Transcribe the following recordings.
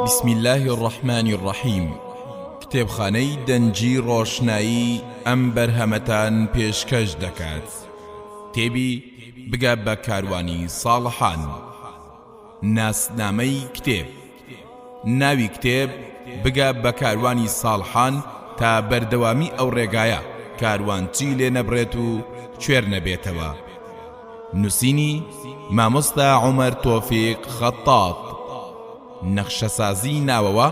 بسم اللە الرحمن الرحیم کتێبخانەی دەنگی ڕۆشنایی ئەم بەرهەمەتان پێشکەش دەکات کتێبی بگە بە کاروانی ساڵحان ناسنامەی کتێب ناوی کتێب بگە بە کاروانی ساڵحان تا بەردەوامی ئەو ڕێگایە کاروانچی لێ نەبڕێت و کوێر نەبێتەوە. نووسینی، مامۆستا عومەر تۆفیق خەتات. نەخشەسازی ناوەوە،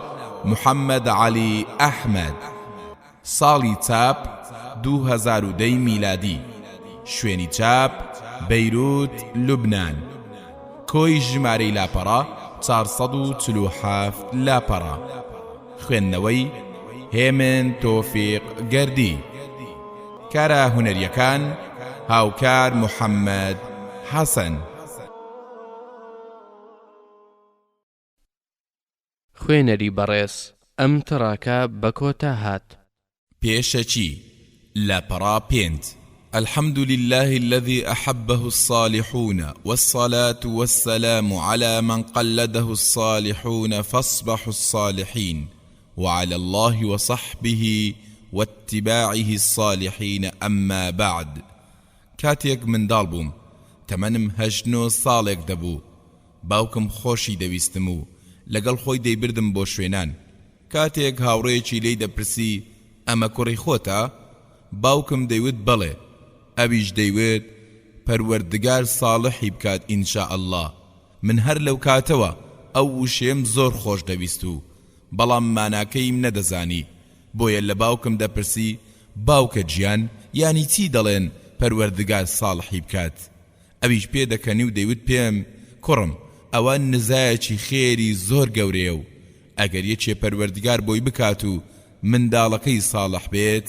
محەمەد عەلی ئەحمەد. ساڵی چاپ، 2010 ی میلادی. شوێنی چاپ، بەیروت، لوبنان. کۆی ژمارەی لاپەڕە، 447 لاپەڕە. خوێندنەوەی، هێمن تۆفیق گەردی. کارە هونەرییەکان، هاوکار محەمەد حەسەن. خوێنەری بەڕێز ئەم تڕاکە بە کۆتا هات. پێشەکی، لاپەڕە پێنج. الحمد للە الذی احبه الصالحون والصلاة والسلام علی من قلده الصالحون فاصبحوا الصالحین وعلی اللە وصحبه واتباعه الصالحین اما بعد کاتێک منداڵ بووم تەمەنم هەشت نۆ ساڵێک دەبوو باوکم خۆشی دەویستم و لەگەڵ خۆی دەیبردم بۆ شوێنان. کاتێک هاوڕێیەکی لێی دەپرسی ئەمە کوڕی خۆتە؟ باوکم دەیوت بەڵێ، ئەویش دەیوت پەروەردگار ساڵحی بکات ان شاء اللە. من هەر لەوکاتەوە ئەو وشەیەم زۆر خۆش دەویست و بەڵام ماناکەیم نەدەزانی، بۆیە لە باوکم دەپرسی باوکە گیان یانی چی دەڵێن پەروەردگار ساڵحی بکات؟ ئەویش پێدەکەنی و دەیوت پێم، کوڕم ئەوە نزایەکی خێری زۆر گەورەیە و ئەگەر یەکێ پەروەردگار بۆی بکات و منداڵەکەی ساڵح بێت،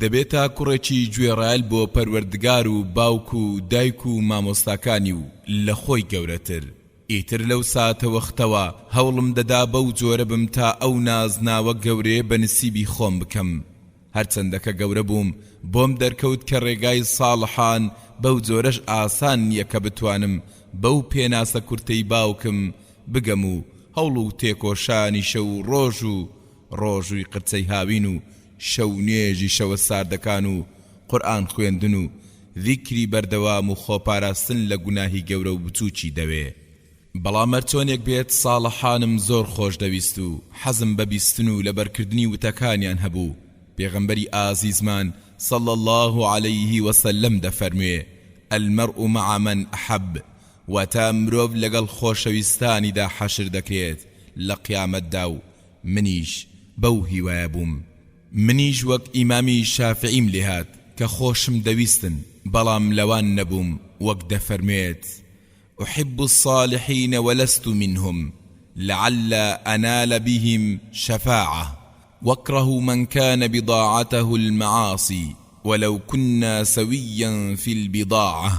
دەبێتە کوڕێکی گوێڕایەل بۆ پەروەردگار و باوک و دایک و مامۆستاکانی و لە خۆی گەورەتر. ئیتر لەو ساتەوەختەوە هەوڵم دەدا بەو جۆرە بم تا ئەو نازناوە گەورەیە بە نسیبی خۆم بکەم. هەرچەندە کە گەورە بووم بۆم دەرکەوت کە ڕێگای ساڵحان بەو جۆرەش ئاسان نییە کە بتوانم بەو پێناسە کورتەی باوکم بگەم و هەوڵ و تێکۆشانی شەو و ڕۆژ و ڕۆژووی قرچەی هاوین و شەو نوێژی شەوە ساردەکان و قورئان خوێندن و زیکری بەردەوام و خۆپاراستن لە گوناهی گەورە و بچووکی دەوێ. بەڵام هەرچۆنێک بێت ساڵحانم زۆر خۆش دەویست و حەزم بە بیستن و لەبەرکردنی وتەکانیان هەبوو، پێغەمبەری ئازیزمان صلی اللە علیه وسلم دەفەرموێ، المرء مع من احب، واتە مرۆڤ لەگەڵ خۆشەویستانیدا حەشر دەکرێت لە قیامەتدا و منیش بەو هیوایە بووم منیش وەک ئیمامی شافعیم لێهات کە خۆشم دەویستن بەڵام لەوان نەبووم وەک دەفەرموێت، احب الصالحین ولست منهم لعل انال بهم شفاعە واکره من کان بضاعته المعاصی ولو کنا سویا فی البضاعە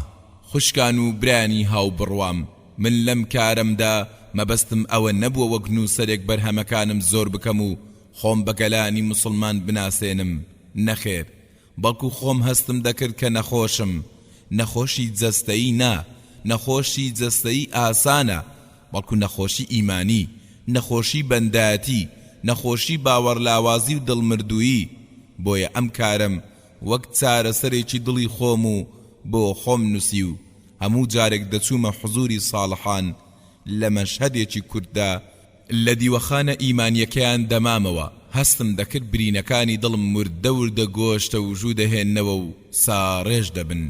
خوشکان و برایانی هاوبڕوام من لەم کارەمدا مەبەستم ئەوە نەبووە وەک نووسەرێک بەرهەمەکانم زۆر بکەم و خۆم بە گەلانی موسڵمان بناسێنم نەخێر بەڵکو خۆم هەستم دەکرد کە نەخۆشم، نەخۆشی جەستەیی نا، نەخۆشی جەستەیی ئاسانە، بەڵکو نەخۆشی ئیمانی، نەخۆشی بەندایەتی، نەخۆشی باوەڕلاوازی و دڵمردوویی، بۆیە ئەم کارەم وەک چارەسەرێکی دڵی خۆم و بۆ خۆم نووسی و هەموو جارێک دەچوومە حزوری ساڵحان لە مەشهەدێکی کورتدا لە دیوەخانە ئیمانییەکەیان دەمامەوە، هەستم دەکرد برینەکانی دڵم وردە وردە گۆشتە وژوو دەهێننەوە و ساڕێژ دەبن.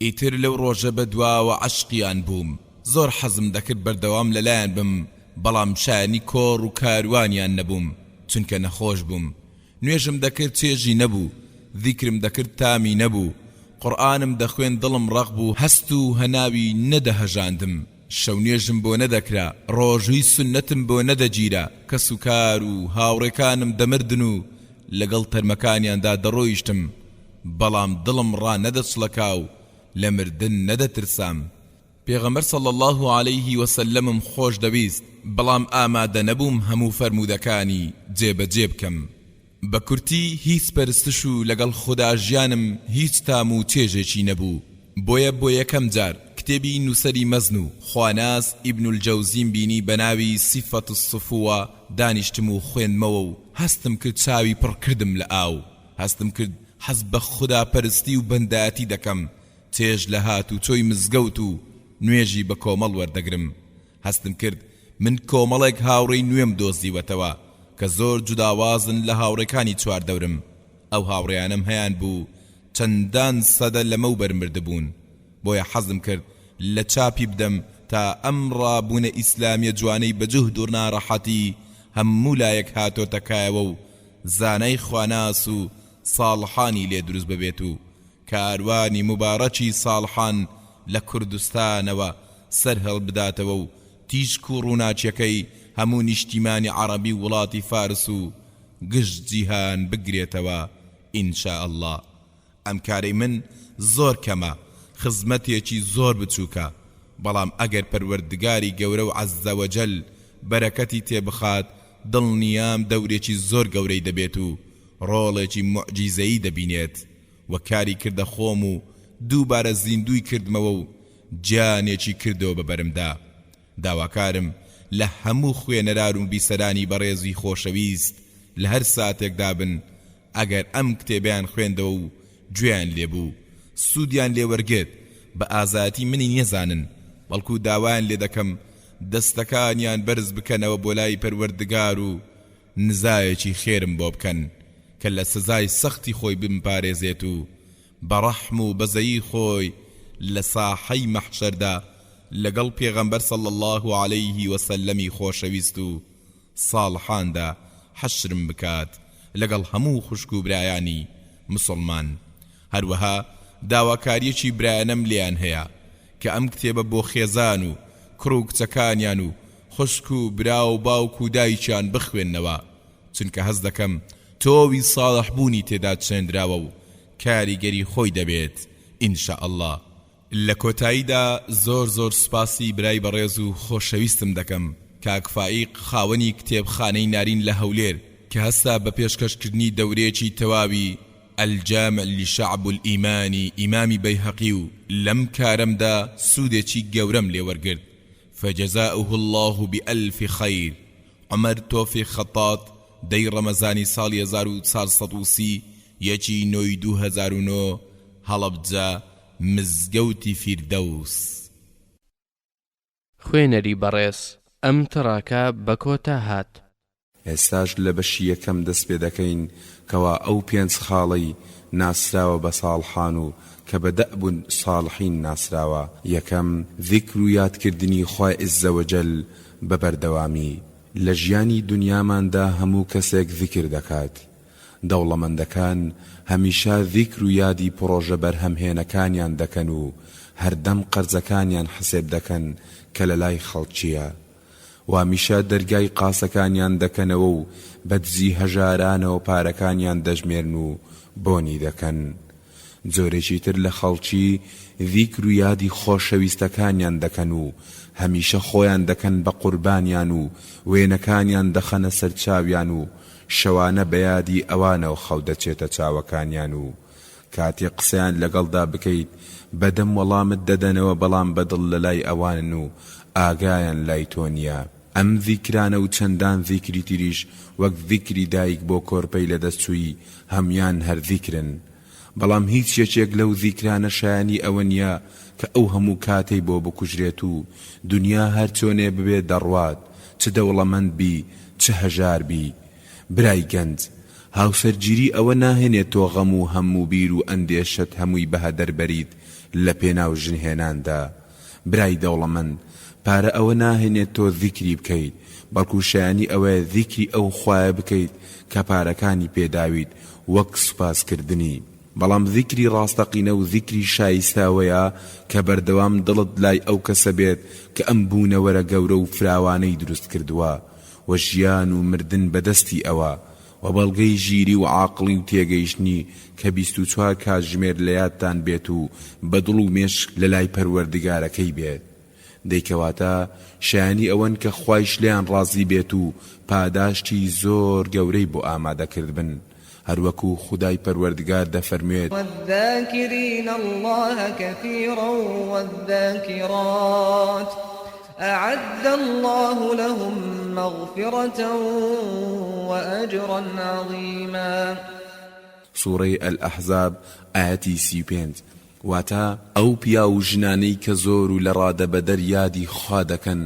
ئیتر لەو ڕۆژە بەدواوە عەشقیان بووم. زۆر حەزم دەکرد بەردەوام لەلایان بم، بەڵام شایەنی کۆڕ و کاروانیان نەبووم، چونکە نەخۆش بووم. نوێژم دەکرد چێژی نەبوو، زیکرم دەکرد تامی نەبوو، قورئانم دەخوێند دڵم ڕەق بوو هەست و هەناوی نەدەهەژاندم. شەونوێژم بۆ نەدەکرا، ڕۆژووی سوننەتم بۆ نەدەگیرا، کەسوکار و هاوڕێکانم دەمردن و لەگەڵ تەرمەکانیاندا دەڕۆیشتم، بەڵام دڵم ڕانەدەچڵەکا و لە مردن نەدەترسام. پێغەمبەر صلی اللە علیه وسلمم خۆش دەویست، بەڵام ئامادە نەبووم هەموو فەرموودەکانی جێبەجێ بکەم. بە کورتی هیچ پەرستش و لەگەڵ خودا ژیانم هیچ تام و چێژێکی نەبوو، بۆیە بۆ یەکەم جار. کتێبی نووسەری مەزن و خواناس ئیبن الجەوزیم بینی بەناوی صفە الصفوە دانیشتم و خوێندمەوە و هەستم کرد چاوی پڕ کردم لە ئاو هەستم کرد حەز بە خودا پەرستی و بەندایەتی دەکەم چێژ لە هاتوچۆی مزگەوت و نوێژی بە کۆمەڵ وەردەگرم هەستم کرد من کۆمەڵێک هاوڕێی نوێم دۆزیوەتەوە کە زۆر جوداوازن لە هاوڕێکانی چواردەورم، ئەو هاوڕێیانەم هەیانبوو چەندان سەدە لەمەوبەر مردبوون، بۆیە حەزم کرد لە چاپی بدەم تا ئەم ڕابوونە ئیسلامیە جوانەی بە جوهد و ناڕەحەتی هەموو لایەک هاتۆتە کایەوە و زانای خواناس و ساڵحانی لێ دروست ببێت و کاروانی موبارەکی ساڵحان لە کوردستانەوە سەرهەڵبداتەوە و تیشک و ڕووناکیەکەی هەموو نیشتیمانی عەڕەبی و وڵاتی فارس و گشت جیهان بگرێتەوە ان شاء اللە ئەم کارەی من زۆر کەمە خزمەتێکی زۆر بچوکە بەڵام ئەگەر پەروەردگاری گەورە و عز وجل بەرەکەتی تێبخات دڵنیام دەورێکی زۆر گەورەی دەبێت و ڕۆڵێکی موعجیزەیی دەبینێت و کاری کردە خۆم و دووبارە زیندووی کردمەوە و گیانێکی کردەوە بە بەرمدا. داواکارم لە هەموو خوێنەران و بیسەرانی بەڕێزی خۆشەویست لە هەر ساتێکدا بن ئەگەر ئەم کتێبەیان خوێندەوە و گوێیان لێ بوو سوودیان لێ وەرگرت بە ئازایەتی منی نەزانن بەڵکو داوایان لێ دەکەم دەستەکانیان بەرز بکەنەوە بۆ لای پەروەردگار و نزایەکی خێرم بۆ بکەن کە لە سزای سەختی خۆی بمپارێزێت و بە ڕەحم و بەزەیی خۆی لە ساحەی مەحشەردا لەگەڵ پێغەمبەر صلی اللە علیه وسلم ی خۆشەویست و ساڵحاندا حەشرم بکات لەگەڵ هەموو خوشک و برایانی مسوڵمان هەروەها داواکاریەکی برایانەم لێیان هەیە کە ئەم کتێبە بۆ خێزان و کوڕ و کچەکانیان و خوشک و برا و باوک و دایکیان بخوێننەوە چونکە هەست دەکەم تۆوی ساڵح بوونی تێدا چێندراوە و کاریگەری خۆی دەبێت ان شاء اللە. لە کۆتاییدا زۆر زۆر سوپاسی برای بەڕێز و خۆشەویستم دەکەم کاک فائیق خاوەنی کتێبخانەی نارین لە هەولێر کە هەستا بە پێشکەشکردنی دەورەیەکی تەواوی الجامع لشعب الایمان ی ئیمامی بەیهەقی و لەم کارەمدا سوودێکی گەورەم لێ وەرگرت فجزاؤه اللە بألف خیر عومەر تۆفیق خەتات دەی ڕەمەزانی ساڵی 1430 یەکی نۆی 2009 هەڵەبجە مزگەوتی فیردەوس. خوێنەری بەڕێز ئەم تڕاکە بە کۆتا هات. ئێستاش لە بەشی یەکەم دەست پێ دەکەین کەوا ئەو پێنج خاڵەی ناسراوە بە ساڵحان و کە بە دەئب الصالحین ناسراوە، یەکەم، ذیکر و یادکردنی خوای عز وجل بە بەردەوامی. لە ژیانی دونیاماندا هەموو کەسێک ذیکر دەکات، دەوڵەمەندەکان هەمیشە ذیکر و یادی پڕۆژە بەرهەمهێنەکانیان دەکەن و هەردەم قەرزەکانیان حسێب دەکەن کە لەلای خەڵکییە. وامیشە دەرگای قاسەکانیان دەکەنەوە و بە دزی هەژارانەوە پارەکانیان دەژمێرن و بۆنی دەکەن. جۆرێکی تر لە خەڵکی ذیکر و یادی خۆشەویستەکانیان دەکەن و هەمیشە خۆیان دەکەن بە قوربانیان و وێنەکانیان دەخەنە سەر چاویان و شەوانە بە یادی ئەوانەوە خەو دەچێتە چاوەکانیان و کاتێ قسەیان لەگەڵدا بکەیت بە دەم وەڵامت دەدەنەوە بەڵام بە دڵ لەلای ئەوانن و ئاگایان لای تۆ نیە. ئەم ذیکرانە و چەندان ذیکری تریش وەک ذیکری دایک بۆ کۆرپەی لەدەست چووی هەموویان هەر ذیکرن. بەڵام هیچ یەکێک لەو ذیکرانە شایانی ئەوە نیە کە ئەو هەموو کاتەی بۆ بکوژرێت و دونیا هەر چۆنێ ببێ دەڕوات چ دەوڵەمەند بی چ هەژار بی برای گەنج، هاوسەرگیری ئەوە ناهێنێت تۆ غەم و هەم و بیر و ئەندێشەت هەمووی بەهەدەر بەریت لە پێناو ژنهێناندا. برای دەوڵەمەند، پارە ئەوە ناهێنێت تۆ زیکری بکەیت، بەڵکو شایانی ئەوەیە زیکری ئەو خوایە بکەیت کە پارەکانی پێداویت وەک سوپاسکردنی. بەڵام زیکری ڕاستەقینە و زیکری شایستە ئەوەیە کە بەردەوام دڵت لای ئەو کەسە بێت کە ئەم بوونەوەرە گەورە و فراوانەی دروست کردووە و ژیان و مردن بە دەستی ئەوە و بەڵگەی ژیری و عاقڵی و تێگەیشتنی کە 24 کاتژمێر لە یادتان بێت و بە دڵ و مێشک لە لای پەروەردگارەکەی بێت دەی کەواتە شایانی ئەوەن کە خوایش لێیان ڕازی بێت و پاداشتی زۆر گەورەی بۆ ئامادە کردبن. هەروەکو خودای پەروەردگار دەفەرموێت. والذاکرین اللە کثیرا والذاکرات اعد اللە لهم مغفرة وأجرا عظیما. سوڕەی الاحزاب ئایەتی 35، واتە، ئەو پیاو و ژنانەی کە زۆر و لە ڕادەبەدەر یادی خوا دەکەن،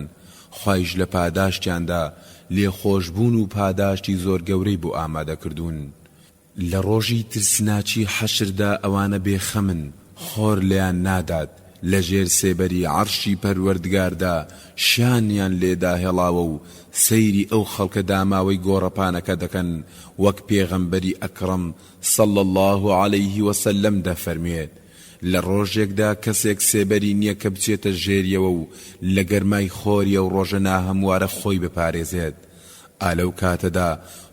خوایش لە پاداشتیاندا لێخۆشبوون و پاداشتی زۆر گەورەی بۆ ئامادە کردوون. لە ڕۆژی ترسناکی حەشردا ئەوانە بێ خەمن، خۆر لێیان نادات، لە ژێر سێبەری عەرشی پەروەردگاردا شانیان لێ داهێڵاوە و سەیری ئەو خەڵکە داماوەی گۆڕەپانەکە دەکەن وەک پێغەمبەری ئەکڕەم صلی اللە علیه وسلم دەفەرموێت، لە ڕۆژێکدا کەسێک سێبەری نییە کە بچێتە ژێریەوە و لە گەرمای خۆری ئەو ڕۆژە ناهەموارە خۆی بپارێزێت، ئا لەو کاتەدا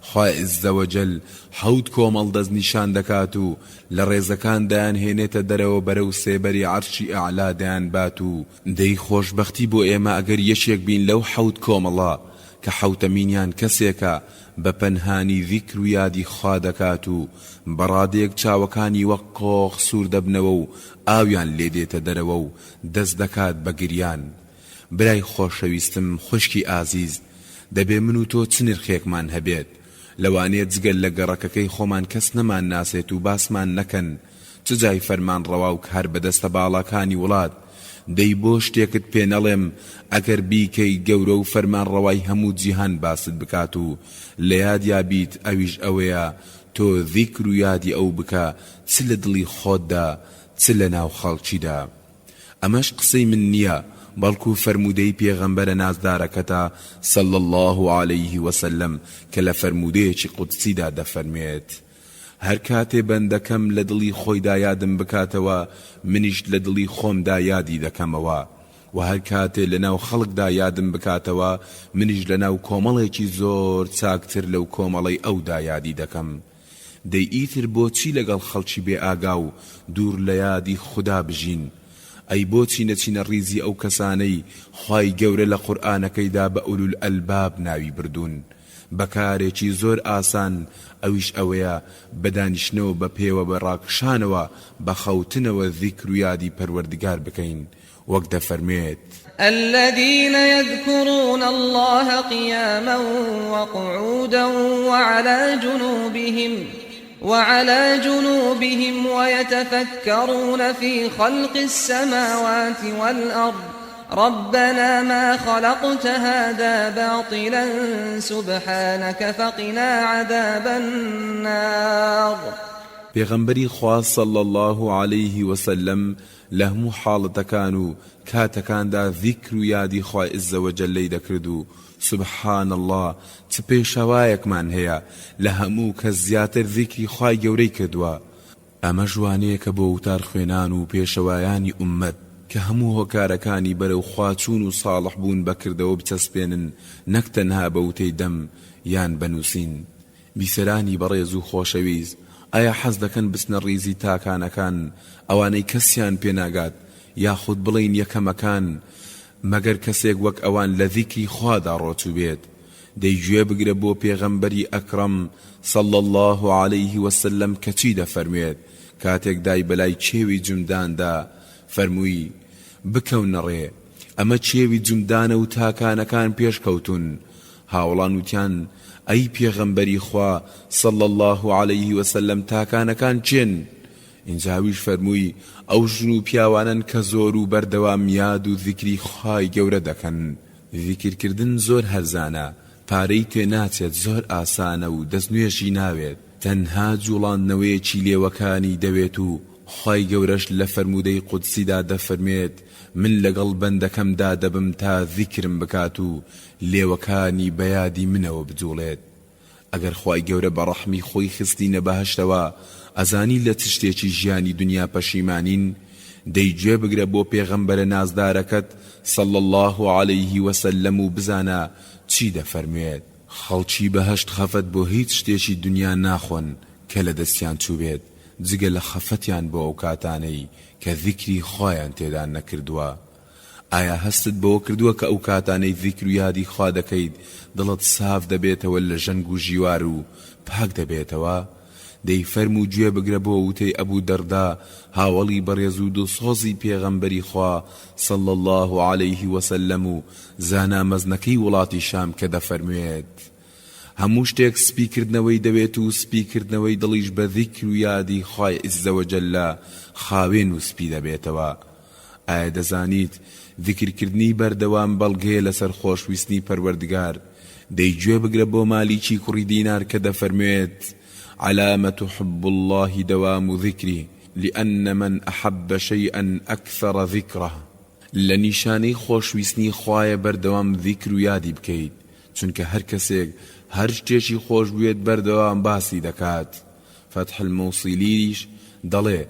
خوای عز وجل حەوت کۆمەڵ دەستنیشان دەکات و لە ڕێزەکان دەیانهێنێتە دەرەوە بەرەو سێبەری عەرشی ئەعلا دەیانبات و دەی خۆشبەختی بۆ ئێمە ئەگەر یەکێک بین لەو حەوت کۆمەڵە کە حەوتەمینیان کەسێکە بە پەنهانی زیکر و یادی خوا دەکات و بە ڕادەیەک چاوەکانی وەک قۆخ سوور دەبنەوە و ئاویان لێ دێتە دەرەوە و دەست دەکات بە گریان. برای خۆشەویستم خوشکی ئازیز دەبێ من و تۆ چ نرخێکمان هەبێت؟ لەوانەیە جگە لە گەڕەکەکەی خۆمان کەس نەمانناسێت و باسمان نەکەن، چ جای فەرمانڕەوا و کاربەدەستە باڵاکانی وڵات، دەی بۆ شتێکت پێ نەڵێم ئەگەر بیکەی گەورە و فەرمانڕەوای هەموو جیهان باست بکات و لە یادیا بیت ئەویش ئەوەیە تۆ زیکر و یادی ئەو بکە چ لە دڵی خۆتدا چ لە ناو خەڵکیدا. ئەمەش قسەی من نییە بەڵکو فەرموودەی پێغەمبەرە نازدارەکەتە صلی اللە علیه وسلم کە لە فەرموودەیەکی قودسیدا دەفەرموێت، هەر کاتێ بەندەکەم لە دڵی خۆیدا یادم بکاتەوە منیش لە دڵی خۆمدا یادی دەکەمەوە وە هەر کاتێ لە ناو خەڵکدا یادم بکاتەوە منیش لە ناو کۆمەڵێکی زۆر چاکتر لەو کۆمەڵەی ئەودا یادی دەکەم دەی ئیتر بۆچی لەگەڵ خەڵکی بێ ئاگا و دوور لە یادی خودا بژین؟ ئەی بۆچی نەچینە ڕیزی ئەو کەسانەی خوای گەورە لە قورئانەکەیدا بە ئولولئەلباب ناوی بردوون؟ بە کارێکی زۆر ئاسان ئەویش ئەوەیە بە دانیشتنەوە بە پێوە بە ڕاکشانەوە بە خەوتنەوە زیکر و یادی پەروەردگار بکەین وەک دەفەرموێت. الذین یذکرون اللە قیاما وقعودا وعلی جنوبهم وعلی جنوبهم ویتفکرون فی خلق السماوات والارض ربنا ما خلقت هذا باطلا سبحانک فقنا عذاب النار. پێغەمبەری خوا صلی اللە علیه وسلم لە هەموو حاڵەتەکان و کاتەکاندا زیکر و یادی خوای عز وجل ی دەکرد و سبحان اللە چ پێشەوایەکمان هەیە لە هەموو کەس زیاتر زیکری خوای گەورەی کردووە، ئەمەش وانەیەکە بۆ وتارخوێنان و پێشەوایانی ئوممەت کە هەموو هۆکارەکانی بەرەو خوا چوون و ساڵح بوون بە کردەوە بچەسپێنن نەک تەنها بە وتەی دەم یان بە نووسین. بیسەرانی بەڕێز و خۆشەویست ئایا حەز دەکەن بچنە ڕیزی تاکانەکان ئەوانەی کەسیان پێ ناگات یاخود بڵێین یەکەمەکان مەگەر کەسێک وەک ئەوان لە زیکری خوادا ڕۆچووبێت دەی گوێ بگرە بۆ پێغەمبەری ئەکڕەم صلی اللە علیه وسلم کە چی دەفەرموێت کاتێک دای بەلای کێوی جومداندا فەرمووی بکەونە ڕێ ئەمە کێوی جومدانە و تاکانەکان پێش کەوتوون هاوەڵان وتیان ئەی پێغەمبەری خوا صلی اللە علیه وسلم تاکانەکان کێن؟ ئینجا ئەویش فەرمووی، ئەو ژن و پیاوانەن کە زۆر و بەردەوام یاد و زیکری خوای گەورە دەکەن. زیکر کردن زۆر هەرزانە، پارەی تێ ناچێت زۆر ئاسانە و دەستنوێژی ناوێت، تەنها جوڵاندنەوەیەکی لێوەکانی دەوێت و خوای گەورەش لە فەرموودەی قودسیدا دەفەرموێت، من لەگەڵ بەندەکەمدا دەبم تا زیکرم بکات و لێوەکانی بە یادی منەوە بجوڵێت. ئەگەر خوای گەورە بە ڕەحمی خۆی خستینە بەهەشتەوە ئەزانی لە چ شتێکی ژیانی دونیا پەشیمانین؟ دەی گوێ بگرە بۆ پێغەمبەرە نازدارەکەت صلی اللە علیه وسلم و بزانە چی دەفەرموێت. خەڵکی بەهەشت خەفەت بۆ هیچ شتێکی دونیا ناخۆن کە لە دەستیان چووبێت جگە لە خەفەتیان بۆ ئەو کاتانەی کە زیکری خوایان تێدا نەکردووە. ئایا هەستت بەوە کردووە کە ئەو کاتانەی زیکر و یادی خوا دەکەیت دڵت ساف دەبێتەوە لە ژەنگ و ژیوار و پاک دەبێتەوە؟ دەی فەرموو گوێ بگرە بۆ وتەی ئەبو دەردا هاوەڵی بەڕێز و دڵسۆزی پێغەمبەری خوا صلی اللە علیه وسلم و زانا مەزنەکەی وڵاتی شام کە دەفەرموێت، هەموو شتێک سپیکردنەوەی دەوێت و سپیکردنەوەی دڵیش بە زیکر و یادی خوای عز وجل خاوێن و سپی دەبێتەوە. ئایا دەزانیت زیکرکردنی بەردەوام بەڵگەیە لەسەر خۆشویستنی پەروەردگار؟ دەی گوێ بگرە بۆ مالیکی کوڕی دینار کە دەفەرموێت، علامە حب اللە دوام ذکره لان من احب شیئا اکثر ذکره. لە نیشانەی خۆشویستنی خوایە بەردەوام زیکر و یادی بکەیت، چونکە هەر کەسێک هەر شتێکی خۆش بوێت بەردەوام باسی دەکات. فەتح الموصیلیش دەڵێ،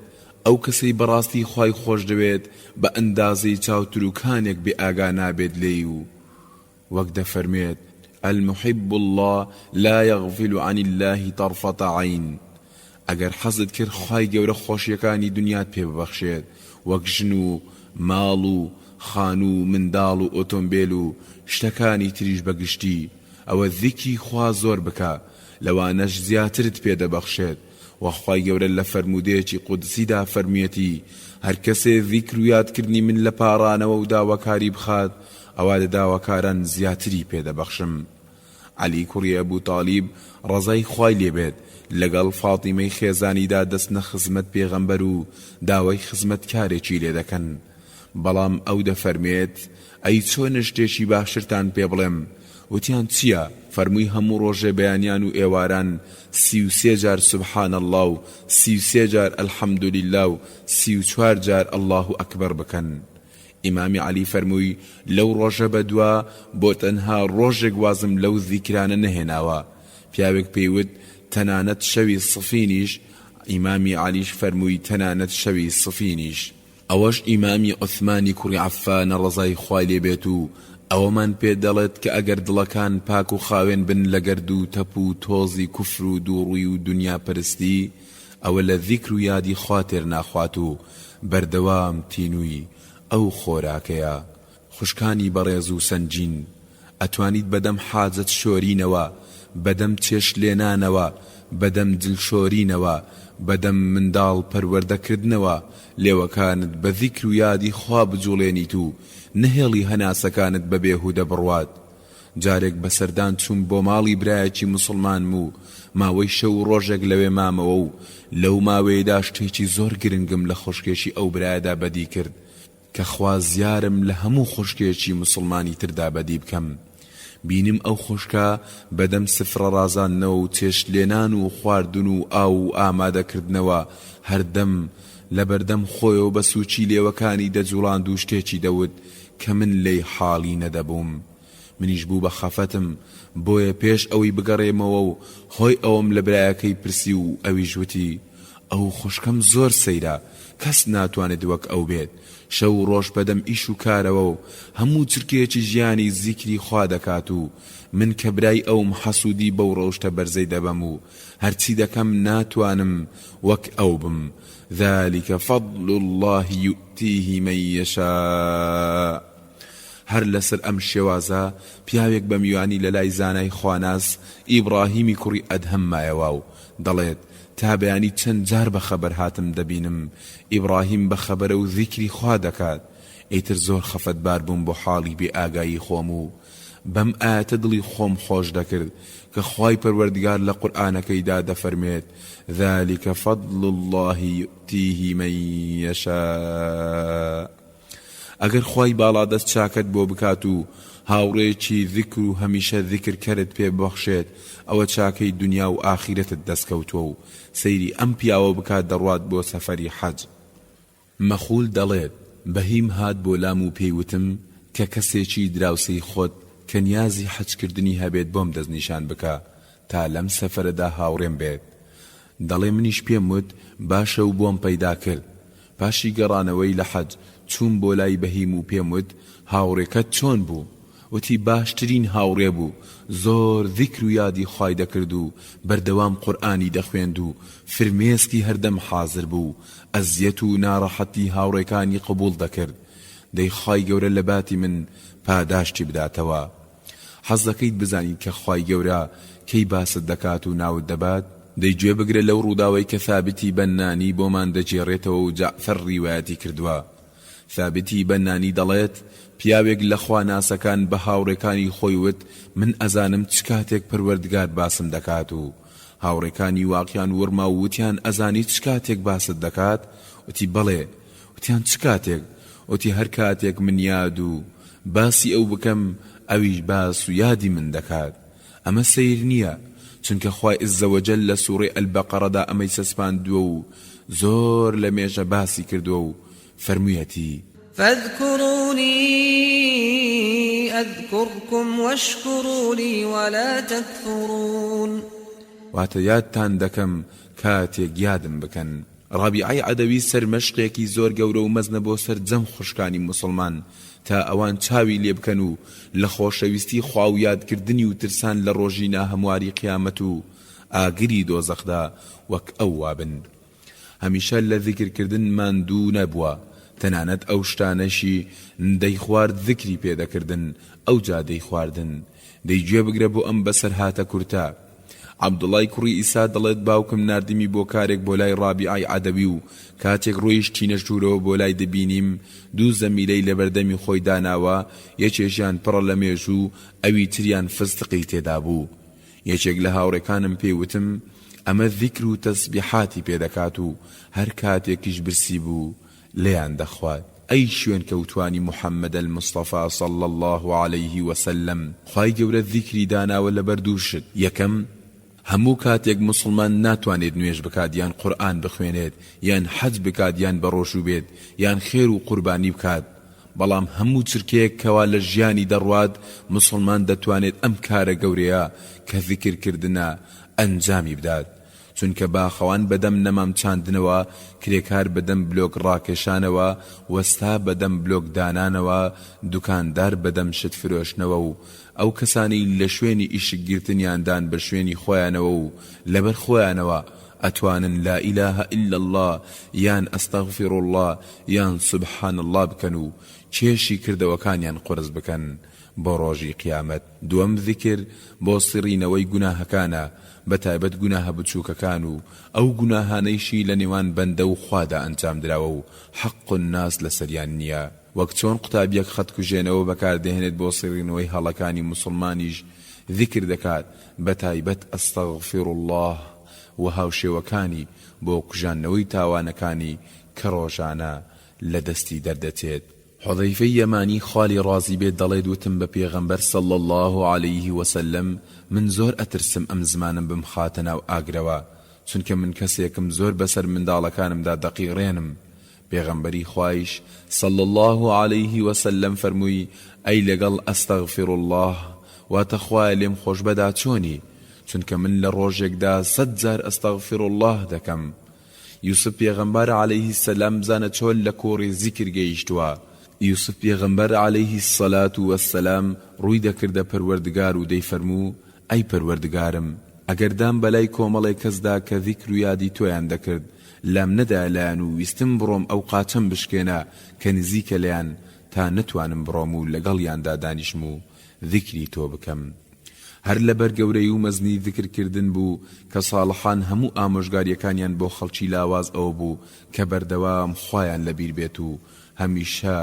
ئەو کەسەی بەڕاستی خوای خۆش دەوێت بە ئەندازەی چاوتروکانێک بێ ئاگا نابێت لێی و وەک دەفەرموێت، المحب اللە لا یغفل عن اللە طرفە عین، ئەگەر حەزت کرد خوای گەورە خۆشیەکانی دونیات پێ ببەخشێت وەک ژن و ماڵ و خانوو و منداڵ و ئۆتۆمبێل و شتەکانی تریش بە گشتی ئەوە زیکری خوا زۆر بکە لەوانەش زیاترت پێ دەبەخشێت وە خوای گەورە لە فەرموودەیەکی قودسیدا فەرموویەتی هەرکەسێ زیکر و یادکردنی من لە پاڕانەوە و داواکاری بخات ئەوا لە داواکاران زیاتری پێ دەبەخشم. عەلی کوڕی ئەبو تالیب ڕەزای خوای لێ بێت لەگەڵ فاتیمەی خێزانیدا دەچنە خزمەت پێغەمبەر و داوای خزمەتکارێکی لێ دەکەن بەڵام ئەو دەفەرموێت ئەی چۆنە شتێکی باشترتان پێ بڵێم وتیان چیە؟ فەرمووی هەموو ڕۆژێ بەیانیان و ئێواران 33 جار سبحان اللە و 33 جار الحمدللە و 34 جار اللە اکبر بکەن ئیمامی عەلی فەرمووی، لەو ڕۆژە بەدوا بۆ تەنها ڕۆژێک وازم لەو زیکرانە نەهێناوە. پیاوێک پێی وت، تەنانەت شەوی صفینیش؟ ئیمامی عەلیش فەرمووی، تەنانەت شەوی صفینیش. ئەوەش ئیمامی عوثمانی کوڕی عەففانە ڕەزای خوای لێ بێت و ئەوەمان پێ دەڵێت کە ئەگەر دڵەکان پاک و خاوێن بن لە گەرد و تەپ و تۆزی کوفر و دووڕووی و دونیا پەرستی ئەوە لە زیکر و یادی خوا تێر ناخوات و بەردەوام تینووی ئەو خۆراکەیە. خوشکانی بەڕێز و سەنگین، ئەتوانیت بەدەم حاجەت شۆرینەوە، بەدەم چێشت لێنانەوە، بەدەم جل شۆرینەوە، بەدەم منداڵ پەروەردە کردنەوە لێوەکانت بە زیکر و یادی خوا بجوڵێنیت و نەهێڵی هەناسەکانت بە بێهودە بڕوات. جارێک بە سەردان چووم بۆ ماڵی برایەکی موسڵمانم و ماوەی شەو و ڕۆژێک لەوێ مامەوە و لەو ماوەیەدا شتێکی زۆر گرنگم لە خوشکێکی ئەو برایەدا بەدی کرد کە خوازیارم لە هەموو خوشکێکی موسڵمانی تردا بەدی بکەم. بینیم ئەو خوشکە بەدەم سفرە ڕازاندنەوە و چێشت لێنان و خواردن و ئاو و ئامادە کردنەوە هەردەم لەبەردەم خۆیەوە بە سووچی لێوەکانی دەجوڵاند و شتێکی دەوت کە من لێی حاڵی نەدەبووم منیش بوو بە خەفەتم بۆیە پێش ئەوەی بگەڕێمەوە و هۆی ئەوەم لە برایەکەی پرسی و ئەویش وتی ئەو خوشکەم زۆر سەیرە کەس ناتوانێت وەک ئەو بێت شەو و ڕۆژ بەدەم ئیش و کارەوە و هەموو چرکەیەکی ژیانی زیکری خوا دەکات و من کە برای ئەوم حەسوودی بەو ڕەوشتە بەرزەی دەبەم و هەرچی دەکەم ناتوانم وەک ئەو بم ذلک فضل اللە یوتیه من یشاء هەر لەسەر ئەم شێوازە پیاوێک بە میوانی لەلای زانای خواناس ئیبڕاهیمی کوڕی ئەدهەم مایەوە و دەڵێت تا بەیانی چەند جار بەخەبەر هاتم دەبینم ئیبڕاهیم بەخەبەرە و زیکری خوا دەکات ئیتر زۆر خەفەتبار بووم بۆ حاڵی بێ ئاگایی خۆم و بەم ئایەتە دڵی خۆم خۆش دەکرد کە خوای پەروەردگار لە قورئانەکەیدا دەفەرموێت، ذلک فضل اللە یوتیه من یشاء. ئەگەر خوای باڵادەست چاکەت بۆ بکات و هاوڕێیەکی ذیکر و هەمیشە ذیکرکەرت پێ ببەخشێت ئەوە چاکەی دونیا و ئاخیرەتت دەستکەوتووە و سەیری ئەم پیاوە بکات دەڕوات بۆ سەفەری حەج مەخول دەڵێت، بەهیم هات بۆ لام و پێی وتم کە کەسێکی دراوسێی خۆت کە نیازی حەج کردنی هەبێت بۆم دەستنیشان بکە تا لەم سەفەرەدا هاوڕێم بێت. دەڵێ منیش پێم وت باشە و بۆم پەیدا کرد. پاشی گەڕانەوەی لە حەج چووم بۆ لای بەهیم و پێم وت هاوڕێکەت چۆن بوو؟ وتی باشترین هاوڕێ بوو، زۆر زیکر و یادی خوای دەکرد و بەردەوام قورئانی دەخوێند و فرمێسکی هەردەم حازر بوو و ئەزیەت و ناڕەحەتی هاوڕێکانی قبوڵ دەکرد، دەی خوای گەورە لەباتی من پاداشتی بداتەوە. حەز دەکەیت بزانیت کە خوای گەورە کەی باست دەکات و ناوت دەبات؟ دەی گوێ بگرە لەو ڕووداوەی کە ثابتی بەننانی بۆمان دەگێڕێتەوە و جەعفەر ڕیوایەتی کردووە. ثابتی بەننانی دەڵێت، پیاوێک لە خواناسەکان بە هاوڕێکانی خۆی وت من ئەزانم چ کاتێک پەروەردگار باسم دەکات و هاوڕێکانی واقیان وڕما و وتیان ئەزانی چ کاتێک باست دەکات؟ وتی بەڵێ، وتیان چ کاتێک؟ وتی هەر کاتێک من یاد و باسی ئەو بکەم ئەویش باس و یادی من دەکات. ئەمە سەیر نییە، چونکە خوای عز وجل لە سوڕەی البقرەدا ئەمەی چەسپاندووە و زۆر لە مێژە باسی کردووە و فەرموویەتی. فاذکرونی اذکرکم واشکروا لی ولا تکفرون. واتە یادتان دەکەم کاتێک یادم بکەن. ڕابیعەی عەدەوی سەرمەشقێکی زۆر گەورە و مەزنە بۆ سەرجەم خوشکانی موسڵمان تا ئەوان چاوی لێ بکەن و لە خۆشەویستی خوا و یادکردنی و ترسان لە ڕۆژی ناهەمواری قیامەت و ئاگری دۆزەخدا وەک ئەو وابن. هەمیشە لە زیکر کردن ماندوو نەبووە، تەنانەت ئەو شتانەشی دەیخوارد زیکری پێ دەکردن ئەوجا دەیخواردن. دەی گوێ بگرە بۆ ئەم بەسەرهاتە کورتە. عەبدوڵای کوڕی ئیسا دەڵێت باوکم ناردمی بۆ کارێک بۆ لای ڕابیعەی عەدەوی و کاتێک ڕۆیشتینە ژوورەوە بۆ لای دەبینیم دوو زەمیلەی لەبەردەمی خۆی داناوە یەکێکیان پڕە لە مێژوو ئەوی تریان فستقی تێدابوو یەکێک لە هاوڕێکانم پێی وتم ئەمە زیکر و تەسبیحاتی پێ دەکات و هەر کاتێکیش برسی بوو لێیان دەخوات. ئەی شوێنکەوتوانی محمد المصطفی صلی اللە علیه وسلم خوای گەورە زیکری داناوە لەبەر دوو شت، یەکەم، هەموو کاتێک موسڵمان ناتوانێت نوێژ بکات یان قورئان بخوێنێت یان حەج بکات یان بەڕۆژوو بێت یان خێر و قوربانی بکات بەڵام هەموو چرکەیەک کەوا لە ژیانی دەڕوات موسڵمان دەتوانێت ئەم کارە گەورەیە کە زیکر کردنە ئەنجامی بدات چونکە باخەوان بەدەم نەمام چاندنەوە، کرێکار بەدەم بلۆک ڕاکێشانەوە، وەستا بەدەم بلۆک دانانەوە، دوکاندار بەدەم شت فرۆشتنەوە و ئەو کەسانەی لە شوێنی ئیشک گرتنیاندان بە شوێنی خۆیانەوە و لەبەر خۆیانەوە ئەتوانن لا الە الا اللە یان استغفر اللە یان سبحان اللە بکەن و کێشی کردەوەکانیان قورس بکەن بۆ ڕۆژی قیامەت. دووەم زیکر بۆ سڕینەوەی گوناهەکانە، بەتایبەت گوناهە بچووکەکان و ئەو گوناهانەیشی لە نێوان بەندە و خوادا ئەنجامدراوە و حەق الناس لەسەریان نییە، وەک چۆن قوتابیەک خەتکوژێنەوە بەکاردەهێنێت بۆ سڕینەوەی هەڵەکانی موسڵمانیش زیکر دەکات بەتایبەت استغفر اللە و هاوشێوەکانی بۆ کوژاندنەوەی تاوانەکانی کە ڕۆژانە لە دەستی دەردەچێت. حوزەیفەی یەمانی خوا لێی ڕازی بێت دەڵێت وتم بە پێغەمبەر صلی اللە علیه وسلم من زۆر ئەترسم ئەم زمانەم بمخاتە ناو ئاگرەوە چونکە من کەسێکم زۆر بەسەر منداڵەکانمدا دەقیڕێنم پێغەمبەری خوایش صلی اللە علیه وسلم فەرمووی ئەی لەگەڵ استغفر اللە واتە خوایە لێم خۆشبەدا چۆنی چونکە من لە ڕۆژێکدا سەت جار استغفر اللە دەکەم یوسف پێغەمبەر علیه السلام بزانە چۆن لە کۆڕی زیکر گەیشتووە، یوسف پێغەمبەر علیه الصلوە والسلام ڕووی دەکردە پەروەردگار و دەیفەرموو، ئەی پەروەردگارم ئەگەر دام بەلای کۆمەڵێک کەسدا کە زیکر و یادی تۆیان دەکرد لام نەدایە لایان و ویستم بڕۆم ئەو قاچەم بشکێنە کە نزیکە لێیان تا نەتوانم بڕۆم و لەگەڵیاندا دانیشم و زیکری تۆ بکەم. هەر لەبەر گەورەی و مەزنی زیکر کردن بوو کە ساڵحان هەموو ئامۆژگاریەکانیان بۆ خەڵکی لاواز ئەوە بوو کە بەردەوام خوایان لەبیر بێت و هەمیشە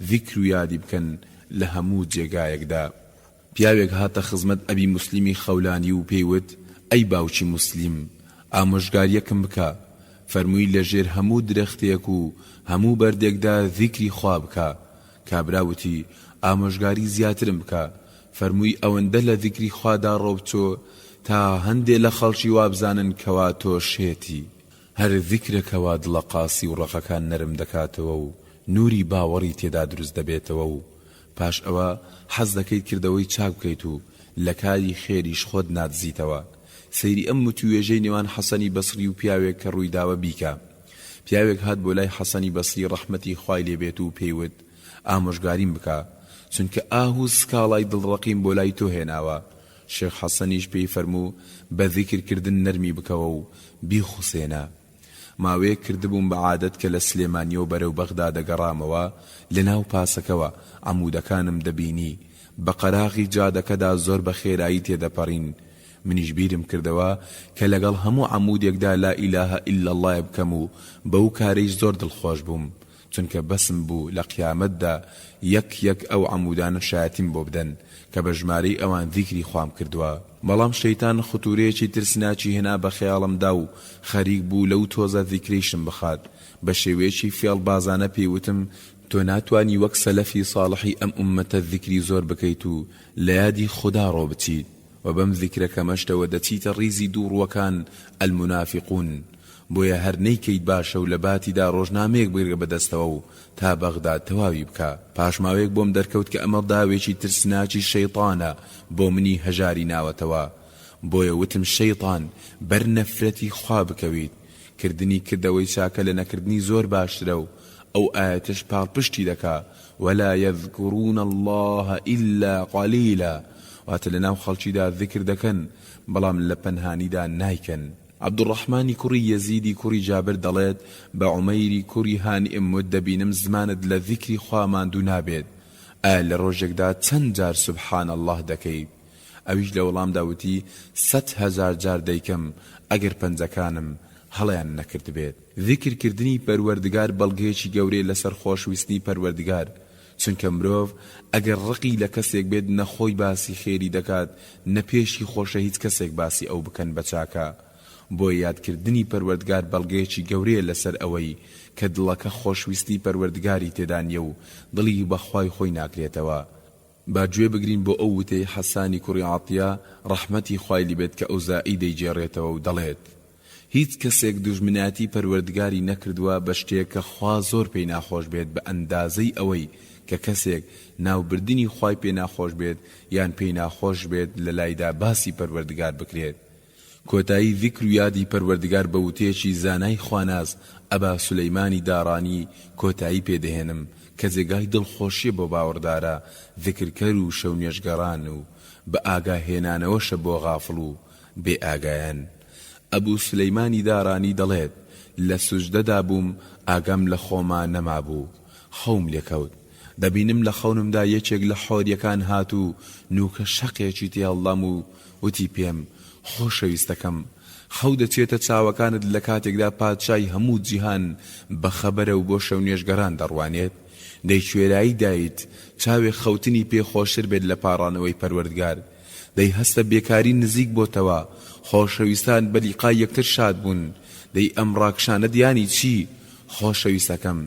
زیکر و یادی بکەن لە هەموو جێگایەکدا. پیاوێک هاتە خزمەت ئەبی موسلیمی خەولانی و پێی وت، ئەی باوکی موسلیم ئامۆژگاریەکم بکە، فەرمووی لە ژێر هەموو درەختێک و هەموو بەردێکدا زیکری خوا بکە، کابرا وتی، ئامۆژگاری زیاترم بکە، فەرمووی ئەوەندە لە زیکری خوادا ڕۆبچۆ تا هەندێ لە خەڵکی وابزانن کەوا تۆ شێتی. هەر زیکرە کەوا دڵە قاسی و ڕەقەکان نەرم دەکاتەوە و نوری باوەڕی تێدا دروست دەبێتەوە و پاش ئەوە حەز دەکەیت کردەوەی چاک بکەیت و لە کاری خێریش خۆت نادزیتەوە. سەیری ئەم وتووێژەی نێوان حەسەنی بەسڕی و پیاوێک کە ڕوویداوە بیکە. پیاوێک هات بۆ لای حەسەنی بەسری ڕەحمەتی خوای لێ بێت و پێی وت، ئامۆژگاریم بکە، چونکە ئاه و سکاڵای دڵڕەقیم بۆ لای تۆ هێناوە، شێخ حەسەنیش پێی فەرموو، بە زیکر کردن نەرمی بکەوە و بیخوسێنە. ماوەیەک کردبووم بە عادەت کە لە سلێمانیەوە بەرەو بەغدا دەگەڕامەوە، لە ناو پاسەکەوە عەموودەکانم دەبینی، بە قەراغی جادەکەدا زۆر بە خێرایی تێدەپەڕین. منیش بیرم کردەوە کە لەگەڵ هەموو عەمودێکدا لا الە الا اللە بکەم و بەو کارەیش زۆر دڵخۆش بووم چونکە بەسم بوو لە قیامەتدا یەک یەک ئەو عەمودانە شایەتیم بۆ بدەن کە بە ژمارەی ئەوان زیکری خوام کردووە. بەڵام شەیتان ختورەیەکی ترسناکی هێنا بە خەیاڵمدا و خەریک بوو لەو تۆزە زیکرەیشم بخات، بە شێوەیەکی فێڵبازانە پێی وتم تۆ ناتوانی وەک سەلەفی ساڵحی ئەم ئوممەتە زیکری زۆر بکەیت و لە یادی خودا ڕۆبچیت و بەم زیکرە کەمەشتەوە دەچیتە ڕیزی دووڕووەکان المنافقون بۆیە هەر نەیکەیت باشە و لە باتیدا ڕۆژنامەیەک بگرە بە دەستەوە و تا بەغدا تەواوی بکە. پاش ماوەیەک بۆم دەرکەوت کە ئەمە داوێکی ترسناکی شەیتانە بۆ منی هەژاری ناوەتەوە بۆیە وتم شەیتان بەر نەفرەتی خوا بکەویت کردنی کردەوەی چاکە لە نەکردنی زۆر باشترە و ئەو ئایەتەش پاڵپشتی دەکا ولا یذکرون اللە الا قلیلا واتە لەناو خەڵکیدا زیکر دەکەن بەڵام لە پەنهانیدا نایکەن. عەبدوڕەحمانی کوڕی یەزیدی کوڕی جابر دەڵێت، بە عومەیری کوڕی هانیئم وت دەبینم زمانت لە زیکری خوا ماندوو نابێت، ئایا لە ڕۆژێکدا چەند جار سبحان اللە دەکەیت؟ ئەویش لە وەڵامدا وتی، 10,000 جار دەیکەم ئەگەر پەنجەکانم هەڵەیان نەکردبێت. زیکر کردنی پەروەردگار بەڵگەیەکی گەورەیە لەسەر خۆشویستنی پەروەردگار، چونکە مرۆڤ ئەگەر ڕقی لە کەسێک بێت نە خۆی باسی خێری دەکات نە پێشی خۆشە هیچ کەسێک باسی ئەو بکەن بە چاکە، بۆیە یادکردنی پەروەردگار بەڵگەیەکی گەورەیە لەسەر ئەوەی کە دڵەکە خۆشویستنی پەروەردگاری تێدا نیە و دڵی بە خوای خۆی ناکرێتەوە. با گوێ بگرین بۆ ئەو وتەی حەسانی کوڕی عەتیە ڕەحمەتی خوای لیبێت کە ئەوزاعی دەیگێڕێتەوە و دەڵێت، هیچ کەسێک دوژمنایەتی پەروەردگاری نەکردووە بە شتێک کە خوا زۆر پێی ناخۆش بێت بە ئەندازەی ئەوەی کە کەسێک ناوبردنی خوای پێ ناخۆش بێت یان پێی ناخۆش بێت لە لایدا باسی پەروەردگار بکرێت. کۆتایی زیکر و یادی پەروەردگار بە وتەیەکی زانای خواناس ئەبا سولەیمانی دارانی کۆتایی پێ دەهێنم کە جێگای دڵخۆشیە بۆ باوەڕدارە زیکرکەر و شەونوێژگەڕان و بە ئاگا هێنانەوەشە بۆ غافڵ و بێ ئاگایان. ئەبو سولەیمانی دارانی دەڵێت، لە سوجدەدا بووم ئاگام لە خۆما نەمابوو، خەوم لێ کەوت. دەبینم لە خەونمدا یەکێک لە حۆریەکان هات و نوکە شەقێکی تێهەڵدام و وتی پێم، خۆشەویستەکەم، خەو دەچێتە چاوەکانت لە کاتێکدا پادشای هەموو جیهان بە خەبەرە و بۆ شەونوێژگەڕان دەڕوانێت؟ دەی کوێرایی دایت چاوێک خەوتنی پێ خۆشتر بێت لە پاڕانەوەی پەروەردگار. دەی هەستە بێکاری نزیک بۆتەوە، خۆشەویستان بە لیقای یەکتر شاد بوون، دەی ئەم ڕاکشانەت یانی چی؟ خۆشەویستەکەم،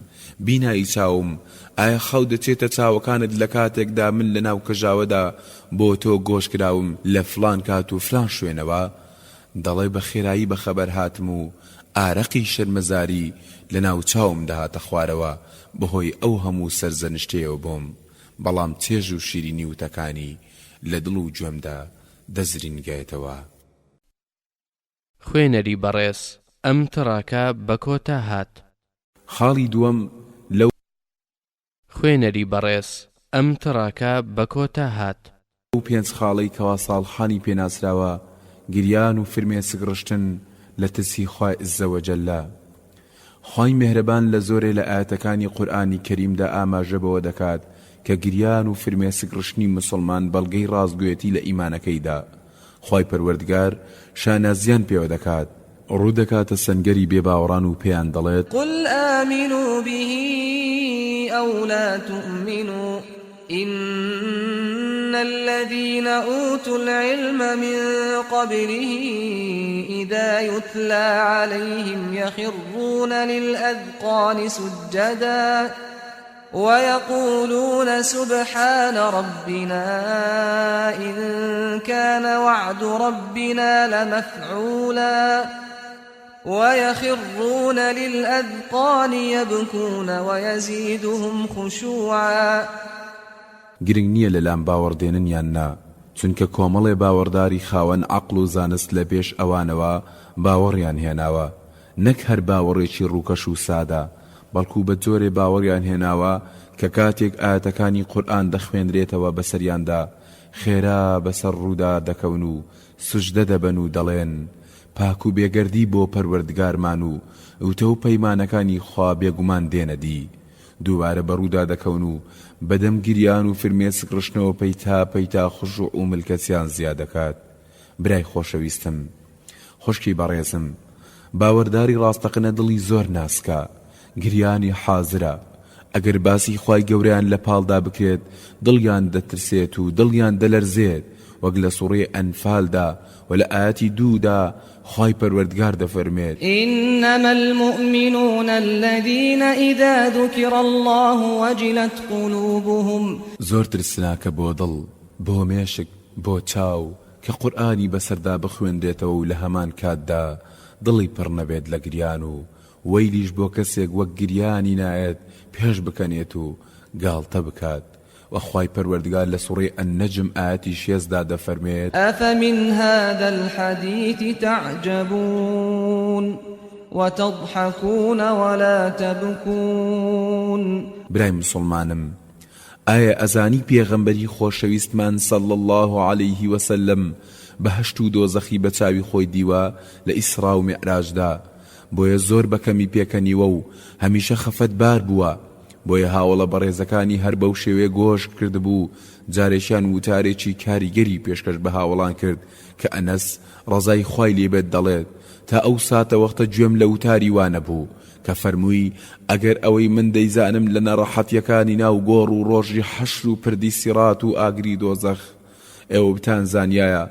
بینایی چاوم، ئایا خەو دەچێتە چاوەکانت لە کاتێکدا من لە ناو کەژاوەدا بۆ تۆ گۆش کراوم لە فلان کات و فلان شوێنەوە؟ دەڵێ بە خێرایی بە خەبەر هاتم و ئارەقی شەرمەزاری لە ناو چاوم دەهاتە خوارەوە بە هۆی ئەو هەموو سەرزەنشتەیەوە بۆم، بەڵام چێژ و شیرینی وتەکانی لە دڵ و گوێمدا دەزرینگێتەوە. خوێنەری بەڕێز ئەم تڕاکە بە کۆتا هات. خاڵی دووەم، لەو. خوێنەری بەڕێز ئەم تڕاکە بە کۆتا هات. ئەو پێنج خاڵەی کەوا ساڵحانی پێ ناسراوە، گریان و فرمێسک ڕشتن لە ترسی خوای عز وجل. خوای مێهرەبان لە زۆرێ لە ئایەتەکانی قورئانی کەریمدا ئاماژە بەوە دەکات کە گریان و فرمێسک ڕشتنی موسڵمان بەڵگەی ڕاستگۆیەتی لە ئیمانەکەیدا. خوای پەروەردگار شانازیان پێوە دەکات. ڕوو دەکاتە سەنگەری بێ باوەڕان و پێیان دەڵێت. قل آمنوا به أو لا تؤمنوا إن الذین أوتوا العلم من قبله إذا يتلى عليهم يخرون للأذقان سجدا ويقولون سبحان ربنا إن كان وعد ربنا لمفعولا ويخرون للأذقان يبكون ويزيدهم خشوعا. گرنگ نییە لەلام باوەڕ دێنن یان نا، چونکە کۆمەڵێ باوەڕداری خاوەن عەقڵ و زانست لە پێش ئەوانەوە باوەڕیان هێناوە، نەک هەر باوەڕێکی ڕووکەش و سادە، بەڵکو بە جۆرێ باوەڕیان هێناوە کە کاتێک ئایەتەکانی قورئان دەخوێنرێتەوە بەسەریاندا خێرا بەسەر ڕوودا دەکەون و سوجدە دەبەن و دەڵێن، پاک و بێگەردی بۆ پەروەردگارمان و وتە و پەیمانەکانی خوا بێگومان دێنە دی. دووبارە بە ڕوودا دەکەون و بە دەم گریان و فرمێسک ڕشتنەوە پەیتا پەیتا خشوع و ملکەچیان زیا دەکات. برای خۆشەویستم خوشکی بەڕێزم باوەرداری ڕاستەقنە دڵی زۆر ناسکە گریانی حازرە ئەگەر باسی خوای گەورەیان لە پاڵدا بکرێت دڵیان دەترسێت و دڵیان دەلەرزێت وەک لە سوڕەی ئەنفالدا و لە ئایەتی دوودا خوای پەروەردگار دەفەرموێت. انما المومنون الذین اذا ذکر اللە وجلت قلوبهم. زۆر ترسناکە بۆ دڵ، بۆ مێشک، بۆ چاو کە قورئانی بەسەردا بخوێنرێتەوە و لە هەمان کاتدا دڵی پڕ نەبێت لە گریان و وەیلیش بۆ کەسێک وەک گریانی نایەت پێش بکەنێت و گاڵتە بکات وە خوای پەروەردگار لە سوڕەی النجم ئایەتی شێست دا دەفەرموێت. افمن هذا الحدیث تعجبون وتضحکون ولا تبکون. برای موسڵمانم ئایا ئەزانی پێغەمبەری خۆشەویستمان صلی اللە علیه وسلم بەهەشت و دۆزەخی بە چاوی خۆی دیوە لە ئیسڕا و میعراجدا بۆیە زۆر بە کەمی پێکەنیوە و هەمیشە خەفەتبار بووە بۆیە هاوەڵە بەڕێزەکانی هەر بەو شێوەیە گۆش کردبوو جارێکیان وتارێکی کاریگەری پێشکەش بە هاوەڵان کرد کە ئەنەس ڕەزای خوای لێ بێت دەڵێت تا ئەو ساتەوەختە گوێم لە وتاری وا نەبوو کە فەرمووی ئەگەر ئەوەی من دەیزانم لە ناڕەحەتیەکانی ناو گۆڕ و ڕۆژی حەشر و پردی سیڕات و ئاگری دۆزەخ ئێوە بتانزانیایە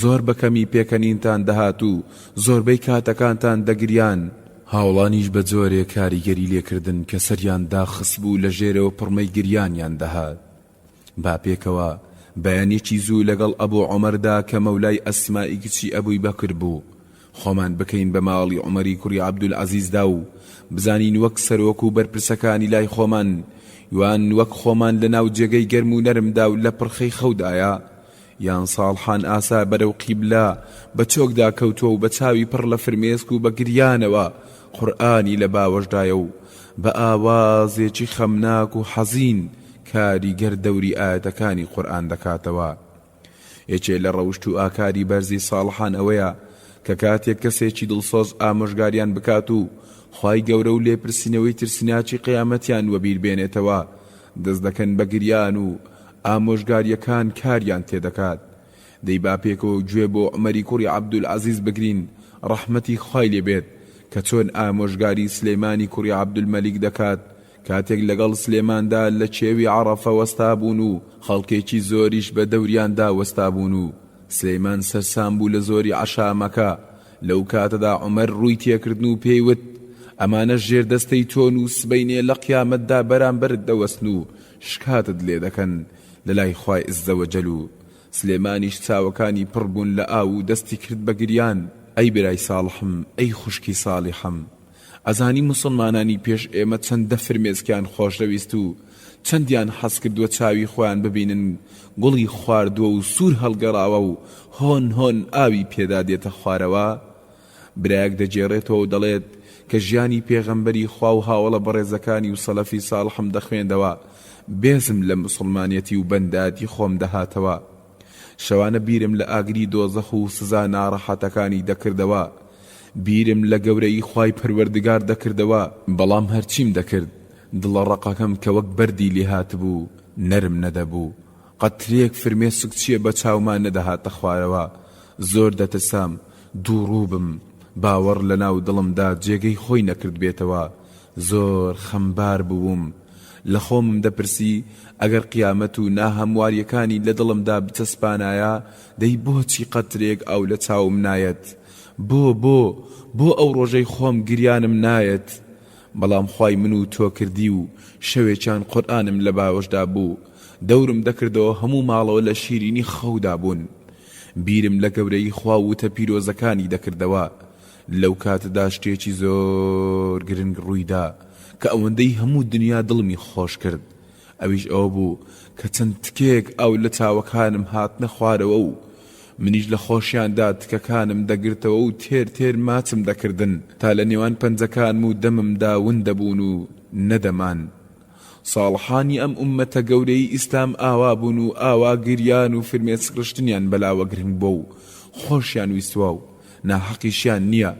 زۆر بە کەمی پێکەنینتان دەهات و زۆربەی کاتەکانتان دەگریان. هاوڵانیش بە جۆرێ کاریگەری لێکردن کە سەریان داخستبوو لە ژێرەوە پڕمەی گریانیان دەهات. با پێکەوە بەیانیەکی زوو لەگەڵ ئەبو عومەردا کە مەولای ئەسمائی کچی ئەبوی بەکر بوو خۆمان بکەین بە ماڵی عومەری کوڕی عەبدولعەزیزدا و بزانین وەک سەرۆک و بەرپرسەکانی لای خۆمان یان وەک خۆمان لە ناو جێگەی گەرم و نەرمدا و لە پرخەی خەودایە یان ساڵحان ئاسا بەرەو قیبلە بە چۆکدا کەوتووە و بە چاوی پڕ لە فرمێسک و بە گریانەوە قورئانی لە باوەشدایە و بە ئاوازێکی خەمناک و حەزین کاریگەر دەوری ئایەتەکانی قورئان دەکاتەوە. یەکێ لە ڕەوشت و ئاکاری بەرزی ساڵحان ئەوەیە کە کاتێک کەسێکی دڵسۆز ئامۆژگاریان بکات و خوای گەورە و لێپرسینەوەی ترسناکی قیامەتیان وەبیر بێنێتەوە دەست دەکەن بە گریان و ئامۆژگاریەکان کاریان تێدەکات. دەی با پێکەوە گوێ بۆ عومەری کوڕی عەبدولعەزیز بگرین ڕەحمەتی خوای لێ بێت کە چۆن ئامۆژگاری سلێمانی کوڕی عەبدولمەلیک دەکات کاتێک لەگەڵ سلێماندا لە کێوی عەڕەفە وەستابوون و خەڵکێکی زۆریش بە دەوریاندا وەستابوون و سلێمان سەرسام بوو لە زۆری عەشامەکە، لەو کاتەدا عومەر ڕووی تێکردن و پێی وت، ئەمانە ژێردەستەی تۆن و سبەینێ لە قیامەتدا بەرامبەرت دەوەستن و شکاتت لێ دەکەن لەلای خوای عزەوەجەل و سلێمانیش چاوەکانی پڕ بوون لە ئاو و دەستی کرد بە گریان، ئەی برای ساڵحم، ئەی خوشکی ساڵیحم. ئەزانی موسڵمانانی پێش ئێمە چەندە فرمێسکیان خۆشدەویست و چەندیان حەزکردووە چاوی خۆیان ببینن گوڵی خواردووە و سوور هەڵگەڕاوە و هۆن هۆن ئاوی پێدا دێتە خوارەوە؟ برایەک دەگێڕێتەوە و دەڵێت کە ژیانی پێغەمبەری خوا و هاوەڵە بەڕێزەکانی و سەلەفی ساڵحم دەخوێندەوە بێزم لە موسڵمانیەتی و بەندایەتی خۆم دەهاتەوە. شەوانە بیرم لە ئاگری دۆزەخ و سزا ناڕەحەتەکانی دەکردەوە، بیرم لە گەورەیی خوای پەروەردگار دەکردەوە، بەڵام هەرچیم دەکرد دڵە ڕەقەکەم کە وەک بەردی لێهاتبوو نەرم نەدەبوو، قەترەیەک فرمێسک چییە بە چاوما نەدەهاتە خوارەوە، زۆر دەترسام دووڕوو بم، باوەڕ لەناو دڵمدا جێگەی خۆی نەکردبێتەوە، زۆر خەمبار بووم. لە خۆمم دەپرسی ئەگەر قیامەت و ناهەموارییەکانی لە دڵمدا بچەسپانایە، دەی بۆچی قەترەیەک ئاو لە چاوم نایەت؟ بۆ، بۆ، بۆ ئەو ڕۆژەی خۆم گریانم نایەت؟ بەڵام خوای من و تۆ کردی و شەوێکیان قورئانم لە باوەشدا بوو، دەورم دەکردەوە هەموو ماڵەوە لە شیرینی خەودا بوون. بیرم لە گەورەیی خوا و وتە پیرۆزەکانی دەکردەوە. لەو کاتەدا شتێکی زۆر گرنگ ڕوویدا کە ئەوەندەی هەموو دنیا دڵمی خۆش کرد، ئەویش ئەوە بوو کە چەند تکەیەک ئاو لە چاوەکانم هاتنە خوارەوە و منیش لە خۆشیاندا تکەکانم دەگرتەوە و تێر تێر ماچم دەکردن تا لە نێوان پەنجەکانم و دەممدا ون دەبوون و نەدەمان. ساڵحانی ئەم ئوممەتە گەورەی ئیسلام ئاوا بوون و ئاوا گریان و فرمێسک ڕشتنیان بەلاوە گرنگ بووە و خۆشیان ویستوە و ناحەقیشیان نیە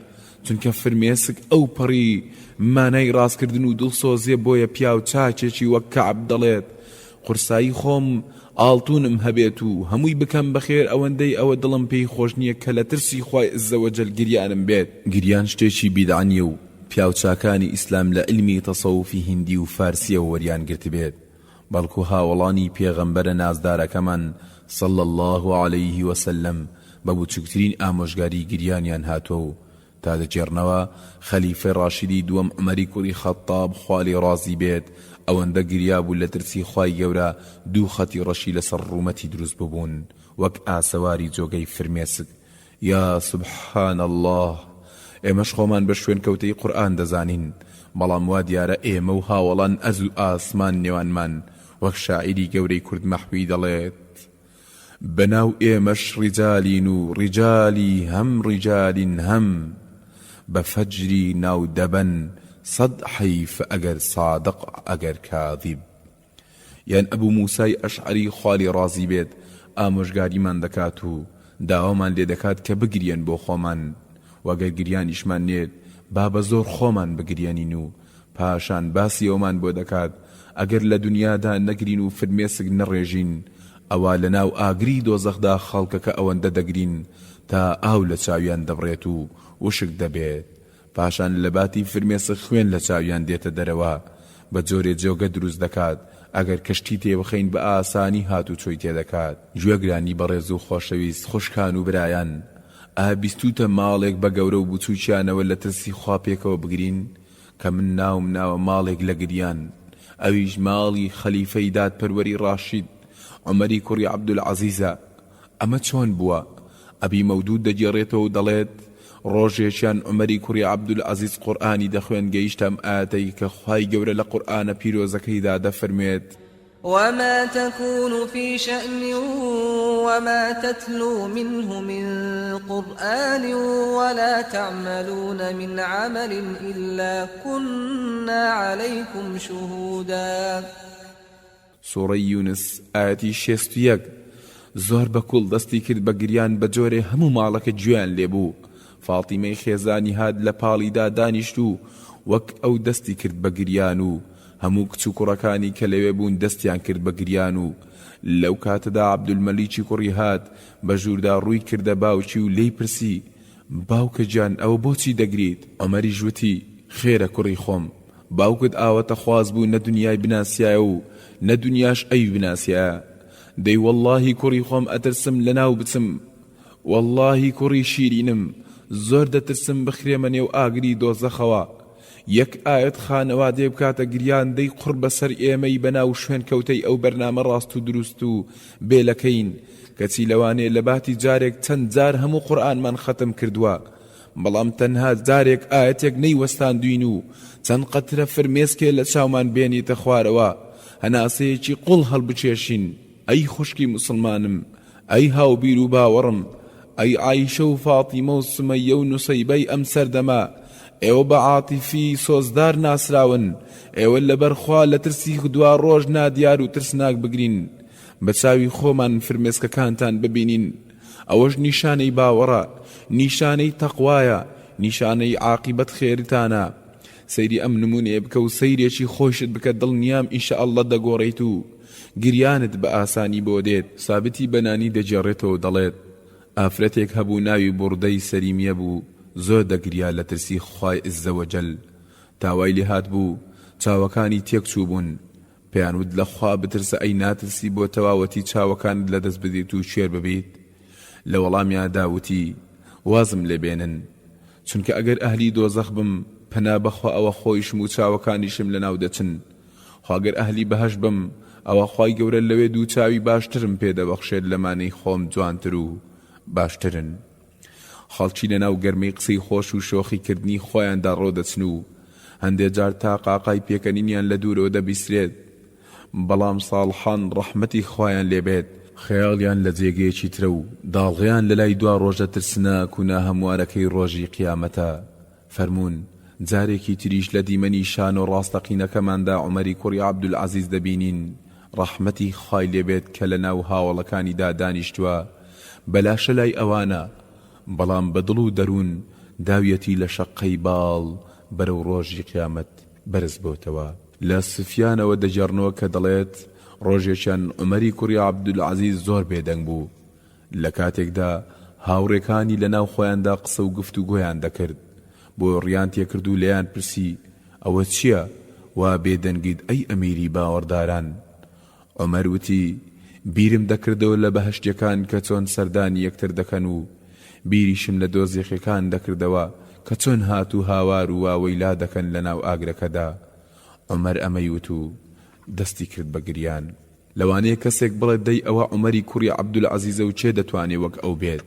چونکە فرمێسک ئەو پەڕی مانای ڕاستکردن و دڵسۆزیە بۆیە پیاو چاکێکی وەک کەعب دەڵێت. قورسایی خۆم ئاڵتونم هەبێت و هەمووی بکەم بە خێر ئەوەندەی ئەوە دڵم پێی خۆش نیە کە لە ترسی خوای عز وجل گریانم بێت. گریان شتێکی بیدعە نیە و پیاوچاکانی ئیسلام لە عیلمی تەسەوفی هیندی و فارسیەوە وەریان گرتبێت بەڵکو هاوەڵانی پێغەمبەرە نازدارەکەمان صلی اللە علیه وسلم بە بچوکترین ئامۆژگاری گریانیان هاتوە و تا دەگێڕنەوە، خەلیفەی ڕاشیدی دووەم عومەری کوڕی خەتتاب خوا لێی ڕازی بێت ئەوەندە گریابوو لە ترسی خوای گەورە دوو خەتی ڕەشی لەسەر ڕوومەتی دروست ببوون وەک ئاسەواری جۆگەی فرمێسک یا سبحان اللە ئێمەش خۆمان بە شوێنکەوتەی قورئان دەزانین بەڵام وا دیارە ئێمە و هاوەڵان ئەرز و ئاسمان نێوانمان وەک شاعیری گەورەی کورد مەحوی دەڵێت بەناو ئێمەش ڕیجالین و ڕیجالی هەم ڕیجالین هەم بە فەجری ناو دەبەن سەد حەیف ئەگەر سادق ئەگەر کاذب یان ئەبو موسای ئەشعەری خوا لێی ڕازی بێت ئامۆژگاریمان دەکات و داوامان لێ دەکات کە بگریەن بۆ خۆمان وە گەر گریانیشمان نێت با بە زۆر خۆمان بگریەنین و پاشان باسی ئەوەمان بۆ دەکات ئەگەر لە دونیادا نەگرین و فرمێسک نەڕێژین ئەوا لە ناو ئاگری دۆزەخدا خەڵکەکە ئەوەندە دەگرین تا ئاو لە چاویان دەبڕێت و وشک دەبێت پاشان لە باتی فرمێسک خوێن لە چاویان دێتە دەرەوە بە جۆرێ جۆگە دروست دەکات ئەگەر کەشتی تێ بخەین بە ئاسانی هاتوچۆی تێ دەکات. گوێگرانی بەڕێز و خۆشەویست خوشکان و برایان ئا بیستوتە ماڵێک بە گەورە و بچوکیانەوە لە ترسی خوا پێکەوە بگرین کە من ناوم ناوە ماڵێک لە گریان ئەویش ماڵی خەلیفەی دادپەروەری ڕاشید عومەری کوڕی عەبدولعەزیزە ئەمە چۆن بووە؟ ئەبی مەودود دەگێڕێتەوە و دەڵێت، ڕۆژێکیان عومەری کوڕی عەبدولعەزیز قورئانی دەخوێند گەیشتە ئەم ئایەتەی کە خوای گەورە لە قورئانە پیرۆزەکەیدا دەفەرموێت. وما تكون في شأن وما تتلو منه من قرآن ولا تعملون من عمل إلا كنا عليكم شهودا. سوڕەی یونس ئایەتی 61 زۆر بە کوڵ دەستی کرد بە گریان بە جۆرێ هەموو ماڵەکە گوێیان لێ بوو فاتیمەی خێزانی هات لە پاڵیدا دانیشت و وەک ئەو دەستی کرد بە گریان و هەموو کچ و کوڕەکانی کە لەوێ بوون دەستیان کرد بە گریان و لەو کاتەدا عەبدولمەلیکی کوڕی هات بە ژووردا ڕووی کردە باوکی و لێی پرسی باوکە گیان ئەوە بۆچی دەگریت؟ عومەریش وتی خێرە کوڕی خۆم باوکت ئاوەتەخواز بوو نە دنیای بناسیایە و نە دنیاش ئەوی بناسیایە دەی وەڵڵاهی کوڕی خۆم ئەترسم لەناو بچم وەڵڵاهی کوڕی شیرینم زۆر دەترسم بخرێمە نێو ئاگری دۆزەخەوە یەک ئایەت خانەوادەی بکاتە گریان دەی قوڕ بەسەر ئێمەی بەناو شوێنکەوتەی ئەو بەرنامە ڕاست و دروست و بێ لەکەین کەچی لەوانەیە لەباتی جارێک چەند جار هەموو قورئانمان خەتم کردووە بەڵام تەنها جارێک ئایەتێک نەیوەستاندوین و چەند قەترە فرمێسکێ لە چاومان بێنیتە خوارەوە هەناسەیەکی قوڵ هەڵبکێشین ئەی خوشکی موسڵمانم ئەی هاوبیر و باوەڕم، ئەی عایشە و فاتیمە و سومەیە و نوسەیبەی ئەم سەردەمە، ئێوە بە عاتیفی سۆزدار ناسراون، ئێوە لەبەر خوا لە ترسی دواڕۆژ نادیار و ترسناک بگرین، بە چاوی خۆمان فرمێسکەکانتان ببینین، ئەوەش نیشانەی باوەڕە، نیشانەی تەقوایە، نیشانەی عاقیبەت خێرتانە. سەیری ئەم نمونەیە بکە و سەیرێکی خۆیشت بکە دڵنیام ان شاء اللە دەگۆڕێیت و گریانت بە ئاسانی بۆ دێت. سابتی بەنانی دەگێڕێتەوە و دەڵێت، ئافرەتێک هەبوو ناوی بوڕدەی سەریمیە بوو زۆر دەگریا لە ترسی خوای عز وجل تا وای لێ هاتبوو چاوەکانی تێک چووبوون پێیان وت لە خوا بترسە ئەی ناترسی بۆ تەواوەتی چاوەکانت لە دەست بدەیت و کوێر ببیت؟ لە وەڵامیادا وتی وازم لێ بێنن چونکە ئەگەر ئەهلی دۆزەخ بم پەنا بەخوا ئەوە خۆیشم و چاوەکانیشم لەناو دەچن خۆ گەر ئەهلی بەهەشت بم ئەوا خوای گەورە لەوێ دووچاوی باشترم پێ دەبەخشێت لەمانەی خۆم جوانتر و باشترن. خەڵکی لەناو گەرمەی قسەی خۆش و شۆخی کردنی خۆیاندا ڕۆدەچن و هەندێ جار تا قاقای پێکەنینیان لە دوورەوە دەبیسترێت بەڵام ساڵحان ڕەحمەتی خوایان لێ بێت خەیاڵیان لە جێگەیەکی ترە و داڵغەیان لەلای دوا ڕۆژە ترسناک و ناهەموارەکەی ڕۆژی قیامەتە فەرموون، جارێکی تریش لە دیمەنی شانۆ ڕاستەقینەکەماندا عومەری کوڕی عەبدولعەزیز دەبینین، ڕەحمەتی خوای لێ بێت کە لە ناو هاوەڵەکانیدا دانیشتووە، بە لاشە لای ئەوانە، بەڵام بە دڵ و دەروون داویەتی لە شەققەی باڵ بەرەو ڕۆژی قیامەت بەرز بۆتەوە. لە سفیانەوە دەگێڕنەوە کە دەڵێت، ڕۆژێکیان عومەری کوڕی عەبدولعەزیز زۆر بێدەنگ بوو، لە کاتێکدا هاوڕێکانی لە ناو خۆیاندا قسە و گفتوگۆیان دەکرد، بۆ ڕیان تێکرد و لێیان پرسی، ئەوە چییە وا بێدەنگیت ئەی ئەمیری باوەڕداران؟ عومەر وتی، بیرم دەکردەوە لە بەهەشتیەکان کە چۆن سەردانی یەکتر دەکەن و بیریشم لە دۆزەخیەکان دەکردەوە کە چۆن هات و هاوار و واوەیلا دەکەن لەناو ئاگرەکەدا. عومەر ئەمەی وت و دەستی کرد بە گریان. لەوانەیە کەسێک بڵێت دەی ئەوە عومەری کوڕی عەبدولعەزیزە و کێ دەتوانێ وەک ئەو بێت؟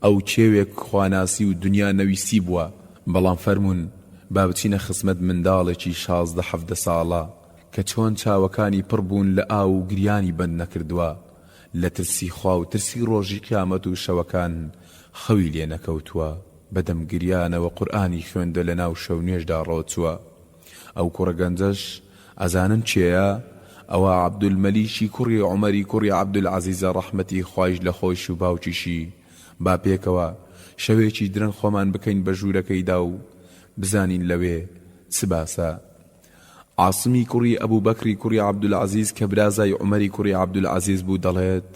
ئەو کێوێک خواناسی و دنیا نەویستی بووە. بەڵام فەرموون با بچینە خزمەت منداڵێکی 16 17 ساڵە کە چۆن چاوەکانی پڕ بوون لە ئاو و گریانی بەند نەکردووە لە ترسی خوا و ترسی ڕۆژی قیامەت و شەوەکان خەوی لێ نەکەوتووە بە دەم گریانەوە قورئانی خوێندە لە ناو شەونوێژدا ڕۆچووە. ئەو کوڕە گەنجەش ئەزانن کێیە؟ ئەوە عەبدولمەلیکی کوڕی عومەری کوڕی عەبدولعەزیزە ڕەحمەتی خوایش لە خۆیش و باوکیشی، با پێکەوە شەوێکی درەنگ خۆمان بکەین بە ژوورەکەیدا و بزانین لەوێ چ باسە. عاسمی کوڕی ئەبوبەکری کوڕی عەبدولعەزیز کە برازای عومەری کوڕی عەبدولعەزیز بوو دەڵێت،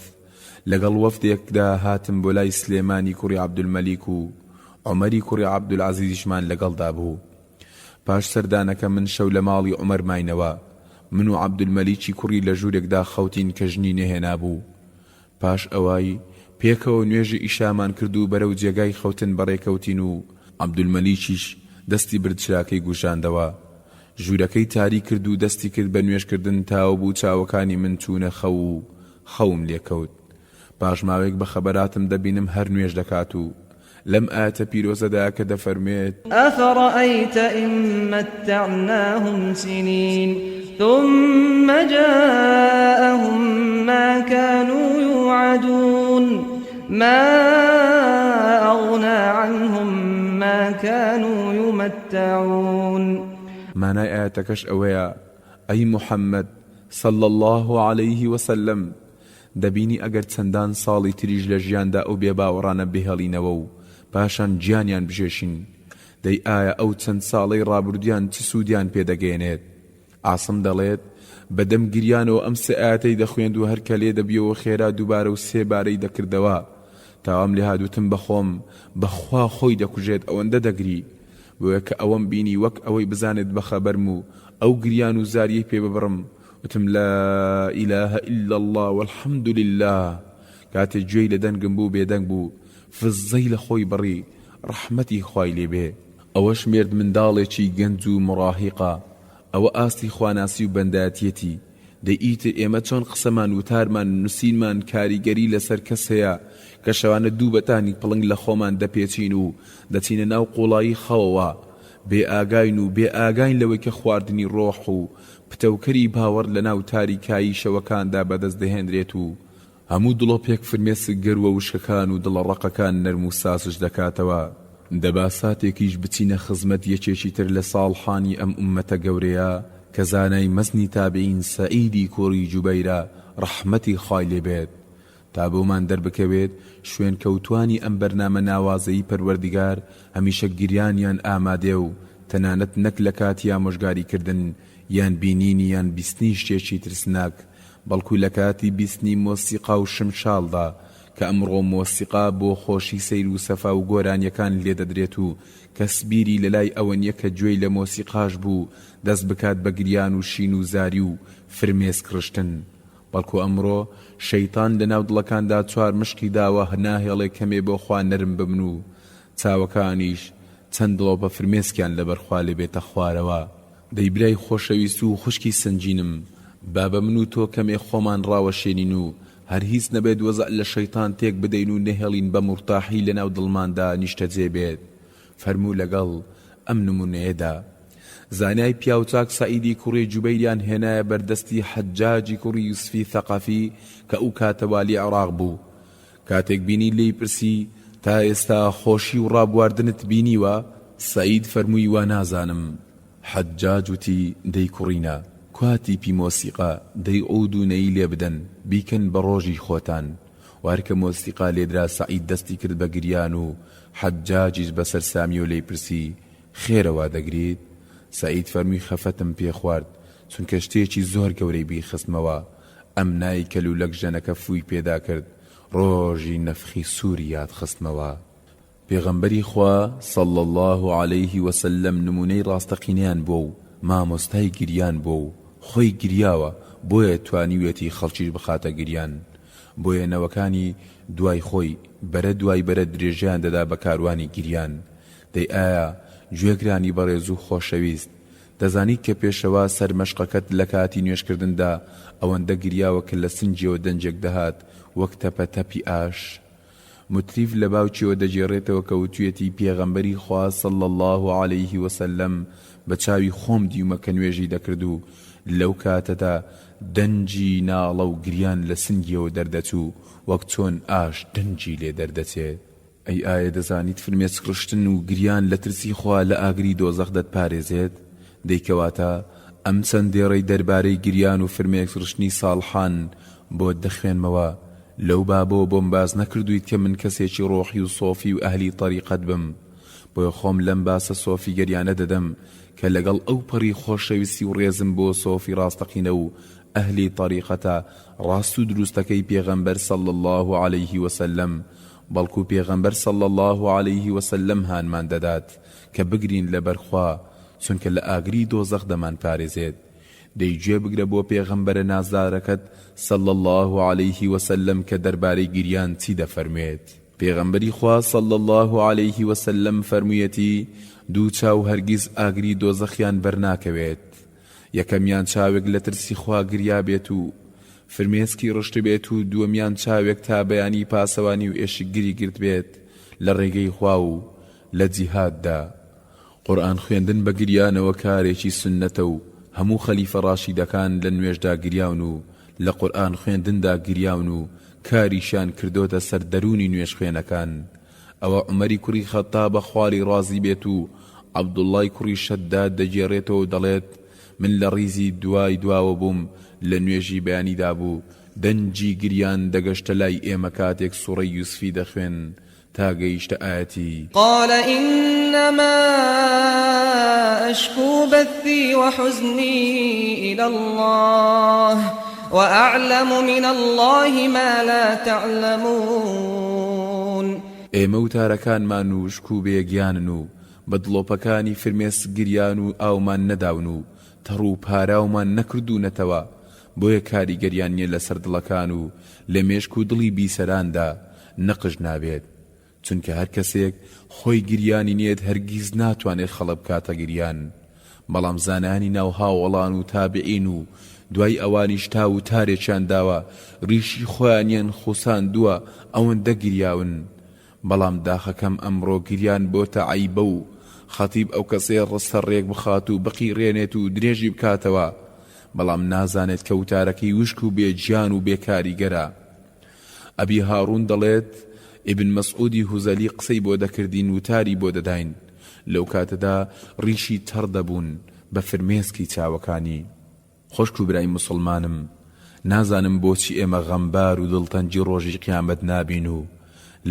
لەگەڵ وەفدێکدا هاتم بۆ لای سلێمانی کوڕی عەبدولمەلیک و عومەری کوڕی عەبدولعەزیزیشمان لەگەڵدا بوو. پاش سەردانەکە من شەو لە ماڵی عومەر ماینەوە، من و عەبدولمەلیکی کوڕی لە ژوورێکدا خەوتین کە ژنی نەهێنابوو. پاش ئەوای پێکەوە نوێژی ئیشامان کرد و بەرەو جێگای خەوتن بەڕێ کەوتین و عەبدولمەلیکیش دەستی برد چراکەی گوژاندەوە. ژوورەکەی تاریک کرد و دەستی کرد بە نوێژ کردن تاوەبوو چاوەکانی من چوونە خەو و خەوم لێ کەوت. پاش ماوەیەک بە خەبەراتم دەبینم هەر نوێژ دەکات و لەم ئایەتە پیرۆزەدا کە دەفەرموێت. أفرأیت إن متعناهم سنین ثم جاءهم ما كانوا يوعدون ما أغنی عنهم ما كانوا يمتعون. مانای ئایەتەکەش ئەوەیە، ئەی محمد، صلی اللە علیه وسلم، دەبینی ئەگەر چەندان ساڵی تریش لە ژیاندا ئەو بێباوەڕانە بهێڵینەوە و پاشان گیانیان بکێشین، دەی ئایا ئەو چەند ساڵەی ڕابردوویان چ سوودیان پێ دەگەیەنێت؟ عاسم دەڵێت، بە دەم گریانەوە ئەم سێ ئایەتەی دەخوێند و هەر کە لێ دەبیەوە خێرا دووبارە و سێ بارەی دەکردەوە. تا وام لێهات وتم بە خۆم، بە خوا خۆی دەکوژێت ئەوەندە دەگری. بۆیە کە ئەوەم بینی وەک ئەوەی بزانێت بەخەبەرم و ئەو گریان و زاریەی پێ ببڕم، وتم لا الە الا اللە والحمد للە کاتێ گوێی لە دەنگم بوو بێدەنگ بوو فززەی لە خۆی بڕی ڕەحمەتی خوای لێ بێ. ئەوەش مێرد منداڵێکی گەنج و موڕاهیقە ئەوە ئاستی خواناسی و بەندایەتیەتی دەی ئیتر ئێمە چۆن قسەمان وتارمان نوسینمان کاریگەری لەسەر کەس هەیە کە شەوانە دوو بەتانی پڵنگ لە خۆمان دەپێچین و دەچینە ناو قوڵایی خەوەوە بێ ئاگاین و بێ ئاگاین لەوەی کە خواردنی ڕۆح و پتەوکەری باوەڕ لەناو تاریکایی شەوەکاندا بەدەست دەهێنرێت و هەموو دڵۆپێک فرمێسک گەرووە وشکەکان و دڵە ڕەقەکان نەرم و ساسج دەکاتەوە. دەبا ساتێکیش بچینە خزمەت یەکێکی تر لە ساڵحانی ئەم ئوممەتە گەورەیە کە زانای مەزنی تابعین سەعیدی کوڕی جوبەیرە ڕەحمەتی خوای لێ بێت تا بۆمان دەربکەوێت شوێنکەوتوانی ئەم بەرنامە ناوازەی پەروەردگار هەمیشە گریانیان ئامادەیە و تەنانەت نەک لە کاتی ئامۆژگاریکردن یان بینینی یان بیستنی شتێکی ترسناک بەڵکو لە کاتی بیستنی مۆسیقا و شمشاڵدا کە ئەمڕۆ مۆسیقا بۆ خۆشی سەیر و سەفا و گۆرانیەکان لێدەدرێت و کەس بیری لەلای ئەوە نیە کە گوێی لە مۆسیقاش بوو دەست بکات بە گریان و شین و زاری و فرمێسک ڕشتن بەڵکو ئەمڕۆ شەیتان لەناو دڵەکاندا چوارمشقی داوە ناهێڵێ کەمێ بۆ خوا نەرم ببن و چاوەکانیش چەند دڵۆپە فرمێسکیان لەبەر خوا لێ بێتە خوارەوە. دەی برای خۆشەویست و خوشکی سەنگینم با بە من و تۆ کەمێ خۆمان ڕاوەشێنین و هەر هیچ نەبێت وەزع لە شەیتان تێک بدەین و نەهێڵین بە مورتاحی لەناو دڵماندا نیشتەجێ بێت فەرموو لەگەڵ ئەم نمونەیەدا زانای پیاوچاک سەعیدی کوڕی جوبەیریان هێنایە بەردەستی حەجاجی کوڕی یوسفی ثەقەفی کە ئەو کاتە والی عێڕاق بوو کاتێک بینی لێی پرسی تا ئێستا خۆشی و ڕابواردنت بینیوە؟ سەعید فەرمووی وا نازانم. حەجاج وتی دەی کوڕینە کوا تیپی مۆسیقا دەی عود و نەی لێ بدەن بیکەن بە ڕۆژی خۆتان و هەر کە مۆسیقا لێدرا سەعید دەستی کرد بە گریان و حەجاجیش بە سەرسامیەوە لێی پرسی خێرە وا دەگریت؟ سەعید فەرمووی خەفەتم پێ خوارد چونکە شتێکی زۆر گەورەی بیرخستمەوە. ئەم نای کە لوولەک ژەنەکە فووی پێدا کرد ڕۆژی نەفخی سووری یاد خستمەوە. پێغەمبەری خوا، صلی اللە علیه وسلم، نموونەی ڕاستەقینەیان بووە و مامۆستای گریان بووە و خۆی گریاوە بۆیە توانیویەتی خەڵکیش بخاتە گریان بۆیە نەوەکانی دوای خۆی بەرە دوای بەرە درێژەیان دەدا بە کاروانی گریان دەی ئایا گوێگرانی بەڕێزو خۆشەویست دەزانیت کە پێشەوا سەرمەشقەکەت لە کاتی نوێژکردندا ئەوەندە گریاوە کە لە سنگیەوە دەنگێک دەهات وەک تەپە تەپی ئاش؟ متریف لە باوکیەوە دەگێڕێتەوە کە وتویەتی پێغەمبەری خوا صلی اللە علیه وسلم بە چاوی خۆم دیومە کە نوێژی دەکرد و لەو کاتەدا دەنگی ناڵە و گریان لە سنگیەوە دەردەچوو وەک چۆن ئاش دەنگی لێ دەردەچێت. ئەی ئایە دەزانیت فرمێسک ڕشتن و گریان لە ترسی خوا لە ئاگری دۆزەخ دەتپارێزێت؟ دەی کەواتە ئەم چەند دێڕەی دەربارەی گریان و فرمێسک ڕشتنی ساڵحان بۆت دەخوێنمەوە، لەو بابەوە بۆم باس نەکردوویت کە من کەسێکی ڕۆحی و سۆفی و ئەهلی تەریقەت بم، بۆیە خۆم لەم باسە سۆفیگەریانە دەدەم کە لەگەڵ ئەو پەڕی خۆشەویستی و ڕێزم بۆ سۆفی ڕاستەقینە و ئەهلی تەریقەتە ڕاست و دروستەکەی پێغەمبەر صلی اللە علیه وسلم بەڵکو پێغەمبەر صلی اللە علیه وسلم هانمان دەدات کە بگرین لەبەر خوا چونکە لە ئاگری دۆزەخ دەمانپارێزێت دەی گوێ بگرە بۆ پێغەمبەرە نازدارەکەت صلی اللە علیه وسلم کە دەربارەی گریان چی دەفەرموێت. پێغەمبەری خوا صلی اللە علیه وسلم فەرموویەتی، دوو چاو هەرگیز ئاگری دۆزەخیان بەرناکەوێت، یەکەمیان چاوێک لە ترسی خوا گریابێت و فرمێسکی ڕشتبێت و دووەمیان چاوێک تا بەیانی پاسەوانی و ئێشکگری گرتبێت لە ڕێگەی خوا و لە جیهاددا. قورئان خوێندن بە گریانەوە کارێکی سوننەتە و هەموو خەلیفە ڕاشیدەکان لە نوێژدا گریاون و لە قورئان خوێندندا گریاون و کاریشیان کردۆتە سەر دەروونی نوێژخوێنەکان ئەوە عومەری کوڕی خەتابە خوا لێی ڕازی بێت و عەبدوڵڵای کوڕی شەداد دەگێڕێتەوە و دەڵێت من لە ڕیزی دوای دواوە بووم لە نوێژی بەیانیدا بوو دەنگی گریان دەگەشتە لای ئێمە کاتێک سوڕەی یوسفی دەخوێن تا گەیشتە ئایەتی. قال انما اشکو بثی وحزنی الی اللە واعلم من اللە ما لا تعلمون. ئێمە وتارەکانمان وشک و بێ گیانن و بە دڵۆپەکانی فرمێسک گریان و ئاومان نەداون و تەڕ و پاراومان نەکردوونەتەوە بۆیە کاریگەریان نیە لەسەر دڵەکان و لە مێشک و دڵی بیسەراندا نەقش نابێت چونکە هەر کەسێک خۆی گریانی نێت هەرگیز ناتوانێت خەڵک بکاتە گریان بەڵام زانایانی ناو هاوەڵان و تابعین و دوای ئەوانیش تا وتارێکیان داوە ڕیشی خۆیانیان خوساندووە ئەوەندە گریاون بەڵام داخەکەم ئەمڕۆ گریان بۆتە عەیبە و خەتیب ئەو کەسەیە ڕستە ڕێک بخات و بقیڕێنێت و درێژی بکاتەوە بەڵام نازانێت کە وتارەکەی وشک و بێ گیان و بێ کاریگەرە. ئەبی هاڕوون دەڵێت، ئیبن مەسعودی هوزەلی قسەی بۆ دەکردین وتاری بۆ دەداین، لەو کاتەدا ڕیشی تەڕ دەبوون بە فرمێسکی چاوەکانی. خوشک و برای موسڵمانم، نازانم بۆچی ئێمە غەمبار و دڵتەنگی ڕۆژی قیامەت نابین و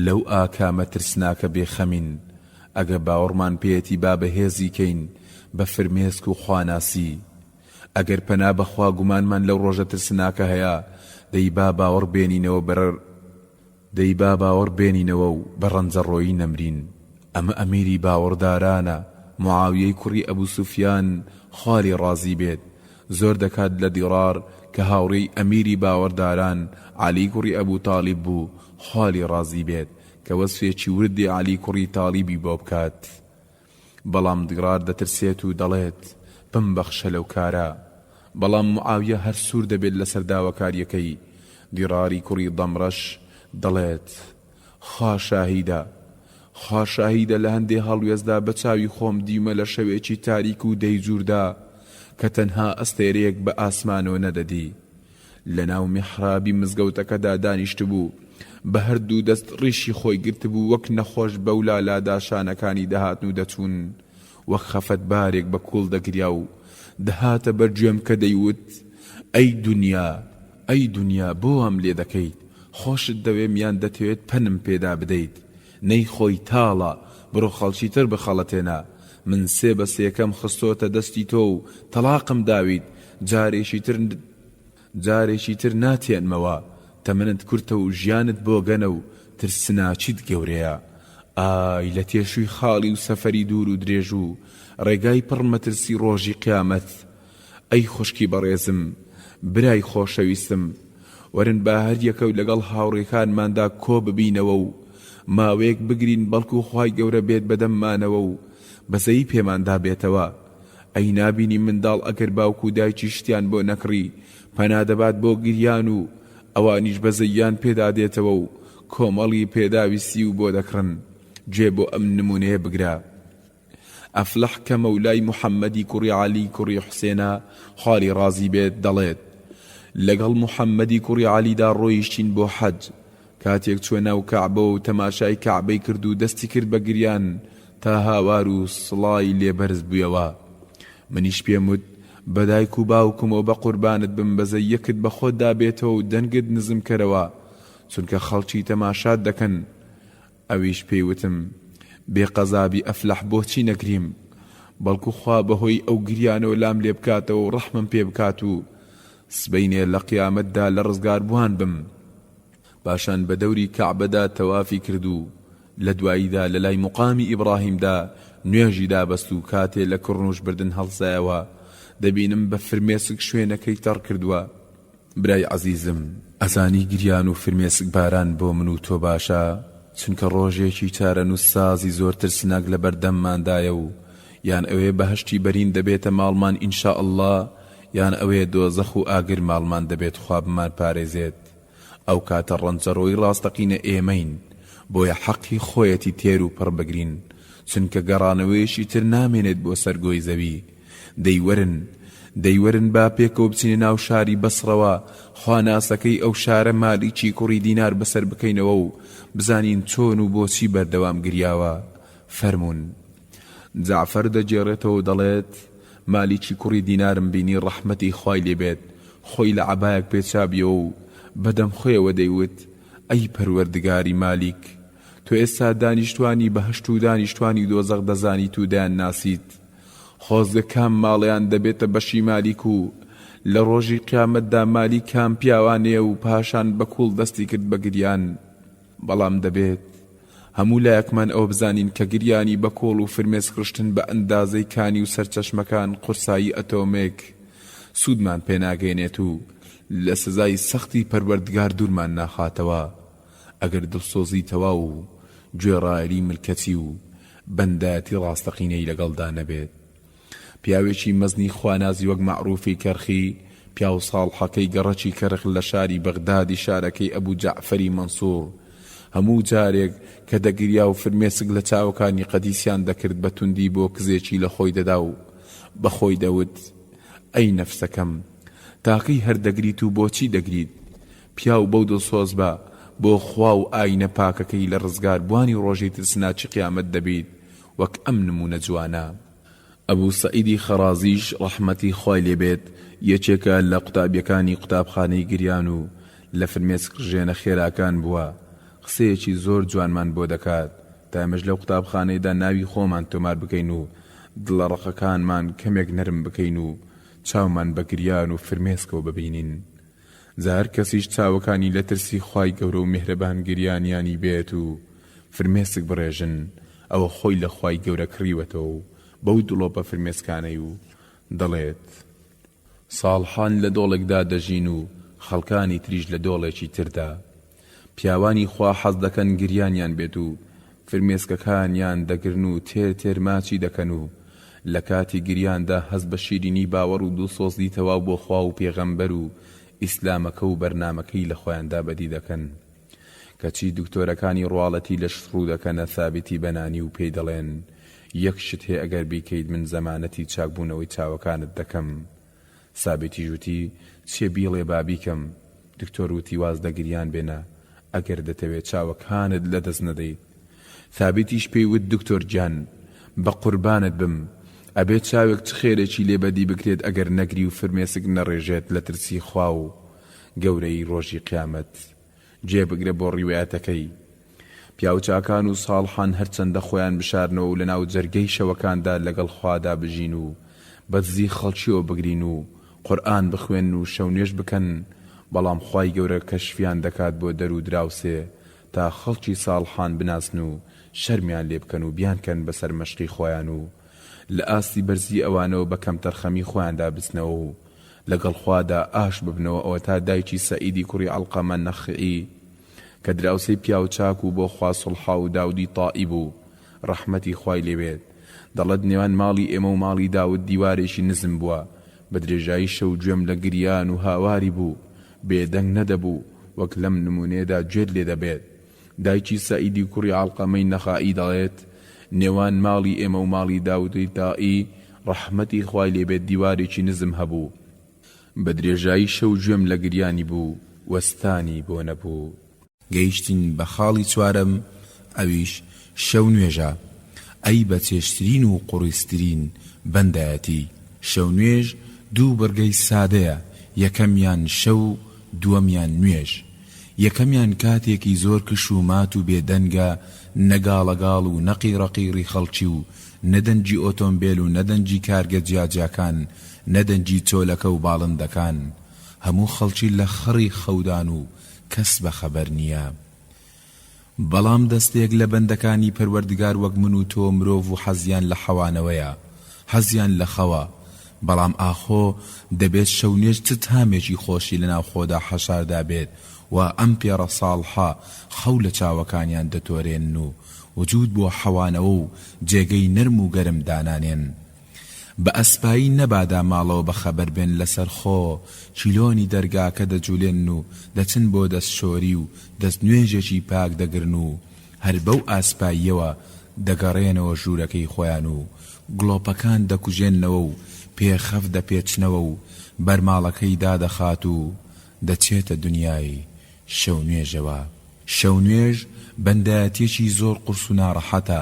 لەو ئاکامە ترسناکە بێ خەمین، ئەگە باوەڕمان پێیەتی با بەهێزی کەین بە فرمێسک و خواناسی. ئەگەر پەنا بە خوا گومانمان لەو ڕۆژە ترسناکە هەیە، دەی با باوەڕ بێنینەوە بە دەی با باوەڕ بێنینەوە و بە ڕەنجەڕۆیی نەمرین. ئەمە ئەمیری باوەڕدارانە، معاویەی کوڕی ئەبو سوفیان، خوا لێی ڕازی بێت، زۆر دەکات لە دیڕار کە هاوڕێی ئەمیری باوەڕداران، عەلی کوڕی ئەبو تاڵیب بوو، خوا لێی ڕازی بێت، کە وەسفێکی وردی عەلی کوڕی تاڵیبی بۆ بکات. بەڵام دیڕار دەترسێت و دەڵێت، بمبەخشە لەو کارە. بەڵام معاویە هەر سوور دەبێت لەسەر داواکارییەکەی، دیڕاری کوڕی ضەمرەش دەڵێت، خوا شاهیدە، خوا شاهیدە لە هەندێ هەڵوێستدا بە چاوی خۆم دیومە لە شەوێکی تاریک و دەیجووردا کە تەنها ئەستێرەیەک بە ئاسمانەوە نەدەدی، لەناو میحرابی مزگەوتەکەدا دانیشتبوو، بە هەردوو دەست ڕیشی خۆی گرتبوو وەک نەخۆش بەولا لادا شانەکانی دەهاتن و دەچوون، وەک خەفەتبارێک بە کوڵ دەگریا و دەهاتە بەر گوێم کە دەیوت، ئەی دونیا، ئەی دونیا بۆ وام لێ دەکەیت، خۆشت دەوێم یان دەتەوێت پەنم پێدا بدەیت، نەی خۆی تاڵە، بڕۆ خەڵکی تر بخەڵەتێنە، من سێ بە سێکەم خستۆتە دەستی تۆ و تەڵاقم داویت، جارێکی تر. جارێکی تر ناتێنمەوە، تەمەنت کورتە و ژیانت بۆگەنە و ترسناکیت گەورەیە. ئای لە تێشووی خاڵی و سەفەری دوور و درێژ و ڕێگای پڕ مەترسی ڕۆژی قیامەت. ئەی خوشکی بەڕێزم، برای خۆشەویستم، وەرن با هەر یەکە و لەگەڵ هاوڕێکانماندا کۆ ببینەوە و ماوەیەک بگرین بەڵکو خوای گەورە بێت بەدەممانەوە و بەزەیی پێماندا بێتەوە. ئەی نابینی منداڵ ئەگەر باوک و دایکی شتیان بۆ نەکڕی پەنا دەبات بۆ گریان و ئەوانیش بەزەییان پێدا دێتەوە و کۆمەڵی پێداویستی و بۆ دەکڕن. گوێ بۆ ئەم نمونەیە بگرە. ئەفلەح کە مەولای محەمەدی کوڕی عەلی کوڕی حوسێنە خوا لێی ڕازی بێت دەڵێت، لەگەڵ محەمەدی کوڕی عەلیدا ڕۆیشتین بۆ حەج، کاتێک چووە ناو کەعبەوە و تەماشای کەعبەی کرد و دەستی کرد بە گریان تا هاوار و سڵای لێ بەرز بوویەوە. منیش پێم وت، بە دایک و باوکمەوە بە قوربانت بم بەزەییەکت بە خۆتدا بێتەوە و دەنگت نزم کەرەوە، چونکە خەڵکی تەماشات دەکەن. ئەویش پێی وتم، بێ قەزابی ئەفلەح بۆچی نەگریم؟ بەڵکو خوا بەهۆی ئەو گریانەوە لام لێ بکاتەوە و ڕەحمم پێ بکات و سبەینێ لە قیامەتدا لە ڕزگاربووان بم. پاشان بە دەوری کەعبەدا تەوافی کرد و لە دواییدا لە لای موقامی ئیبڕاهیمدا نوێژی دابەست و کاتێ لە کڕنووش بردن هەڵسایەوە دەبینم بە فرمێسک شوێنەکەی تەڕ کردووە. برای عەزیزم ئەزانی گریان و فرمێسک باران بۆ من و تۆ باشە چونکە ڕۆژێکی چارەنووس سازی زۆر ترسناک لەبەردەمماندایە و یان ئەوێ بەهەشتی بەرین دەبێتە ماڵمان ان شاء اللە یان ئەوێ دۆزەخ و ئاگر ماڵمان دەبێت خوا بمانپارێزێت ئەو کاتە ڕەنجەڕۆی ڕاستەقینە ئێمەین بۆیە حەقی خۆیەتی تێر و پڕ بگرین چونکە گەڕانەوەیەکی تر نامێنێت بۆ سەر گۆی زەوی دەی وەرن دەی وەرن با پێکەوە بچینە ناو شاری بەسڕەوە خواناسەکەی ئەو شارە مالیکی کوڕی دینار بەسەر بکەینەوە و بزانین چۆن و بۆچی بەردەوام گریاوە فەرموون جەعفەر دەگێڕێتەوە و دەڵێت، مالیکی کوڕی دینارم بینی ڕەحمەتی خوای لێ بێت خۆی لە عەبایەک پێچابیەوە و بە دەم خۆیەوە دەیوت، ئەی پەروەردگاری مالیک! تۆ ئێستا دانیشتوانی بەهەشت و دانیشتوانی دۆزەخ دەزانیت و دەیانناسیت، خۆزگە کام ماڵیان دەبێتە بەشی مالیک و لە ڕۆژی قیامەتدا مالیک کام پیاوانەیە و پاشان بە کوڵ دەستی کرد بە گریان. بەڵام دەبێت هەموو لایەکمان ئەوە بزانین کە گریانی بە کۆڵ و فرمێسک ڕشتن بە ئەندازەی کانی و سەرچەشمەکان قورسایی ئەتۆمێک سوودمان پێ ناگەیەنێت و لە سزای سەختی پەروەردگار دوورمان ناخاتەوە ئەگەر دڵسۆزی تەواو و گوێڕایەلی ملکەچی و بەندایەتی ڕاستەقینەی لەگەڵدا نەبێت. پیاوێکی مەزنی خوانازی وەک مەعروفی کەرخی، پیاو ساڵحەکەی گەڕەکی کەرخ لە شاری بەغدادی شارەکەی ئەبو جەعفەری مەنسوڕ، هەموو جارێک کە دەگریا و فرمێسک لە چاوەکانی قەدیسیان دەکرد بە توندی بۆ کزێکی لە خۆی دەدا و بە خۆی دەوت، ئەی نەفسەکەم! تاکەی هەر دەگریت و بۆچی دەگریت؟ پیاو بەو دڵسۆز بە بۆ خوا و ئاینە پاکەکەی لە ڕزگاربوانی ڕۆژی ترسناکی قیامەت دەبیت وەک ئەم نموونە جوانە. ئەبو سەعیدی خەڕازیش ڕەحمەتی خوای لێ بێت یەکێکە لە قوتابیەکانی قوتابخانەی گریان و لە فرمێسک ڕژێنە خێراکان بووە قسەیەکی زۆر جوانمان بۆ دەکات تا ئێمەش لەو قوتابخانەیەدا ناوی خۆمان تۆمار بکەین و دڵە ڕەقەکانمان کەمێک نەرم بکەین و چاومان بە گریان و فرمێسکەوە ببینین جا هەر کەسیش چاوەکانی لە ترسی خوای گەورە و میهرەبان گریانیانی بێت و فرمێسک بڕێژن ئەوە خۆی لە خوای گەورە کڕیوەتەوە و بەو دڵۆپە فرمێسکانەی و دەڵێت، ساڵحان لە دۆڵێکدا دەژین و خەڵکانی تریش لە دۆڵێکی تردا. پیاوانی خوا حەز دەکەن گریانیان بێت و فرمێسکەکانیان دەگرن و تێر تێر ماچی دەکەن و لە کاتی گریاندا هەست بە شیرینی باوەڕ و دڵسۆزی تەواو بۆ خوا و پێغەمبەر و ئیسلامەکە و بەرنامەکەی لە خۆیاندا بەدی دەکەن. کەچی دکتۆرەکانی ڕواڵەتی لەش ڕوو دەکەنە ثابتی بەنانی و پێی دەڵێن یەک شت هەیە ئەگەر بیکەیت من زەمانەتی چاکبوونەوەی چاوەکانت دەکەم. سابیتیش وتی، چیە بیڵێ با بیکەم. دکتۆر وتی واز لە گریان بێنە ئەگەر دەتەوێ چاوەکانت لە دەست نەدەیت. ثابتیش پێی وت دکتۆر گیان بە قوربانت بم ئەبێ چاوێک چ خێرێکی لێ بەدی بکرێت ئەگەر نەگری و فرمێسک نەڕێژێت لە ترسی خوا و گەورەیی ڕۆژی قیامەت. گوێ بگرە بۆ ڕیوایەتەکەی. پیاوچاکان و ساڵحان هەرچەندە خۆیان بشارنەوە و لەناو جەرگەی شەوەکاندا لەگەڵ خوادا بژین و بە دزی خەڵکیەوە بگرین و. قورئان بخوێنن و شەونوێژ بکەن، بەڵام خوای گەورە کەشفیان دەکات بۆ دەر و دراوسێ تا خەڵکی ساڵحان بناسن و شەرمیان لێ بکەن و بیانکەن بە سەرمەشقی خۆیان و لە ئاستی بەرزی ئەوانەوە بە کەمتەرخەمی خۆیاندا بچنەوە و لەگەڵ خوادا ئاش ببنەوە ئەوەتا دایکی سەعیدی کوڕی عەلقەمە نەخعی کە دراوسێی پیاو چاک و بۆ خوا سوڵحاو داودی تائی بوو ڕەحمەتی خوای لێ بێت دەڵێت نێوان ماڵی ئێمە و ماڵی داود دیوارێکی نزم بووە بە درێژایی شەو گوێم لە گریان و هاواری بوو بێدەنگ نەدەبوو وەک لەم نموونەیەدا گوێت لێ دەبێت دایکی سەعیدی کوڕی عەڵقەمەی نەخائی دەڵێت، نێوان ماڵی ئێمە و ماڵی داودی تائی، ڕەحمەتی خوای لێ بێت دیوارێکی نزم هەبوو، بە درێژایی شەو گوێم لە گریانی بوو، وەستانی بۆ نەبوو. گەیشتین بە خاڵی چوارەم، ئەویش شەو نوێژە، ئەی بە چێژترین و قوڕیسترین بەندایەتی. شەونوێژ دوو بڕگەی سادەیە، یەکەمیان شەو، دووەمیان نوێژ. یەکەمیان کاتێکی زۆر کش و مات و بێ دەنگە، نە گاڵەگاڵ و نە قیڕەقیڕی خەڵکی و نە دەنگی ئۆتۆمبێل و نە دەنگی کارگە جیاجیاکان، نە دەنگی چۆلەکە و باڵندەکان. هەموو خەڵکی لە خڕی خەودان و کەس بە خەبەر نییە. بەڵام دەستەیەک لە بەندەکانی پەروەردگار وەک من و تۆ مرۆڤ و حەزیان لە حەوانەوەیە، حەزیان لە خەوە، بەڵام ئاخۆ دەبێت شەونوێژ چ تامێکی خۆشی لەناو خۆدا حەشاردابێت وا ئەم پێڕە ساڵحە خەو لە چاوەکانیان دەتۆرێنن و وجود بۆ حەوانەوە و جێگەی نەرم و گەرم دانانێن. بە ئەسپایی نەبادا ماڵەوە بەخەبەر بێن لەسەر خۆ کیلۆنی دەرگاکە دەجولێنن و دەچن بۆ دەست شۆری و دەست نوێژێکی پاک دەگرن و هەر بەو ئاسپاییەوە دەگەڕێنەوە ژوورەکەی خۆیان و گڵۆپەکان دەکوژێننەوە و پێخەف دەپێچنەوە و بەرماڵەکەی دادەخات و دەچێتە دنیای شەونوێژەوە. شەونوێژ بەندایەتیەکی زۆر قورس و ناڕەحەتە،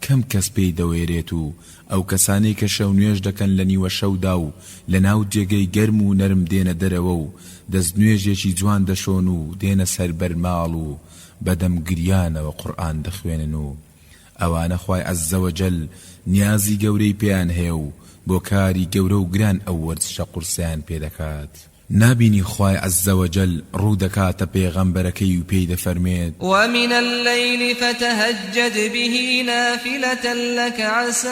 کەم کەس پێی دەوێرێت و ئەو کەسانەی کە شەونوێژ دەکەن لە نیوە شەودا و لە ناو جێگەی گەرم و نەرم دێنە دەرەوە و دەست نوێژێکی جوان دەشۆن و دێنە سەر بەرماڵ و بە دەم گریانەوە قورئان دەخوێنن و ئەوانە خوای عز وجل نیازی گەورەی پێیان هەیە و بۆ کاری گەورە و گران ئەو وەرزشە قورسەیان پێ دەکات. نابینی خوای عز وجل ڕوو دەکاتە پێغەمبەرەکەی و پێی دەفەرموێت. ومن اللیل فتهجد به نافلة لک عسی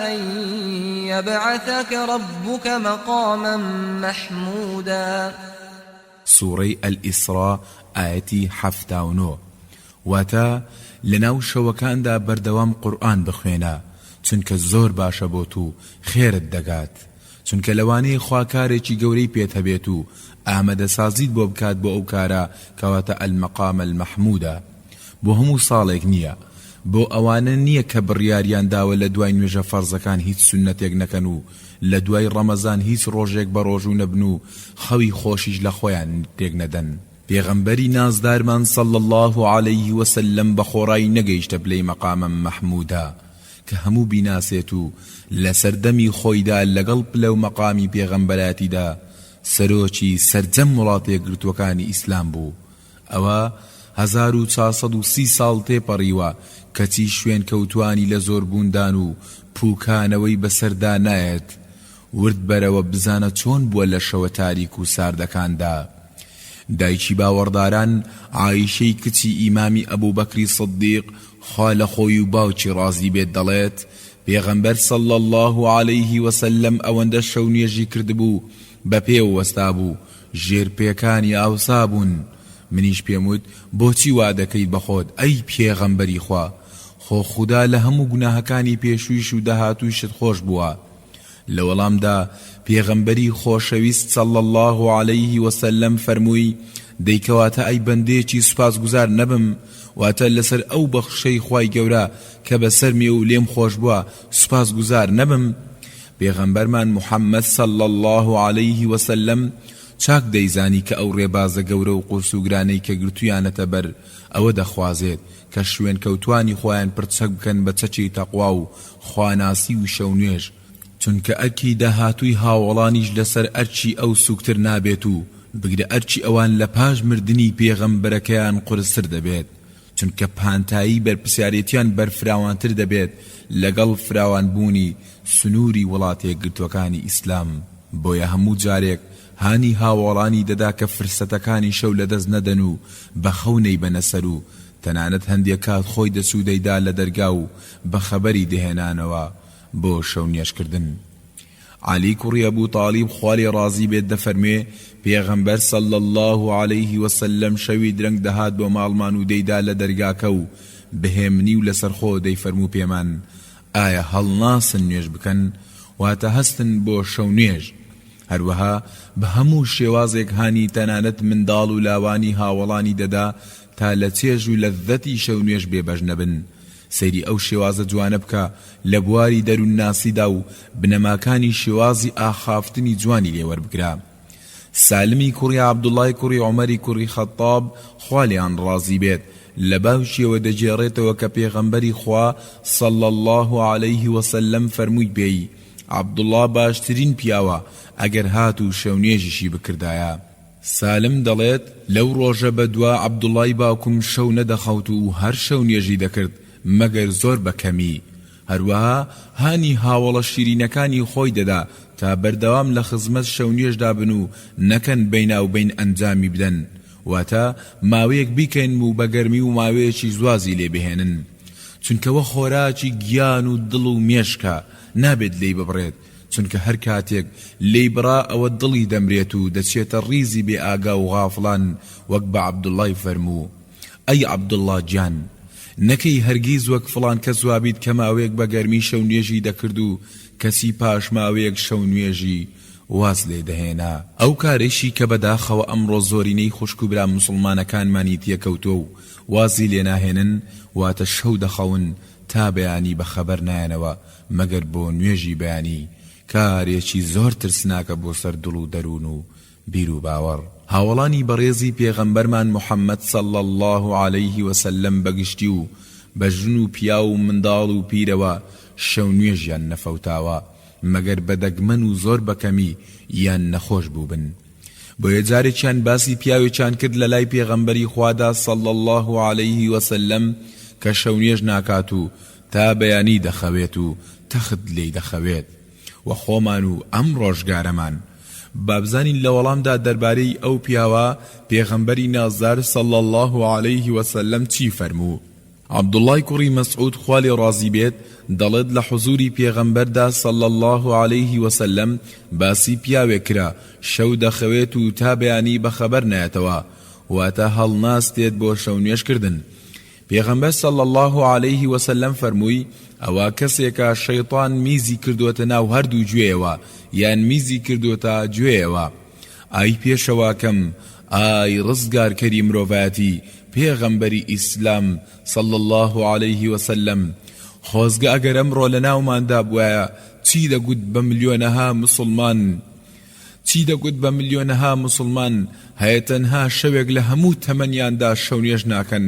ان یبعثک ربک مقاما محمودا. سوڕەی الاسراء ئایەتی 79، واتە، لەناو شەوەکاندا بەردەوام قورئان بخوێنە، چونکە زۆر باشە بۆت و خێرت دەگات. چونکە لەوانەیە خوا کارێکی گەورەی پێت هەبێت و ئامادەسازیت بۆ بکات بۆ ئەو کارە کەواتە المقام المحمودە بۆ هەموو ساڵێک نییە بۆ ئەوانە نییە کە بڕیاریان داوە لە دوای نوێژە فەرزەکان هیچ سوننەتێک نەکەن و لە دوای ڕەمەزان هیچ ڕۆژێک بەڕۆژوو نەبن و خەوی خۆشیش لە خۆیان تێک نەدەن. پێغەمبەری نازدارمان صلی اللە علیه وسلم بەخۆڕایی نەگەیشتە پلەی مەقامە مەحمودە کە هەموو بیناسێت و لەسەردەمی خۆیدا لەگەڵ پلەو مەقامی پێغەمبەرایەتیدا سەرۆکی سەرجەم وڵاتەیەکگرتووەکانی ئیسلام بوو ئەوە 1430 ساڵ تێپەڕیوە کەچی شوێنکەوتوانی لە زۆربووندان و پوکانەوەی بەسەردا نایەت ورد بەرەوە بزانە چۆن بووە لە شەوە تاریک و ساردەکاندا دایکی باوەڕداران عائیشەی کچی ئیمامی ئەبوبەکری صدیق خوا لە خۆی و باوکی ڕازی بێت دەڵێت، پێغەمبەر صلی اللە علیه وسلم ئەوەندە شەو نوێژی کردبوو بە پێوە وەستابوو ژێر پێکانی ئاوسابوون، منیش پێم وت بۆچی وا دەکەیت بە خۆت ئەی پێغەمبەری خوا خۆ خودا لە هەموو گوناهەکانی پێشوویش و داهاتوویشت خۆش بووە، لە وەڵامدا پێغەمبەری خۆشەویست صلی اللە علیه وسلم فەرمووی، دەی کەواتە ئەی بەندەیەکی سوپاسگوزار نەبم، واتە لەسەر ئەو بەخششەی خوای گەورە کە بەسەرمی و لێم خۆشبووە سوپاسگوزار نەبم؟ پێغەمبەرمان محمد صلی اللە علیه وسلم چاک دەیزانی کە ئەو ڕێبازە گەورە و قورس و گرانەی کە گرتوویانەتە بەر ئەوە دەخوازێت کە شوێنکەوتوانی خۆیان پڕچەک بکەن بە چەکی تەقوا و خواناسی و شەونوێژ، چونکە ئەرکی داهاتووی هاوەڵانیش لەسەر ئەرکی ئەو سووکتر نابێت و بگرە ئەرکی ئەوان لە پاش مردنی پێغەمبەرەکەیان قورستر دەبێت، چونکە پانتایی بەرپرسیارێتیان بەرفراوانتر دەبێت لەگەڵ فراوانبوونی سنووری وڵاتەیەکگرتووەکانی ئیسلام. بۆیە هەموو جارێک هانی هاوەڵانی دەدا کە فرسەتەکانی شەو لەدەست نەدەن و بە خەو نەیبەنە سەر و تەنانەت هەندێ کات خۆی دەچوو دەیدا لە دەرگا و بە خەبەری دەهێنانەوە بۆ شەو نوێژکردن. عەلی کوڕی ئەبو تالیب خوا لێی ڕازی بێت دەفەرموێ، پێغەمبەر صلی اللە علیه وسلم شەوی درەنگ دەهات بۆ ماڵمان و دەیدا لە دەرگاکە و بە هێمنی و لەسەرخۆ دەیفەرموو پێمان، ئایا هەڵناسن نوێژ بکەن؟ واتە هەستن بۆ شەو نوێژ. هەروەها بە هەموو شێوازێک هانی تەنانەت منداڵ و لاوانی هاوەڵانی دەدا تا لە چێژ و لەززەتی شەو نوێژ بێبەش نەبن. سەیری ئەو شێوازە جوانە بکە لە بواری دەروونناسیدا و بنەماکانی شێوازی ئاخافتنی جوانی لێ وەربگرە. سالمی کوڕی عەبدوڵای کوڕی عومەری کوڕی خەتتاب خوا لێیان ڕازی بێت لە باوکیەوە دەگێڕێتەوە کە پێغەمبەری خوا صلی اللە علیه وسلم فەرمووی پێی، عەبدوڵا باشترین پیاوە ئەگەر هاتوو شەونوێژیشی بکردایە. سالم دەڵێت، لەو ڕۆژە بەدوا عەبدوڵای باوکم شەو نەدەخەوت و هەر شەو نوێژی دەکرد مەگەر زۆر بە کەمی. هەروەها هانی هاوەڵە شیرینەکانی خۆی دەدا تا بەردەوام لە خزمەت شەو نوێژدا بن و نەکەن بەیناوبەین ئەنجامی بدەن، واتە ماوەیەک بیکەن و بە گەرمی و ماوەیەکیش وازی لێ بهێنن. چونکە وە خۆراکی گیان و دڵ و مێشکە نابێت لێی ببڕێت، چونکە هەر کاتێک لێی بڕا ئەوە دڵی دەمرێت و دەچێتە ڕیزی بێ ئاگا و غافڵان وەک بە عەبدوڵای فەرموو، ئەی عەبدوڵا گیان! نەکەی هەرگیز وەک فڵان کەس وابیت کە ماوەیەک بە گەرمی شەو نوێژی دەکرد و کەچی پاش ماوەیەک شەو نوێژی واز لێ دەهێنا. ئەو کارەیشی کە بەداخەوە ئەمڕۆ زۆرینەی خوشک و برا موسڵمانەکانمانی تێکەوتووە و وازی لێ ناهێنن واتە شەو دەخەون تا بەیانی بەخەبەر نایەنەوە مەگەر بۆ نوێژی بەیانی، کارێکی زۆر ترسناکە بۆ سەر دڵ و دەروون و بیروباوەڕ. هاوەڵانی بەڕێزی پێغەمبەرمان محمد صلی اللە علیه وسلم بە گشتی و بە ژن و پیاو و منداڵ و پیرەوە شەو نوێژیان نەفەوتاوە مەگەر بە دەگمەن و زۆر بە کەمی یان نەخۆش بووبن. بۆیە جارێکیان باسی پیاوێکیان کرد لە لای پێغەمبەری خوادا صلی اللە علیه وسلم کە شەو نوێژ ناکات و تا بەیانی دەخەوێت و تەخت لێی دەخەوێت و خۆمان و ئەم ڕۆژگارەمان با بزانین لە وەڵامدا دەربارەی ئەو پیاوە پێغەمبەری نازدار صلی اللە علیه وسلم چی فەرموو. عەبدوڵڵای کوڕی مەسعود خوا لێ ڕازی بێت دەڵێت لە حزوری پێغەمبەردا صلی اللە علیه وسلم باسی پیاوێک کرا شەو دەخەوێت و تا بەیانی بەخەبەر نایەتەوە واتە هەڵناستێت بۆ شەو نوێژ کردن پێغەمبەر صلی اللە علیه وسلم فەرمووی، ئەوە کەسێکە شەیتان میزی کردۆتە ناو هەردوو گوێیەوە یان میزی کردۆتە گوێیەوە. ئای پێشەواکەم، ئای ڕزگارکەری مرۆڤایەتی، پێغەمبەری ئیسلام صلی اللە علیه وسلم، خۆزگە ئەگەر ئەمڕۆ لەناوماندا بوایە چی دەگوت بە ملیۆنەها موسڵمان، چی دەگوت بە ملیۆنەها موسڵمان هەیە تەنها شەوێک لە هەموو تەمەنیاندا شەونوێژ ناکەن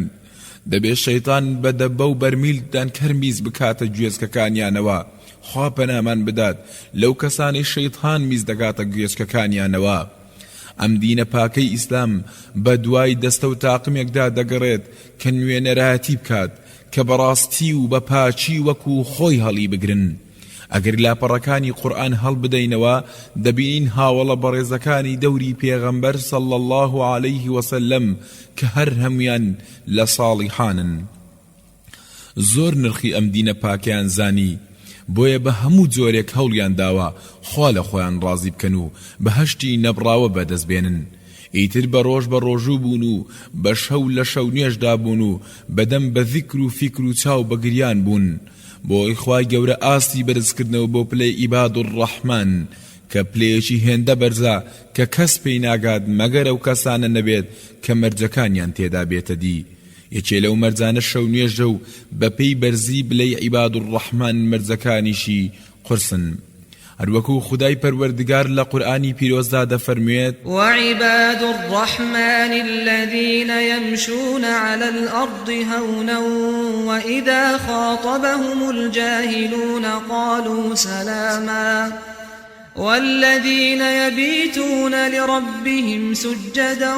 دەبێ شەیتان بە دەبە و بەرمیل دانکەر میز بکاتە گوێچکەکانیانەوە خوا پەنامان بدات لەو کەسانەی شەیتان میز دەکاتە گوێچکەکانیانەوە ئەم دینە پاکەی ئیسلام بە دوای دەستە و تاقمێکدا دەگەڕێت کە نوێنەرایەتی بکات کە بەڕاستی و بە پاکی وەکو خۆی هەڵیبگرن. ئەگەر لاپەڕەکانی قورئان هەڵبدەینەوە دەبینین هاوەڵە بەڕێزەکانی دەوری پێغەمبەر صلی اللە علیه وسلم کە هەر هەموویان لە ساڵیحانن زۆر نرخی ئەم دینە پاکەیان زانی بۆیە بە هەموو جۆرێک هەوڵیان داوە خوا لە خۆیان ڕازی بکەن و بەهەشتی نەبڕاوە بەدەست بێنن ئیتر بە ڕۆژ بە ڕۆژوو بوون و بە شەو لە شەو نوێژدا بوون و بە دەم بە زیکر و فیکر و چاو بە گریان بوون بۆی خوای گەورە ئاستی بەرزکردنەوە بۆ پلەی عیباد الرحمن کە پلەیەکی هێندە بەرزە کە کەس پێی ناگات مەگەر ئەو کەسانە نەبێت کە مەرجەکانیان تێدا بێتە دی یەکێ لەو مەرجانە شەو نوێژە و بەپێی بەرزی بلەی عیباد الرحمن مەرجەکانیشی قورسن هەروەکو خودای پەروەردگار لە قورئانی پیرۆزدا دەفەرموێت. وعباد الرحمن الذین یمشون علی الارض هونا وإذا خاطبهم الجاهلون قالوا سلاما والذین یبیتون لربهم سجدا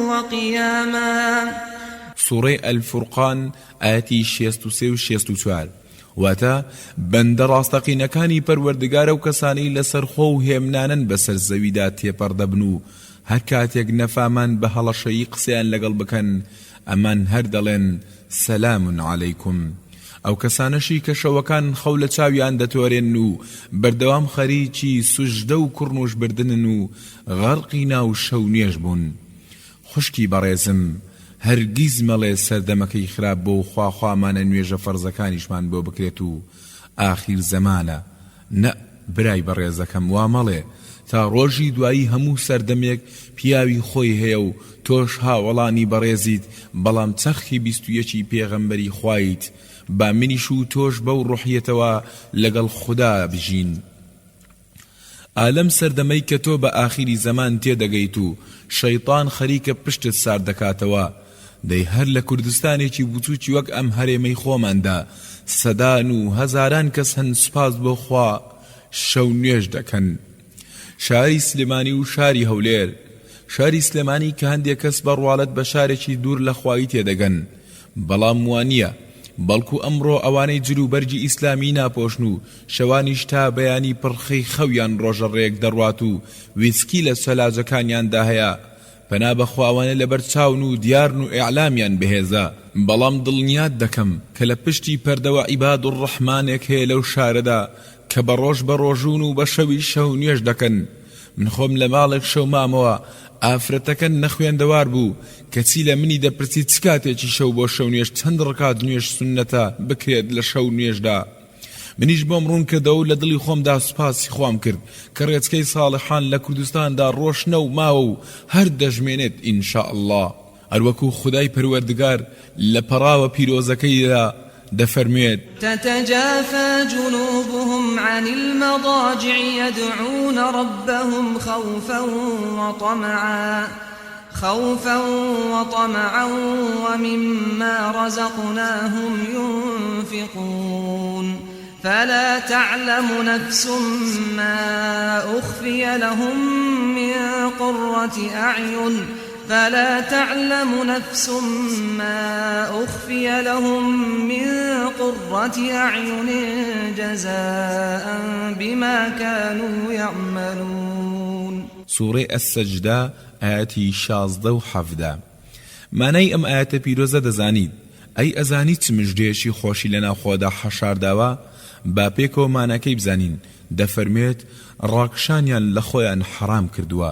وقیاما. سوڕەی الفرقان ئایەتی 63 و 64. واتە، بەندە ڕاستەقینەکانی پەروەردگار ئەو کەسانەی لەسەرخۆ و هێمنانەن بەسەر زەویدا تێپەڕ دەبن و هەر کاتێک نەفامان بە هەڵەشەیی قسەیان لەگەڵ بکەن ئەمان هەر دەڵێن سلام علیکم ئەو کەسانەشی کە شەوەکان خەو لە چاویان دەتۆرێنن و بەردەوام خەریکی سوجدە و کڕنوش بردنن و غەرقی ناو شەو نوێژ بوون خوشکی بەڕێزم هەرگیز مەڵێ سەردەمەکەی خراپ بۆ و خوا خوامانە نوێژە فەرزەکانیشمان بۆ بکرێت و ئاخیر زەمانە نەء برای بەڕێزەکەم وا مەڵێ تا ڕۆژی دوایی هەموو سەردەمێک پیاوی خۆی هەیە و تۆش هاوەڵانی بەڕێزیت بەڵام چەرخی 21 ی پێغەمبەری خوایت با منیش و تۆش بەو ڕۆحیەتەوە لەگەڵ خودا بژین. ئا لەم سەردەمەی کە تۆ بە ئاخیری زەمان تێدەگەیت و شەیتان خەریکە پشتت سارد دەکاتەوە، دەی هەر لە کوردستانێکی بچووکی وەک ئەم هەرێمەی خۆماندا سەدان و هەزاران کەس هەن سوپاس بۆ خوا شەو نوێژ دەکەن. شاری سلێمانی و شاری هەولێر شاری سلێمانی کە هەندێک کەس بە ڕواڵەت بە شارێکی دوور لە خوایی تێدەگەن بەڵام وانییە بەڵکو ئەمڕۆ ئەوانەی جل و بەرگی ئیسلامی ناپۆشن و شەوانیش تا بەیانی پڕخەی خەویان ڕۆژە ڕێک دەڕوات و ویسکی لە سەلاجەکانیاندا هەیە پەنا بەخوا ئەوانە لەبەر چاون و دیارن و ئیعلامیان بەهێزە، بەڵام دڵنیات دەکەم کە لە پشتی پەردەوە عیبادوڕەحمانێک هەیە لەو شارەدا کە بە ڕۆژ بە ڕۆژوون و بە شەویش شەو نوێژ دەکەن، من خۆم لە ماڵێک شەو مامەوە ئافرەتەکە نەخوێندەوار بوو کەچی لە منی دەپرسی چ کاتێکی شەو بۆ شەو نوێژ چەند ڕکات نوێژ سوننەتە بکرێت لە شەو نوێژدا؟ منیش بۆم ڕوون کردەوە و لە دڵی خۆمدا سوپاسی خوام کرد کە ڕێچکەی ساڵحان لە کوردستاندا ڕۆشنە و ماوە و هەر دەشمێنێت ان شاء اللە. هەروەکو خودای پەروەردگار لە پەڕاوە پیرۆزەکەیدا دەفەرموێت. تتجافی جنوبهم عن المضاجع یدعون ربهم خوفا وطمعا خوفا وطمعا ومما رزقناهم ينفقون فلا تعلم نفس ما أخفي لهم من قرة أعين فلا تعلم نفس ما أخفي لهم من قرة أعين جزاء بما كانوا يعملون. سوڕەی السجدە ئایەتی 16 و 17 مانای ئەم ئایەتە پیرۆزە دەزانیت ئەی ئەزانی چ مژدەیەکی خۆشی لەناو خۆدا حەشارداوە با پێکەوە ماناکەی بزانین دەفەرموێت ڕاکشانیان لە خۆیان حەڕام کردووە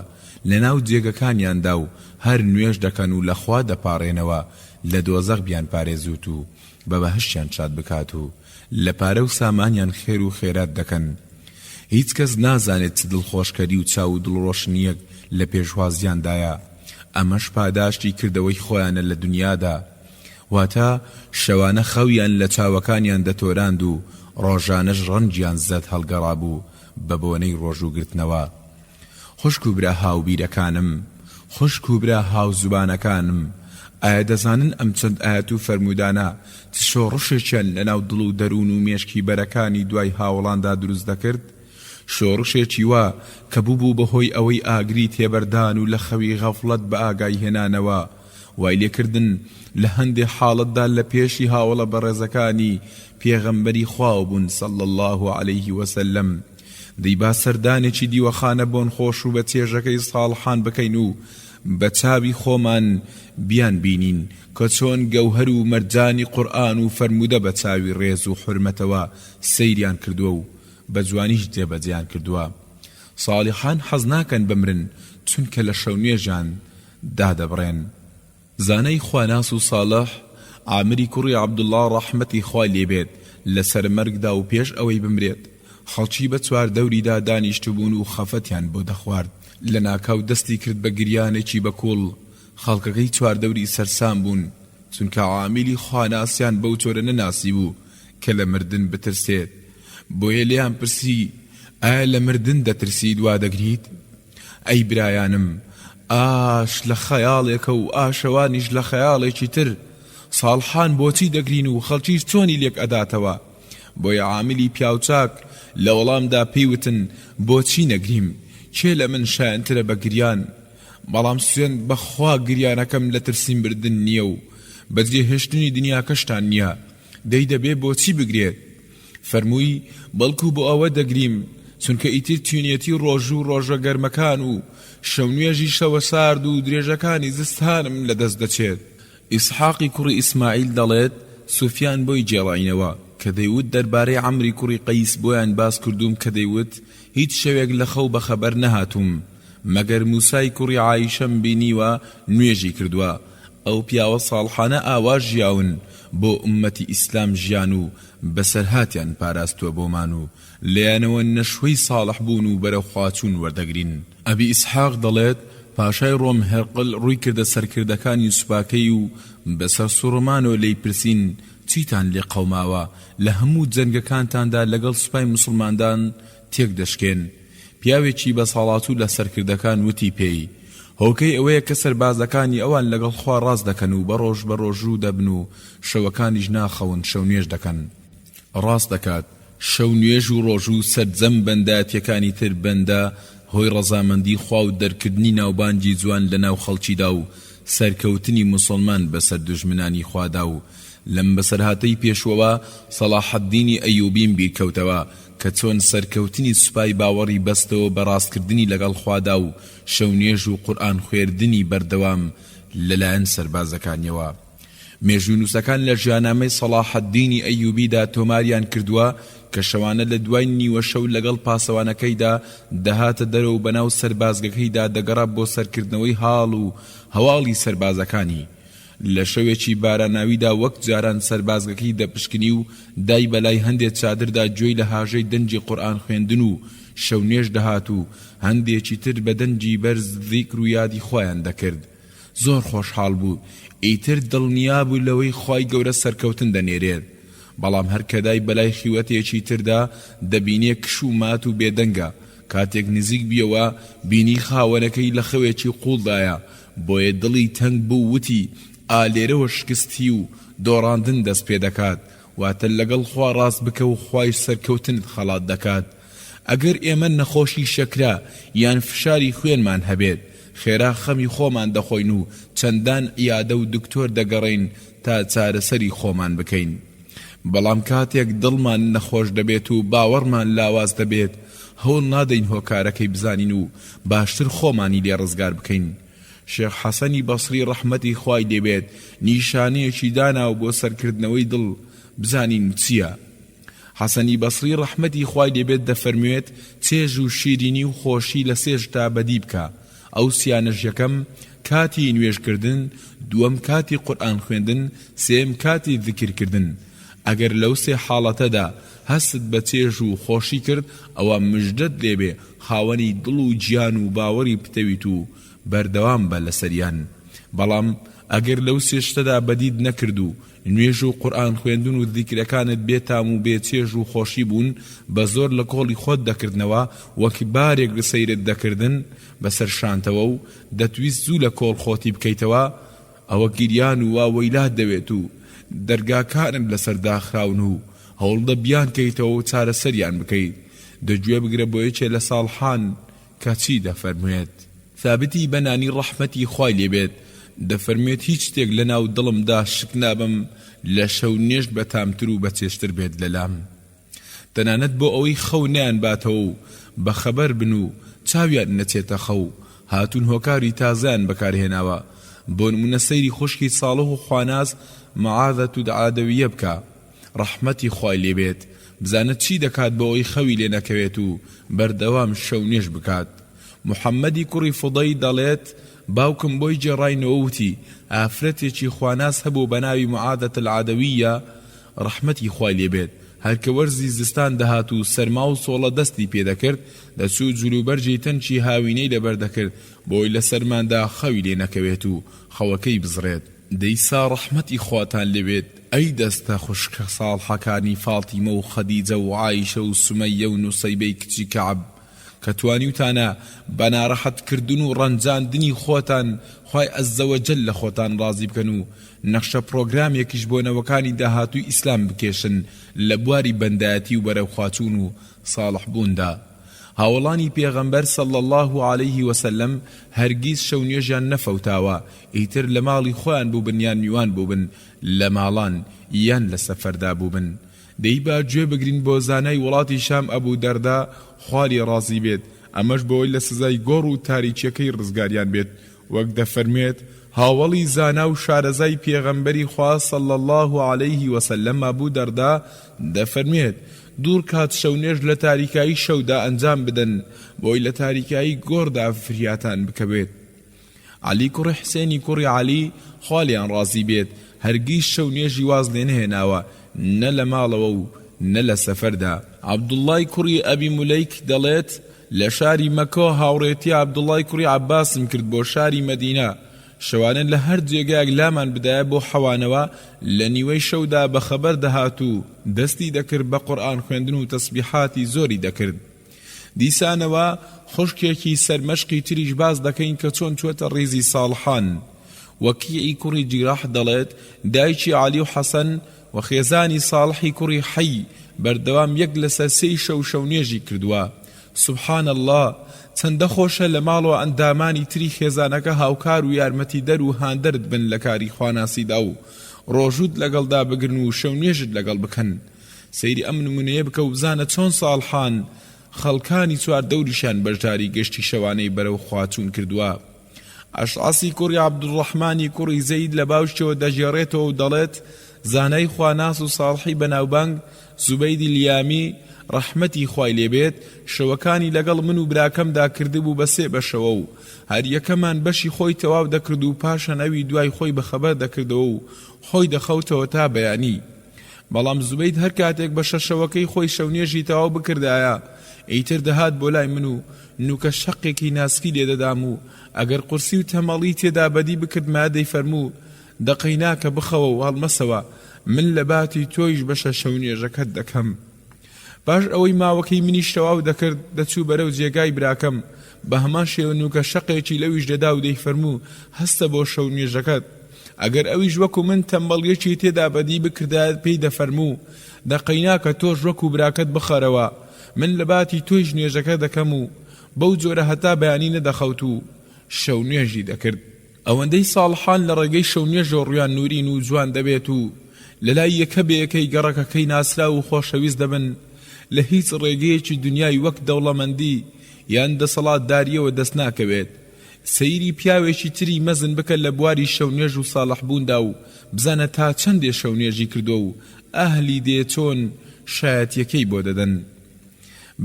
لەناو جێگەکانیاندا و هەر نوێژ دەکەن و لە خوا دەپاڕێنەوە لە دۆزەخ بیانپارێزوت و بە بەهەشتیان شاد بکات و لە پارە و سامانیان خێر و خێرات دەکەن هیچ کەس نازانێت چ دڵخۆشکەری و چاو و دڵڕۆشنییەک لە پێشوازیاندایە ئەمەش پاداشتی کردەوەی خۆیانە لە دونیادا واتە شەوانە خەویان لە چاوەکانیان دەتۆراند و ڕۆژانەش ڕەنگیان زەرد هەڵگەڕابوو بە بۆنەی ڕۆژووگرتنەوە خوشک و برا هاوبیرەکانم، خوشک و برا هاوزوبانەکانم، ئایا دەزانن ئەم چەند ئایەت و فەرموودانە چ شۆڕشێکیان لەناو دڵ و دەروون و مێشکی بەرەکانی دوای هاوەڵاندا دروست دەکرد؟ شۆڕشێکی وا کە بووبوو بە هۆی ئەوەی ئاگری تێبەردان و لە خەوی غەفڵەت بە ئاگای هێنانەوە وای لێکردن لە هەندێ حاڵەتدا لە پێشی هاوەڵە بەڕێزەکانی پێغەمبەری خواوە بوون صلی اللە علیه وسلم. دەی با سەردانێکی دیوەخانە بۆنخۆش و بە چێژەکەی ساڵحان بکەین و بە چاوی خۆمان بیان بینین کە چۆن گەوهەر و مەرجانی قورئان و فەرموودە بە چاوی ڕێز و حورمەتەوە سەیریان کردووە و بە جوانیش جێبەجێیان کردووە. ساڵحان حەز ناکەن بمرن چونکە لە شەونوێژیان دادەبڕێن. زانای خواناس و ساڵح عامری کوڕی عەبدوڵڵا ڕەحمەتی خوای لێ بێت لە سەر مەرگدا و پێش ئەوەی بمرێت خەڵکی بە چواردەوریدا دانیشتبوون و خەفەتیان بۆ دەخوارد لەناکاو دەستی کرد بە گریانێکی بە کوڵ خەڵکەکەی چواردەوری سەرسام بوون چونکە عامیلی خواناسیان بەو جۆرە نەناسیبوو کە لە مردن بترسێت بۆیە لێیان پرسی ئایا لە مردن دەترسیت وا دەگریت؟ ئەی برایانم ئاش لە خەیاڵێکە و ئاشەوانیش لە خەیاڵێکی تر، ساڵحان بۆچی دەگرین و خەڵکیش چۆنی لێک ئەداتەوە؟ بۆیە عاملی پیاوچاک لە وەڵامدا پێی وتن بۆچی نەگریم؟ کێ لە من شایەنترە بە گریان؟ بەڵام سوێند بە خوا گریانەکەم لە ترسی مردن نییە و بەجێهێشتنی دنیاکەشتان نییە، دەی دەبێ بۆچی بگرێت؟ فەرمووی، بەڵکو بۆ ئەوە دەگریم، چونکە ئیتر تینوێتی ڕۆژ و ڕۆژە گەرمەکان و شەونوێژی شەوە سارد و درێژەکانی زستانم لەدەست دەچێت. ئیسحاقی کوڕی ئیسماعیل دەڵێت، سوفیان بۆی گێڕاینەوە، کە دەیوت دەربارەی عەمری کوڕی قەیس بۆیان باس کردووم کە دەیوت، هیچ شەوێک لە خەو بەخەبەر نەهاتووم، مەگەر موسای کوڕی عائیشەم بینیوە نوێژی کردووە، ئەو پیاوە ساڵحانە ئاوا ژیاون بۆ ئوممەتی ئیسلام ژیان و بەسەرهاتیان پاراستووە بۆمان و لێیانەوە نەشوەی ساڵح بوون و بەرەوخواچوون وەردەگرین. ئەبی ئیسحاق دەڵێت، پاشای ڕۆم هێرقل ڕووی کردە سەرکردەکانی سوپاکەی و بە سەرسوڕمانەوە لێی پرسین، چیتان لێ قەوماوە، لە هەموو جەنگەکانتاندا لەگەڵ سوپای موسڵماندان تێک دەشکێن؟ پیاوێکی بەساڵاچوو لە سەرکردەکان وتی پێی، هۆکەی ئەوەیە کە سەربازەکانی ئەوان لەگەڵ خوا ڕاست دەکەن و بەڕۆژ بەڕۆژوو دەبن و شەوەکانیش ناخەون شەونوێژ دەکەن. ڕاست دەکات، شەو نوێژ و ڕۆژوو سەرجەم بەندایەتیەکانی تر بەندە هۆی ڕەزامەندی خوا و دەرکردنی ناوبانگی جوان لە ناو خەڵکیدا و سەرکەوتنی موسڵمان بەسەر دوژمنانی خوادا و لەم بەسەرهاتەی پێشوەوە سەڵاحەدینی ئەیوبیم بیرکەوتەوە کە چۆن سەرکەوتنی سوپای باوەڕی بەستەوە بە ڕاستکردنی لەگەڵ خوادا و شەونوێژ و قورئان خوێردنی بەردەوام لەلایەن سەربازەکانیەوە. مێژوونووسەکان لە ژیانامەی سەڵاحەدینی ئەیوبیدا تۆماریان کردووە کە شەوانە لە دوای نیوەشەو لەگەڵ پاسەوانەکەیدا دەهاتە دەرەوە و بەناو سەربازگەکەیدا دەگەڕا بۆ سەرکردنەوەی هاڵ و هەواڵی سەربازەکانی. لە شەوێکی باراناویدا وەک جاران سەربازگەکەی دەپشکنی و دای بەلای هەندێ چادردا گوێی لە هاژەی دەنگی قورئان خوێندن و شەونوێژ دەهات و هەندێکی تر بە دەنگی بەرز زیکر و یادی خوایان دەکرد. زۆر خۆشحاڵ بوو، ئیتر دڵنیا بوو لەوەی خوای گەورە سەرکەوتن دەنێرێت. بەڵام هەر کە دای بەلای خیوەتێکی تردا دەبینێ کش و مات و بێدەنگە، کاتێک نزیک بیەوە بینی خاوەنەکەی لە خەوێکی قوڵدایە، بۆیە دڵی تەنگ بوو وتی، ئا لێرەوە شکستی و دۆڕاندن دەست پێدەکات، واتە لەگەڵ خوا ڕاست بکە و خوایش سەرکەوتنت خەڵات دەکات. ئەگەر ئێمە نەخۆشی شەکرە یان فشاری خوێنمان هەبێت، خێرا خەمی خۆمان دەخۆین و چەندان عیادە و دکتۆر دەگەڕێین تا چارەسەری خۆمان بکەین. بەڵام کاتێک دڵمان نەخۆش دەبێت و باوەڕمان لاواز دەبێت، هەوڵ نادەین هۆکارەکەی بزانین و باشتر خۆمانی لێ ڕزگار بکەین. شێخ حەسەنی بەسری ڕەحمەتی خوای لێ بێت نیشانەیەکی داناوە بۆ سەرکردنەوەی دڵ بزانین چییە؟ حەسەنی بەسری ڕەحمەتی خوای لێ بێت دەفەرموێت، چێژ و شیرینی و خۆشی لە سێ شتدا بەدی بکە، ئەو سیانەش یەکەم، کاتی نوێژ کردن، دووەم کاتی قورئان خوێندن، سێیەم کاتی زیکر کردن. ئەگەر لەو سێ حاڵەتەدا هەستت بە چێژ و خۆشی کرد ئەوا مژدەت لێ بێ خاوەنی دڵ و گیان و باوەڕی پتەویت و بەردەوام بە لەسەریان. بەڵام ئەگەر لەو سێ شتەدا بەدیت نەکرد و نوێژ و قورئان خوێندن و زیکرەکانت بێ تام و بێ چێژ و خۆشی بوون، بە زۆر لە کۆڵی خۆت دەکردنەوە، وەک بارێک سەیرت دەکردن بەسەر شانتەوە و دەتویست زوو لە کۆڵ خۆتی بکەیتەوە، ئەوە گریان و واوەیلات دەوێت و دەرگاکانت لەسەر داخراون و هەوڵدە بیانکەیتەوە و چارەسەریان بکەیت. دە گوێ بگرە بۆ یەکێ لە ساڵحان کە چی دەفەرموێت. ثابتی بەنانی ڕەحمەتی خوای لێ بێت دەفەرموێت هیچ شتێک لەناو دڵمدا شک نابەم لە شەو نوێژ بەتامتر و بەچێژتر بێت لەلام تەنانەت بۆ ئەوەی خەو نەیانباتەوە و بەخەبەر بن و چاویان نەچێتە خەو هاتوون هۆکاری تازەیان بەکارهێناوە بۆ نمونە سەیری خوشکی ساڵح و خواناس معاذە العدویە بکە ڕەحمەتی خوای لێ بێت بزانە چی دەکات بۆ ئەوەی خەوی لێ نەکەوێت و بەردەوام شەو نوێژ بکات محەمەدی کوڕی فوضەیل دەڵێت، باوکم بۆی گێڕاینەوە وتی، ئافرەتێکی خواناس هەبوو بەناوی معاذە العدویە ڕەحمەتی خوای لێ بێت، هەر کە وەرزی زستان دەهات و سەرما و سۆڵە دەستی پێ دەکرد، دەچوو جلوبەرگی تەنکی هاوینەی لەبەر دەکرد بۆی لە سەرماندا خەوی لێ نەکەوێت و خەوەکەی بزڕێت. دەی سا ڕەحمەتی خواتان لێ بێت ئەی دەستە خوشکە ساڵحەکانی فاتیمە و خەدیجە و عائیشە و سومەیە و نوسەیبەی کچی کەعب، کە توانیوتانە بە نارەحەت کردن و ڕەنجاندنی خۆتان خوای عز وجل لە خۆتان ڕازی بکەن و نەخشە پڕۆگرامێکیش بۆ نەوەکانی داهاتووی ئیسلام بکێشن لە بواری بەندایەتی و بەرەوخواچوون و ساڵح بووندا. هاوەڵانی پێغەمبەر صلی اللە علیه وسلم هەرگیز شەو نوێژیان نەفەوتاوە ئیتر لە ماڵی خۆیان بووبن یان میوان بووبن لە ماڵان یان لە سەفەردا بووبن. دەی با گوێ بگرین بۆ زانای وڵاتی شام ئەبو دەردا خوا لێی ڕازی بێت، ئەمەش بۆوەی لە سزای گۆڕ و تاریکیەکەی ڕزگاریان بێت، وەک دەفەرموێت، هاوەڵی زانا و شارەزای پێغەمبەری خوا صلی اللە علیه وسلم ئەبو دەردا دەفەرموێت، دووڕکات شەونوێژ لە تاریکایی شەودا ئەنجام بدەن بۆی لە تاریکایی گۆڕدا فریاتان بکەوێت. عەلی کوڕی حسێنی کوڕی عەلی، خوا لێیان ڕازی بێت، هەرگیز شەو نوێژی واز لێ نەهێناوە، نە لە ماڵەوە و نە لە سەفەردا. عەبدوڵڵای کوڕی ئەبی مولەیک دەڵێت، لە شاری مەککەوە هاوڕێتی عەبدوڵڵای کوڕی عەباسم کرد بۆ شاری مەدینە، شەوانە لە هەر جێگایەک لامان بدایە بۆ حەوانەوە، لە نیوەی شەودا بەخەبەر دەهات و دەستی دەکرد بە قورئان خوێندن و تەسبیحاتی زۆری دەکرد. دیسانەوە خوشکێکی سەرمەشقی تریش باس دەکەین کە چۆن چووەتە ڕیزی ساڵحان. وەکیعی کوڕی جیراح دەڵێت، دایکی عەلی و حەسەن و خێزانی ساڵحی کوڕی حەی بەردەوام یەک لەسەر سێی شەو شەونوێژی کردووە. سبحان اللە چەندە خۆشە لە ماڵەوە ئەندامانی تری خێزانەکە هاوکار و یارمەتیدەر و هاندەرت بن لە کاری خواناسیدا و ڕۆژووت لەگەڵدا بگرن و شەونوێژت لەگەڵ بکەن. سەیری ئەم نمونەیە بکە و بزانە چۆن ساڵحان خەڵکانی چواردەوریشیان بەشداری گەشتی شەوانەی بەرەو خواچوون کردووە. ئەشعەسی کوڕی عەبدولڕەحمانی کوڕی زەید لە باوکیەوە دەگێڕێتەوە و دەڵێت، زانای خواناس و ساڵحی بەناوبانگ زوبەیدی لیامی، ڕەحمەتی خوای لێ بێت، شەوەکانی لەگەڵ من و براکەمدا کردبوو بە سێ بەشەوە و هەریەکەمان بەشی خۆی تەواو دەکرد و پاشان ئەوی دوای خۆی بەخەبەر دەکردەوە و خۆی دەخەوتەوە تا بەیانی. بەڵام زوبەید هەر کاتێک بەشە شەوەکەی خۆی شەونوێژی تەواو بکردایە ئیتر دەهات بۆ لای من و نوکە شەقێکی ناسکی لێ دەدام و ئەگەر قورسی و تەمەڵی تێدا بەدی بکردمایە دەیفەرموو دە قەیناکە بخەوە و هەڵمەسەوە من لە باتی تۆیش بەشە شەونوێژەکەت دەکەم. پاش ئەوەی ماوەکەی منیش تەواو دەکرد دەچوو بەرەو جێگای براکەم بە هەمان شێوە نوکە شەقێکی لەویش دەدا و دەیفەرموو هەستە بۆ شەو نوێژەکەت ئەگەر ئەویش وەکو من تەمبەڵیەکی تێدا بەدی بکردایەت پێی دەفەرموو دە قەیناکە تۆش وەکو براکەت بخەرەوە من لەباتی تۆیش نوێژەکە دەکەم و بەو جۆرە هەتا بەیانی نەدەخەوت و شەو نوێژی دەکرد. ئەوەندەی ساڵحان لە ڕێگەی شەونوێژەوە ڕوویان نوورین و جوان دەبێت و لە لای یەکە بە یەکەی گەڕەکەکەی ناسراو و خۆشەویست دەبن، لە هیچ ڕێگەیەکی دونیای وەک دەوڵەمەندی یان دەسەڵاتدارییەوە دەست ناکەوێت. سەیری پیاوێکی تری مەزن بکە لە بواری شەونوێژ و ساڵحبووندا و بزانە تا چەندێ شەونوێژی کردووە و ئەهلی دێ چۆن شایەتییەکەی بۆ دەدەن.